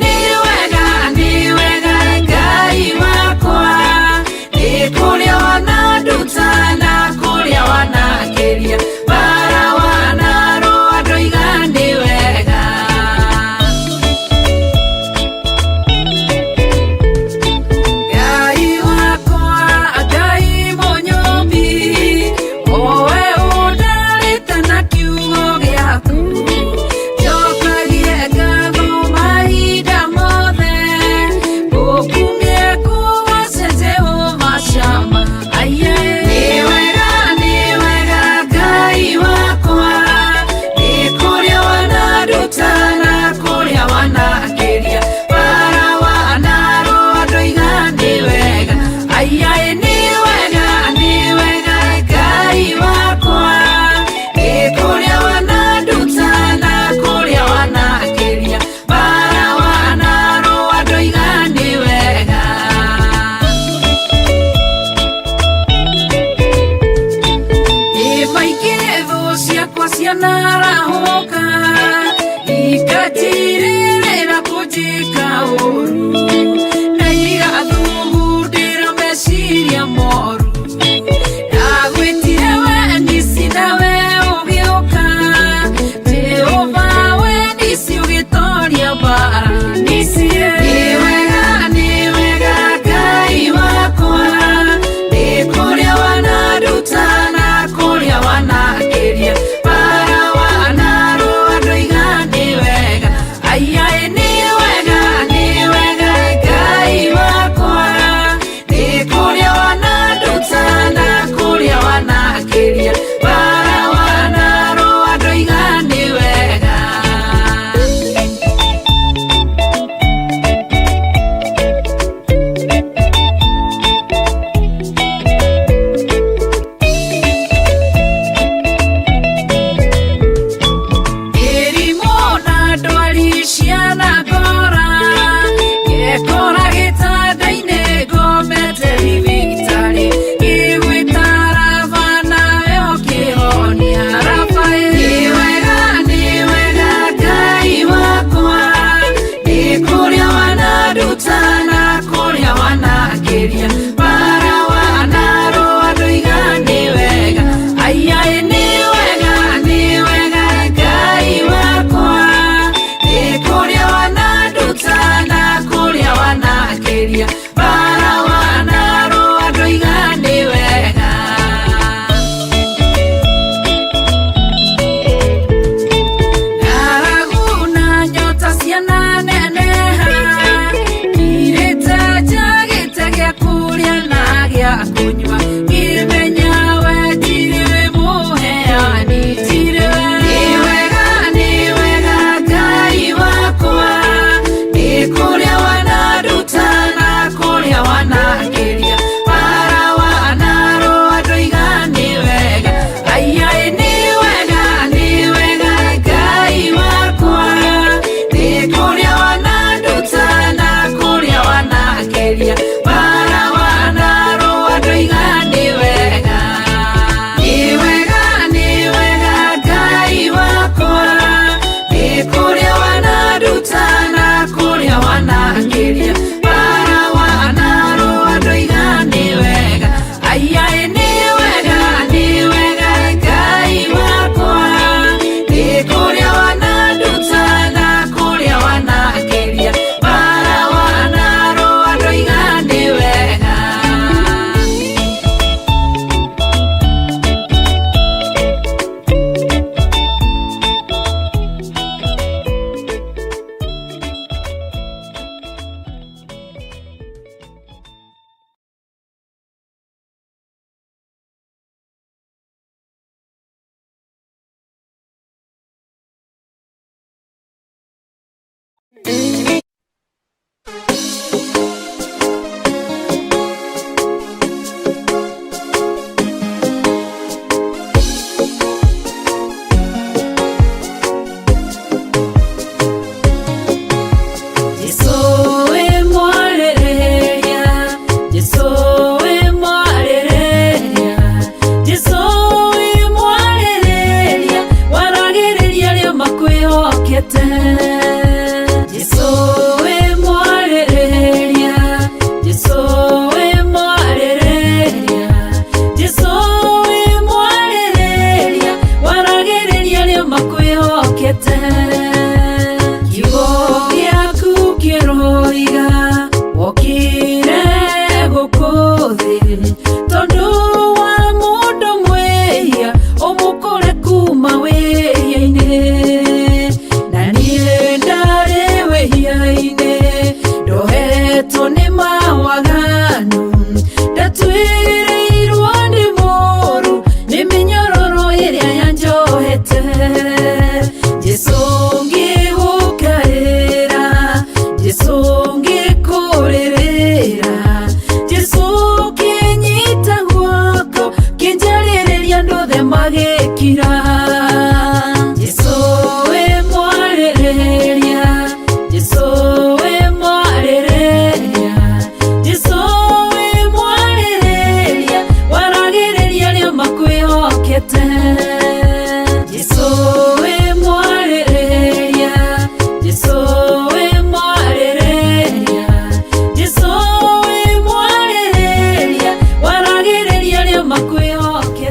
L: you.